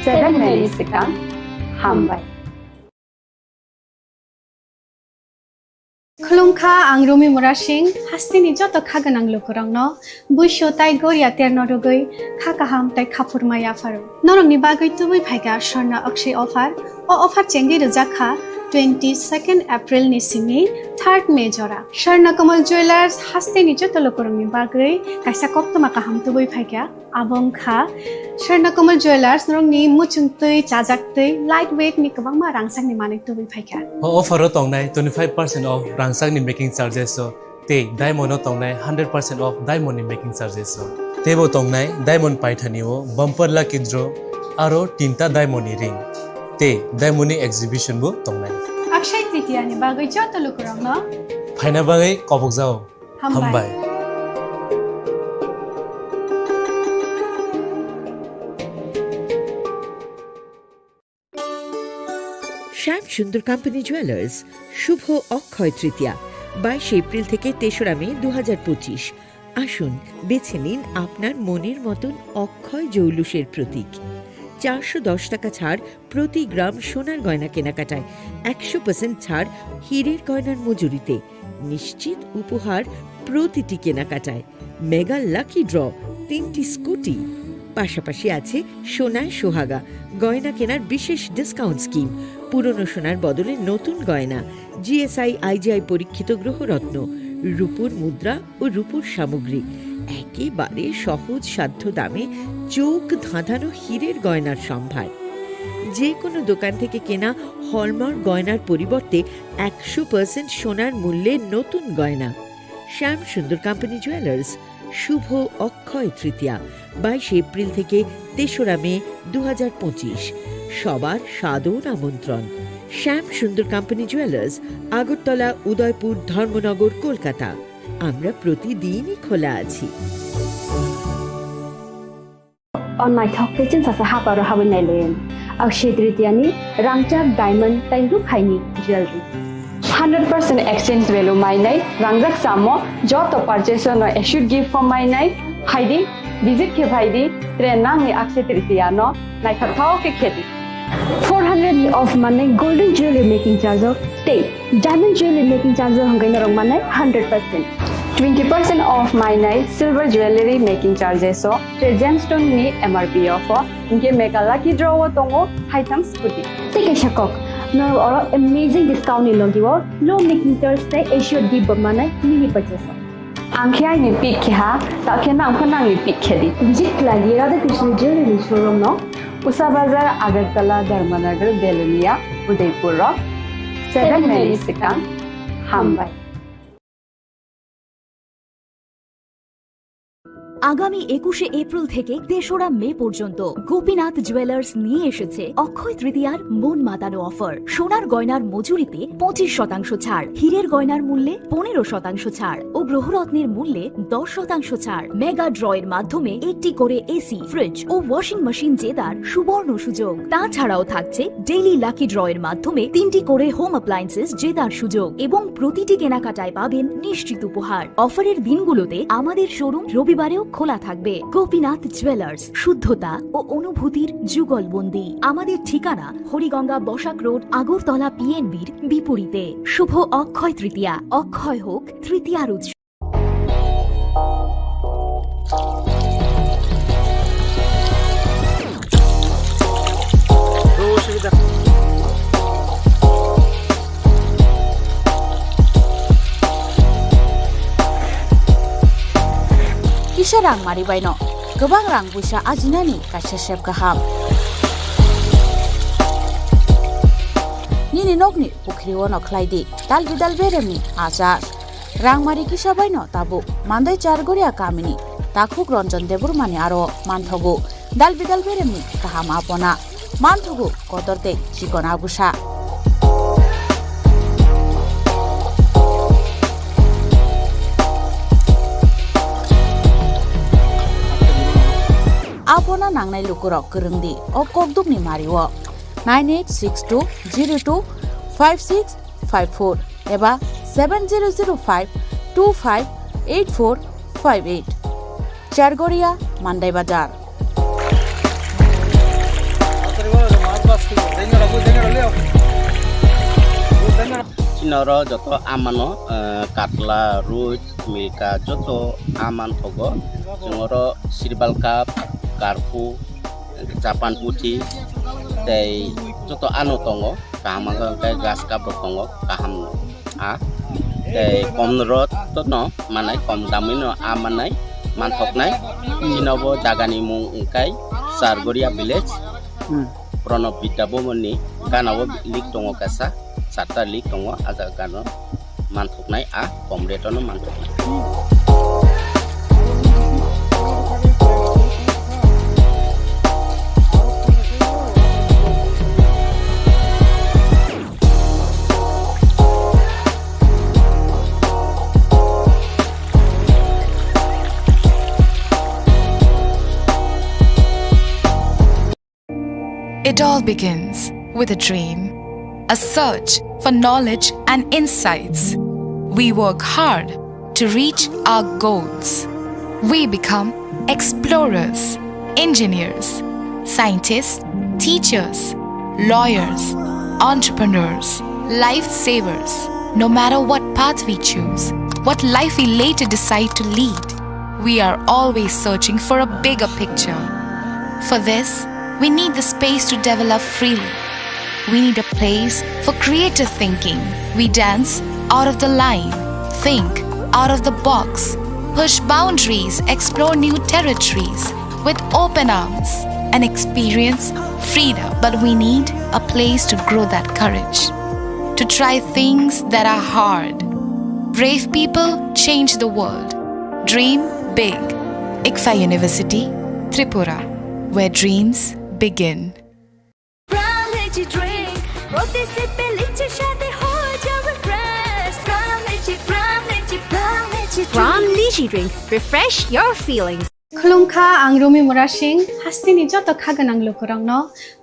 seven May ni swkang. Hambai. Khulumkha, ang Rumi Murasing, hasteni joto kha gwnang lukurokno buisu tai goria terno rwgwi kha kaham tai khaphurma yapharo. Norokni bagwi tubui phaikha Swarna Akshay offer. O offer chengwi rwjak kha twenty second April ni simi third May jora. Swarna Kamal Jewellers hasteni joto lukurokni bagwi kaisa koktwma kaham tubui phaikha. Abo wngkha Swarna Kamal Jewellers, norokni muchungtwi, chajaktwi, light weight ni kwbangma rangchakni manwi tubui phaikha. O offer o tongnai twenty five percent off rangchakni making charges o tei diamond o tongnai hundred percent off diamond ni making charges o. Teibo tongnai diamond paithani o bumper lucky draw aro tinta diamond ni ring tei diamond ni exhibition bo tongnai. Akshaya Tritiya ni bagwi joto lukurokno Phaina bagwi kobokjao. Hambai. Hambai. শ্যাম Sundar company jewellers, শুভ অক্ষয় তৃতীয়া, বাইশে এপ্রিল থেকে তেসরা মে দু হাজার পঁচিশ। আসুন, বেছে নিন আপনার মনের মতন অক্ষয় জৌলুসের প্রতীক। চারশো দশ টাকা ছাড় প্রতি গ্রাম সোনার গয়না কেনাকাটায়, একশো পার্সেন্ট ছাড় হীরের গয়নার মজুরিতে, নিশ্চিত উপহার প্রতিটি কেনাকাটায়, মেগা লাকি ড্র, তিনটি স্কুটি, পাশাপাশি আছে সোনায় সোহাগা, গয়না কেনার বিশেষ ডিসকাউন্ট স্কিম, পুরনো সোনার বদলে নতুন গয়না, জিএসআই আইজিআই পরীক্ষিত গ্রহরত্ন, রূপোর মুদ্রা ও রূপোর সামগ্রী, একেবারে সহজ সাধ্য দামে চোখ ধাঁধানো হীরের গয়নার সম্ভার। যে কোনো দোকান থেকে কেনা হলমার্ক গয়নার পরিবর্তে একশো পার্সেন্ট সোনার মূল্যে নতুন গয়না। শ্যাম সুন্দর কোম্পানি জুয়েলার্স, শুভ অক্ষয় তৃতীয়া, বাইশে এপ্রিল থেকে তেসরা মে দু হাজার পঁচিশ। সবার সাদর আমন্ত্রণ। শ্যাম সুন্দর কোম্পানি জুয়েলার্স, আগরতলা, উদয়পুর, ধর্মনগর, কলকাতা। আমরা প্রতিদিনই খোলা আছি। O naithok tei chwngsasa haparo habwi nailayan. Akshaya Tritiya ni rangchak diamond tei rukhaini jewelry. Hundred percent exchange value mainai, rangjak samo joto purchase no assured gift form mainai, phaidi, visit khe phaidi, tre nangni Akshaya Tritiya no naithok thok khe khedi. Four hundred ni off manai golden jewelry making charge o tei diamond jewelry making charge o hwnkhai norok manai hundred percent. Twenty percent off mainai silver jewelry making charges o, tre gemstone ni M R P o pho, hinkhe mega lucky draw o tongo haitham scooty. Tei kaisa kok, norok oro amazing discount ni logi o low making charge tei assured gift bo manai mini purchase o. Ang khe aini pick khe ha, ta khe nang pho nangni pick khe di. Visit khlai di Radha Krishna Jewelry showroom no, Usa Bazar, Agartala, Dharmanagar, Belonia, Udaipur o seven May ni swkang. Hambai. আগামী একুশে এপ্রিল থেকে তেসরা মে পর্যন্ত গোপীনাথ জুয়েলার্স নিয়ে এসেছে অক্ষয় তৃতীয়ার মন মাতানো অফার। সোনার গয়নার মজুরিতে পঁচিশ শতাংশ ছাড়, হীরের গয়নার মূল্যে পনেরো শতাংশ ছাড় ও গ্রহরত্নের মূল্যে দশ শতাংশ ছাড়। মেগা ড্র এর মাধ্যমে একটি করে এসি, ফ্রিজ ও ওয়াশিং মেশিন জেতার সুবর্ণ সুযোগ। তাছাড়াও থাকছে ডেইলি লাকি ড্র এর মাধ্যমে তিনটি করে হোম অ্যাপ্লায়েন্সেস জেতার সুযোগ এবং প্রতিটি কেনাকাটায় পাবেন নিশ্চিত উপহার। অফারের দিনগুলোতে আমাদের শোরুম রবিবারেও খোলা থাকবে। গোপীনাথ জুয়েলার্স, শুদ্ধতা ও অনুভূতির যুগলবন্দি। আমাদের ঠিকানা হরিগঙ্গা বসাক রোড, আগরতলা পিএনবির বিপরীতে। শুভ অক্ষয় তৃতীয়া, অক্ষয় হোক তৃতীয়ার উৎসব। Kisa rang mari baino kwbang rang puisa ajinani kaisa sep kaham. Nini nokni pukhri o no khlai di dal bidal beremni achar. Rangmari kisa baino tabuk Mandai Chargoria kamini takhuk Ranjan Debbarmani aro manthogo dal bidal beremni kaham apona, manthogo kotor tei chikon abusa. Apona nangnai lukurok kwrwng di o kokdukni mario nine eight six two zero two five six five four eba seven zero zero five two five eight four five eight. Chargoria, Mandai Bazar. Chini oro joto amano, eh, katla, roi, milka, joto aman thogo. Chwng oro sirbal cup, karpu, japan puthi, tei joto ano tongo. Kaham wngkha hwnkhe grass cup rok tongo, kaham a. Tei kom rot no manai, kom damwi no a manai, manthoknai. Chini bo jaga ni mung wngkha Chargoria village. Hmm. Pranab Vidya Bhavan ni gana o link tongo kaisa, charta link tongo, a jaga gana o manthoknai a, kom rate o no manthoknai. It all begins with a dream, a search for knowledge and insights. We work hard to reach our goals. We become explorers, engineers, scientists, teachers, lawyers, entrepreneurs, lifesavers. No matter what path we choose, what life we later decide to lead, we are always searching for a bigger picture. For this, we need the space to develop freely. We need a place for creative thinking. We dance out of the line, think out of the box, push boundaries, explore new territories with open arms, and experience freedom. But we need a place to grow that courage, to try things that are hard. Brave people change the world. Dream big. ICFAI University, Tripura, where dreams begin. Pram Lychee Drink। প্রতি সিপে লিচুর স্বাদে হয়ে যাবে fresh. Pram Lychee, Pram Lychee, Pram Lychee Drink। Pram Lychee Drink। Refresh your feelings. Khulumkha, ang Rumi Murasing, hasteni joto kha gwnang lukurokno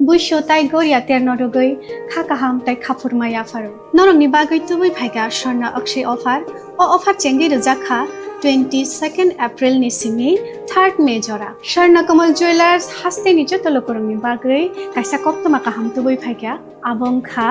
buisu tai goria terno rwgwi kha kaham tai khaphurma yapharo. Norokni bagwi tubui phaikha Swarna Akshay offer. O offer chengwi rwjak kha twenty-second April ni simi third May jora. Swarna Kamal Jewellers hasteni joto lukurokni bagwi kaisa koktwma kaham tubui phaikha. Abo wngkha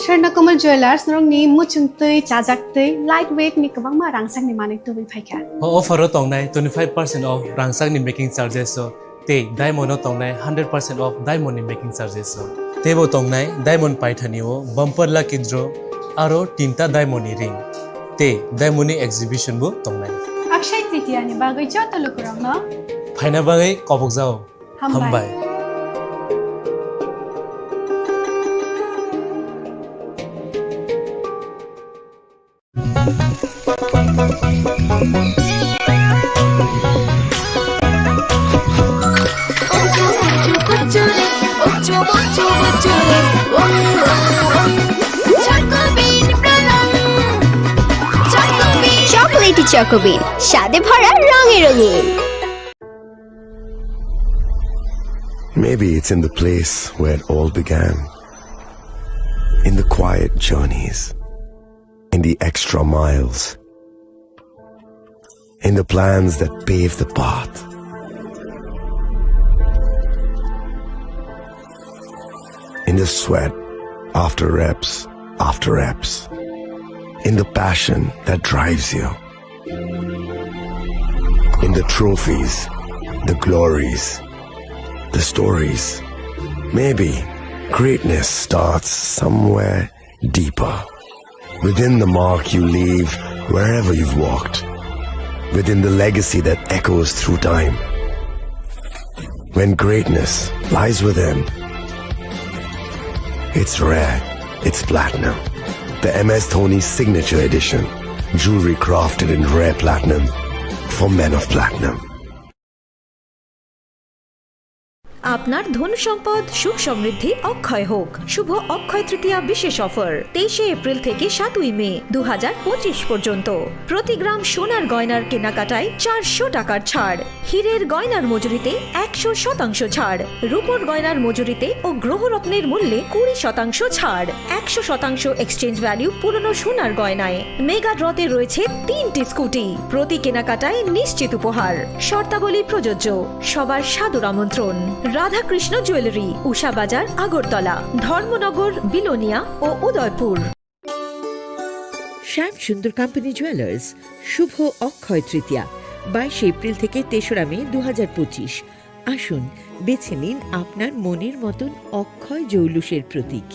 Swarna Kamal Jewellers, norokni muchungtwi, chajaktwi, light weight ni kwbangma rangchakni manwi tubui phaikha. O offer o tongnai twenty-five percent off rangchakni making charges o, tei diamond o tongnai hundred percent off diamond ni making charges o. Teibo tongnai diamond paithani o bumper lucky draw aro tinta diamond ni ring tei diamond ni exhibition bo tongnai. Akshay Tritiya ni bagwi joto lukurokno phaina bagwi kobokjao. Hambai. Hambai. Chocolatey Choco Bean, স্বাদে ভরা রঙে রঙিন। Maybe it's in the place where it all began. In the quiet journeys. In the extra miles. In the plans that pave the path. In the sweat after reps after reps. In the passion that drives you. In the trophies, the glories, the stories. Maybe greatness starts somewhere deeper. Within the mark you leave wherever you've walked. Within the legacy that echoes through time. When greatness lies within, it's rare, it's platinum. The M S Dhoni Signature Edition. Jewelry crafted in rare platinum for men of platinum. আপনার ধন সম্পদ সুখ সমৃদ্ধি অক্ষয় হোক। শুভ অক্ষয় তৃতীয়া বিশেষ অফার তেইশে এপ্রিল থেকে সাতই মে দু হাজার পঁচিশ পর্যন্ত। প্রতি গ্রাম সোনার গয়নার কেনাকাটায় চারশো টাকার ছাড়। হীরের গয়নার মজুরিতে একশো শতাংশ ছাড়, রূপোর গয়নার মজুরিতে ও গ্রহরত্নের মূল্যে কুড়ি শতাংশ ছাড়, একশো শতাংশ এক্সচেঞ্জ ভ্যালু পুরনো সোনার গয়নায়। মেগা ড্রতে রয়েছে তিনটি স্কুটি, প্রতি কেনাকাটায় নিশ্চিত উপহার। শর্তাবলী প্রযোজ্য। সবার সাদর আমন্ত্রণ। রাধাকৃষ্ণ জুয়েলারি, উষা বাজার, আগরতলা, ধর্মনগর, বিলোনিয়া ও উদয়পুর। শ্যাম সুন্দর কোম্পানি জুয়েলার্স, শুভ অক্ষয় তৃতীয়া, বাইশে এপ্রিল থেকে তেসরা মে দু হাজার পঁচিশ। আসুন, বেছে নিন আপনার মনের মতন অক্ষয় জৌলুসের প্রতীক।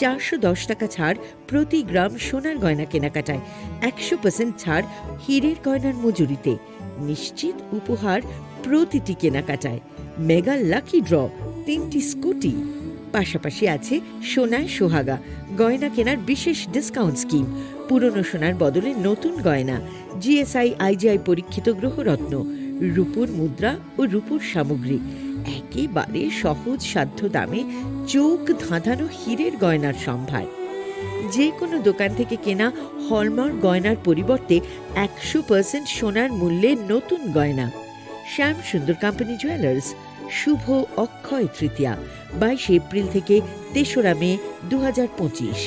চারশো দশ টাকা ছাড় প্রতি গ্রাম সোনার গয়না কেনাকাটায়, একশো পার্সেন্ট ছাড় হীরের গয়নার মজুরিতে, নিশ্চিত উপহার প্রতিটি কেনাকাটায়। মেগা লাকি ড্র, তিনটি স্কুটি। পাশাপাশি আছে সোনায় সোহাগা, গয়না কেনার বিশেষ ডিসকাউন্ট স্কিম, পুরনো সোনার বদলে নতুন গয়না, জিএসআই আইজিআই পরীক্ষিত গ্রহরত্ন, রূপোর মুদ্রা ও রূপোর সামগ্রী। একেবারে সহজ সাধ্য দামে চোখ ধাঁধানো হীরের গয়নার সম্ভার। যে কোনো দোকান থেকে কেনা হলমার্ক গয়নার পরিবর্তে একশো পার্সেন্ট সোনার মূল্যে নতুন গয়না। শ্যাম সুন্দর কোম্পানি জুয়েলার্স, শুভ অক্ষয় তৃতীয়া, বাইশে এপ্রিল থেকে তেসরা মে দু হাজার পঁচিশ।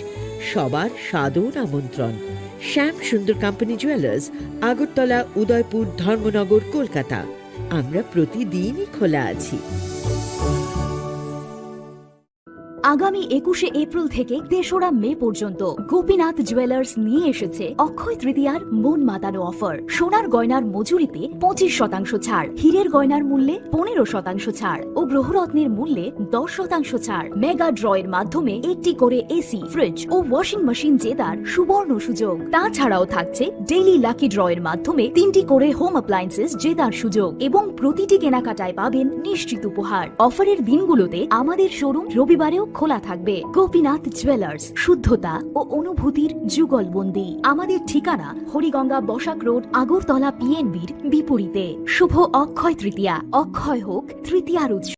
সবার সাদর আমন্ত্রণ। শ্যাম সুন্দর কোম্পানি জুয়েলার্স, আগরতলা, উদয়পুর, ধর্মনগর, কলকাতা। আমরা প্রতিদিনই খোলা আছি। আগামী একুশে এপ্রিল থেকে তেসরা মে পর্যন্ত গোপীনাথ জুয়েলার্স নিয়ে এসেছে অক্ষয় তৃতীয়ার মন মাতানো অফার। সোনার গয়নার মজুরিতে পঁচিশ শতাংশ ছাড়, হীরের গয়নার মূল্যে পনেরো শতাংশ ছাড় ও গ্রহরত্নের মূল্যে দশ শতাংশ ছাড়। মেগা ড্র এর মাধ্যমে একটি করে এসি, ফ্রিজ ও ওয়াশিং মেশিন জেতার সুবর্ণ সুযোগ। তাছাড়াও থাকছে ডেইলি লাকি ড্র এর মাধ্যমে তিনটি করে হোম অ্যাপ্লায়েন্সেস জেতার সুযোগ এবং প্রতিটি কেনাকাটায় পাবেন নিশ্চিত উপহার। অফারের দিনগুলোতে আমাদের শোরুম রবিবারেও খোলা থাকবে। গোপীনাথ জুয়েলার্স, শুদ্ধতা ও অনুভূতির যুগলবন্দি। আমাদের ঠিকানা হরিগঙ্গা বসাক রোড, আগরতলা পিএনবির বিপরীতে। শুভ অক্ষয় তৃতীয়া, অক্ষয় হোক তৃতীয়ার উৎসব।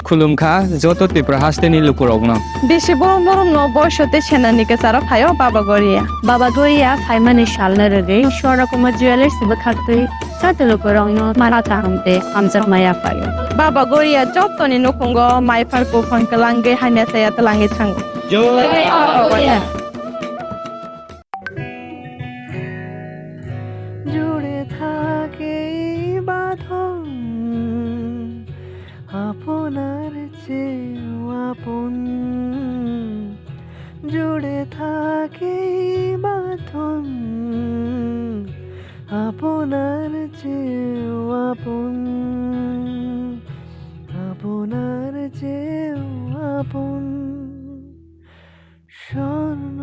Khulumkha, joto Tripura hasteni lukurokno. Bisi borom borom no boisote senani kwcharo phaio Baba Goria. Baba Goria phaimani salno rwgwi Swarna Kumar Jewellers bwkhaktwi joto lukurokno mara kaham tei hamjakma yaphaio. Baba Goria jottoni nukhungo mai phar buphang kwlangwi hamya chaya twlangwi thango. জয় বাবা গরিয়া। জুড়ে থাকে এই বাঁধন আপনার চেয়েও আপন, জুড়ে থাকে এই বাঁধন আপনার চেয়েও আপন, আপনার চেয়েও আপন। স্বর্ণ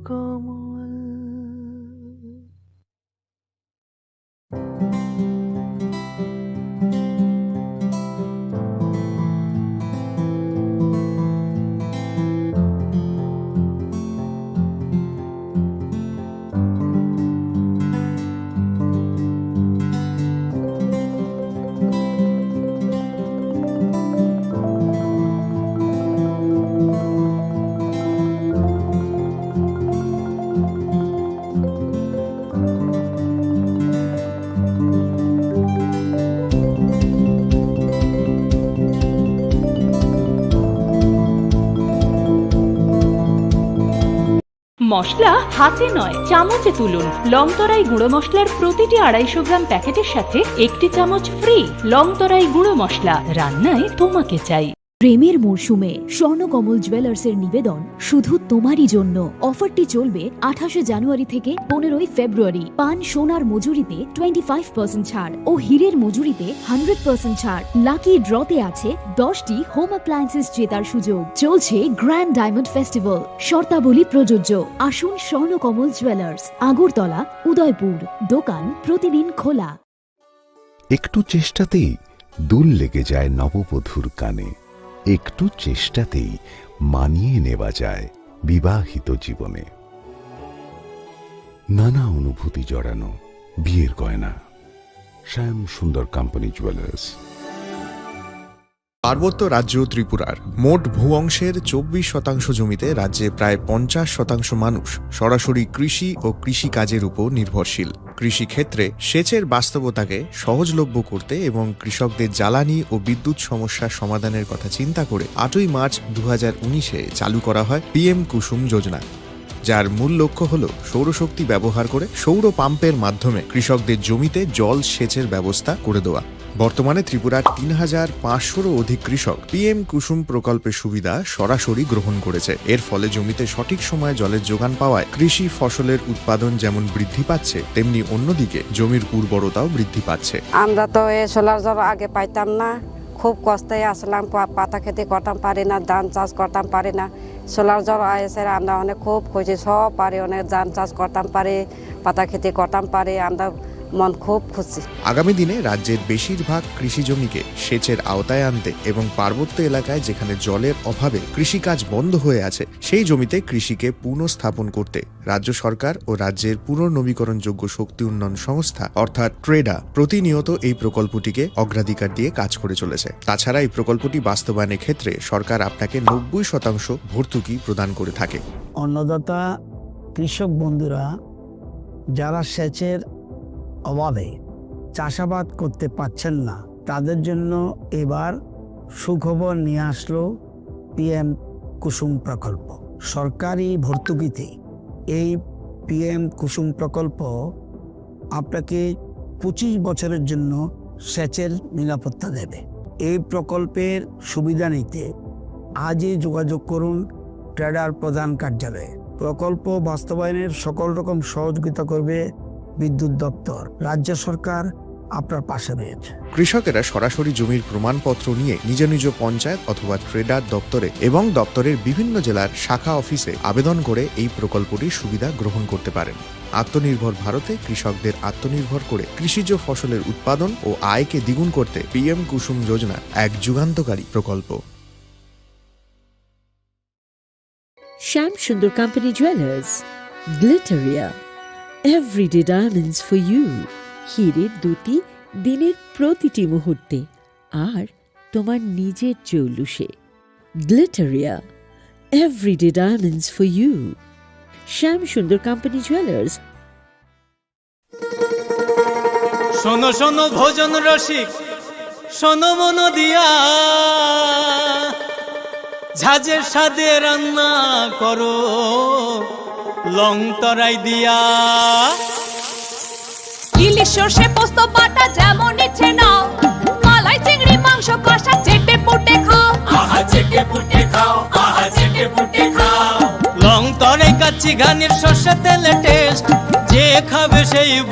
কমল। মশলা হাতে নয়, চামচে তুলুন। লংতরাই গুঁড়ো মশলার প্রতিটি আড়াইশো গ্রাম প্যাকেটের সাথে একটি চামচ ফ্রি। লংতরাই গুঁড়ো মশলা, রান্নায় তোমাকে চাই। প্রেমের মরশুমে স্বর্ণকমল জুয়েলার্সের নিবেদন শুধু তোমারই জন্য। অফারটি চলবে আঠাশে জানুয়ারি থেকে পনেরোই ফেব্রুয়ারি। পান সোনার মজুরিতে টোয়েন্টি ফাইভ পার্সেন্ট ছাড় ও হীরের মজুরিতে হান্ড্রেড পার্সেন্ট ছাড়। লাকি ড্রতে আছে দশটি হোম অ্যাপ্লায়েন্সেস জেতার সুযোগ। চলছে গ্র্যান্ড ডায়মন্ড ফেস্টিভ্যাল, শর্তাবলী প্রযোজ্য। আসুন স্বর্ণকমল জুয়েলার্স, আগরতলা, উদয়পুর। দোকান প্রতিদিন খোলা। একটু চেষ্টাতেই দুল লেগে যায় নববধূর কানে, একটু চেষ্টাতেই মানিয়ে নেওয়া যায় বিবাহিত জীবনে। নানা অনুভূতি জড়ানো বিয়ের গয়না। শ্যাম সুন্দর কোম্পানি জুয়েলার্স। পার্বত্য রাজ্য ত্রিপুরার মোট ভূ অংশের চব্বিশ শতাংশ জমিতে রাজ্যে প্রায় পঞ্চাশ শতাংশ মানুষ সরাসরি কৃষি ও কৃষিকাজের উপর নির্ভরশীল। কৃষিক্ষেত্রে সেচের বাস্তবতাকে সহজলভ্য করতে এবং কৃষকদের জ্বালানি ও বিদ্যুৎ সমস্যা সমাধানের কথা চিন্তা করে আটই মার্চ দু হাজার উনিশে চালু করা হয় পিএম কুসুম যোজনা, যার মূল লক্ষ্য হল সৌরশক্তি ব্যবহার করে সৌর পাম্পের মাধ্যমে কৃষকদের জমিতে জল সেচের ব্যবস্থা করে দেওয়া। বর্তমানে ত্রিপুরার তিন হাজার পাঁচশোরও অধিক কৃষক পিএম কুসুম প্রকল্পের সুবিধা সরাসরি গ্রহণ করেছে। এর ফলে জমিতে সঠিক সময়ে জলের যোগান পাওয়ায় কৃষি ফসলের উৎপাদন যেমন বৃদ্ধি পাচ্ছে, তেমনি অন্যদিকে জমির উর্বরতাও বৃদ্ধি পাচ্ছে। আমরা তো এই সোলার জল আগে পাইতাম না, খুব কষ্টে আসলাম, পা-, পাতা খেতে করতাম পারি না, ধান চাষ করতাম পারি না। সোলার জল এসে আমরা অনেক খুব খুশি, সব পারি, অনেক ধান চাষ করতাম পারি, পাতা খেতে করতাম পারি, আমরা মন খুব খুশি। আগামী দিনে রাজ্যের বেশিরভাগ কৃষি জমিকে সেচের আওতায় আনতে এবং পার্বত্য এলাকায় যেখানে জলের অভাবে কৃষিকাজ বন্ধ হয়ে আছে, সেই জমিতে কৃষিকে পুনঃস্থাপন করতে রাজ্য সরকার ও রাজ্যের পুনর্নবীকরণযোগ্য শক্তি উন্নয়ন সংস্থা অর্থাৎ ট্রেডা প্রতিনিয়ত এই প্রকল্পটিকে অগ্রাধিকার দিয়ে কাজ করে চলেছে। তাছাড়া এই প্রকল্পটি বাস্তবায়নের ক্ষেত্রে সরকার আপনাকে নব্বই শতাংশ ভর্তুকি প্রদান করে থাকে। অন্নদাতা কৃষক বন্ধুরা যারা সেচের অভাবে চাষাবাদ করতে পারছেন না, তাদের জন্য এবার সুখবর নিয়ে আসলো পিএম কুসুম প্রকল্প। সরকারি ভর্তুকিতে এই পিএম কুসুম প্রকল্প আপনাকে পঁচিশ বছরের জন্য সেচের নিরাপত্তা দেবে। এই প্রকল্পের সুবিধা নিতে আজই যোগাযোগ করুন ট্রেডার প্রধান কার্যালয়ে। প্রকল্প বাস্তবায়নের সকল রকম সহযোগিতা করবে বিদ্যুৎ দপ্তর। রাজ্য সরকার আপনার পাশে রয়েছে। কৃষকেরা সরাসরি জমির প্রমাণপত্র নিয়ে নিজ নিজ পঞ্চায়েত অথবা ট্রেডার দপ্তরে এবং দপ্তরের বিভিন্ন জেলার শাখা অফিসে আবেদন করে এই প্রকল্পটির সুবিধা গ্রহণ করতে পারেন। আত্মনির্ভর ভারতে কৃষকদের আত্মনির্ভর করে কৃষিজ ফসলের উৎপাদন ও আয়কে দ্বিগুণ করতে পিএম কুসুম যোজনা এক যুগান্তকারী প্রকল্প। Shyam Sundar company jewellers, Glitteria, everyday diamonds for you. হীরের দ্যুতি দিনের প্রতিটি মুহূর্তে আর তোমার নিজের জৌলুসে। Glitteria, everyday diamonds for you. Shyam Sundar company jewellers. শোনো শোনো ভোজন রসিক, শোনো মন দিয়া, ঝাঁঝের স্বাদে রান্না করো লং তরাই দিয়া। ইলিশ সর্ষে পোস্ত বাটা যেমন ইচ্ছে নাও, মালাই চিংড়ি মাংস কষা চেটে পুটে খাও। আহা চেটে পুটে খাও, আহা চেটে পুটে খাও। লং তরাই কাচ্চি ঘানির সর্ষে তেলে টেস্ট, যে খাবে সেই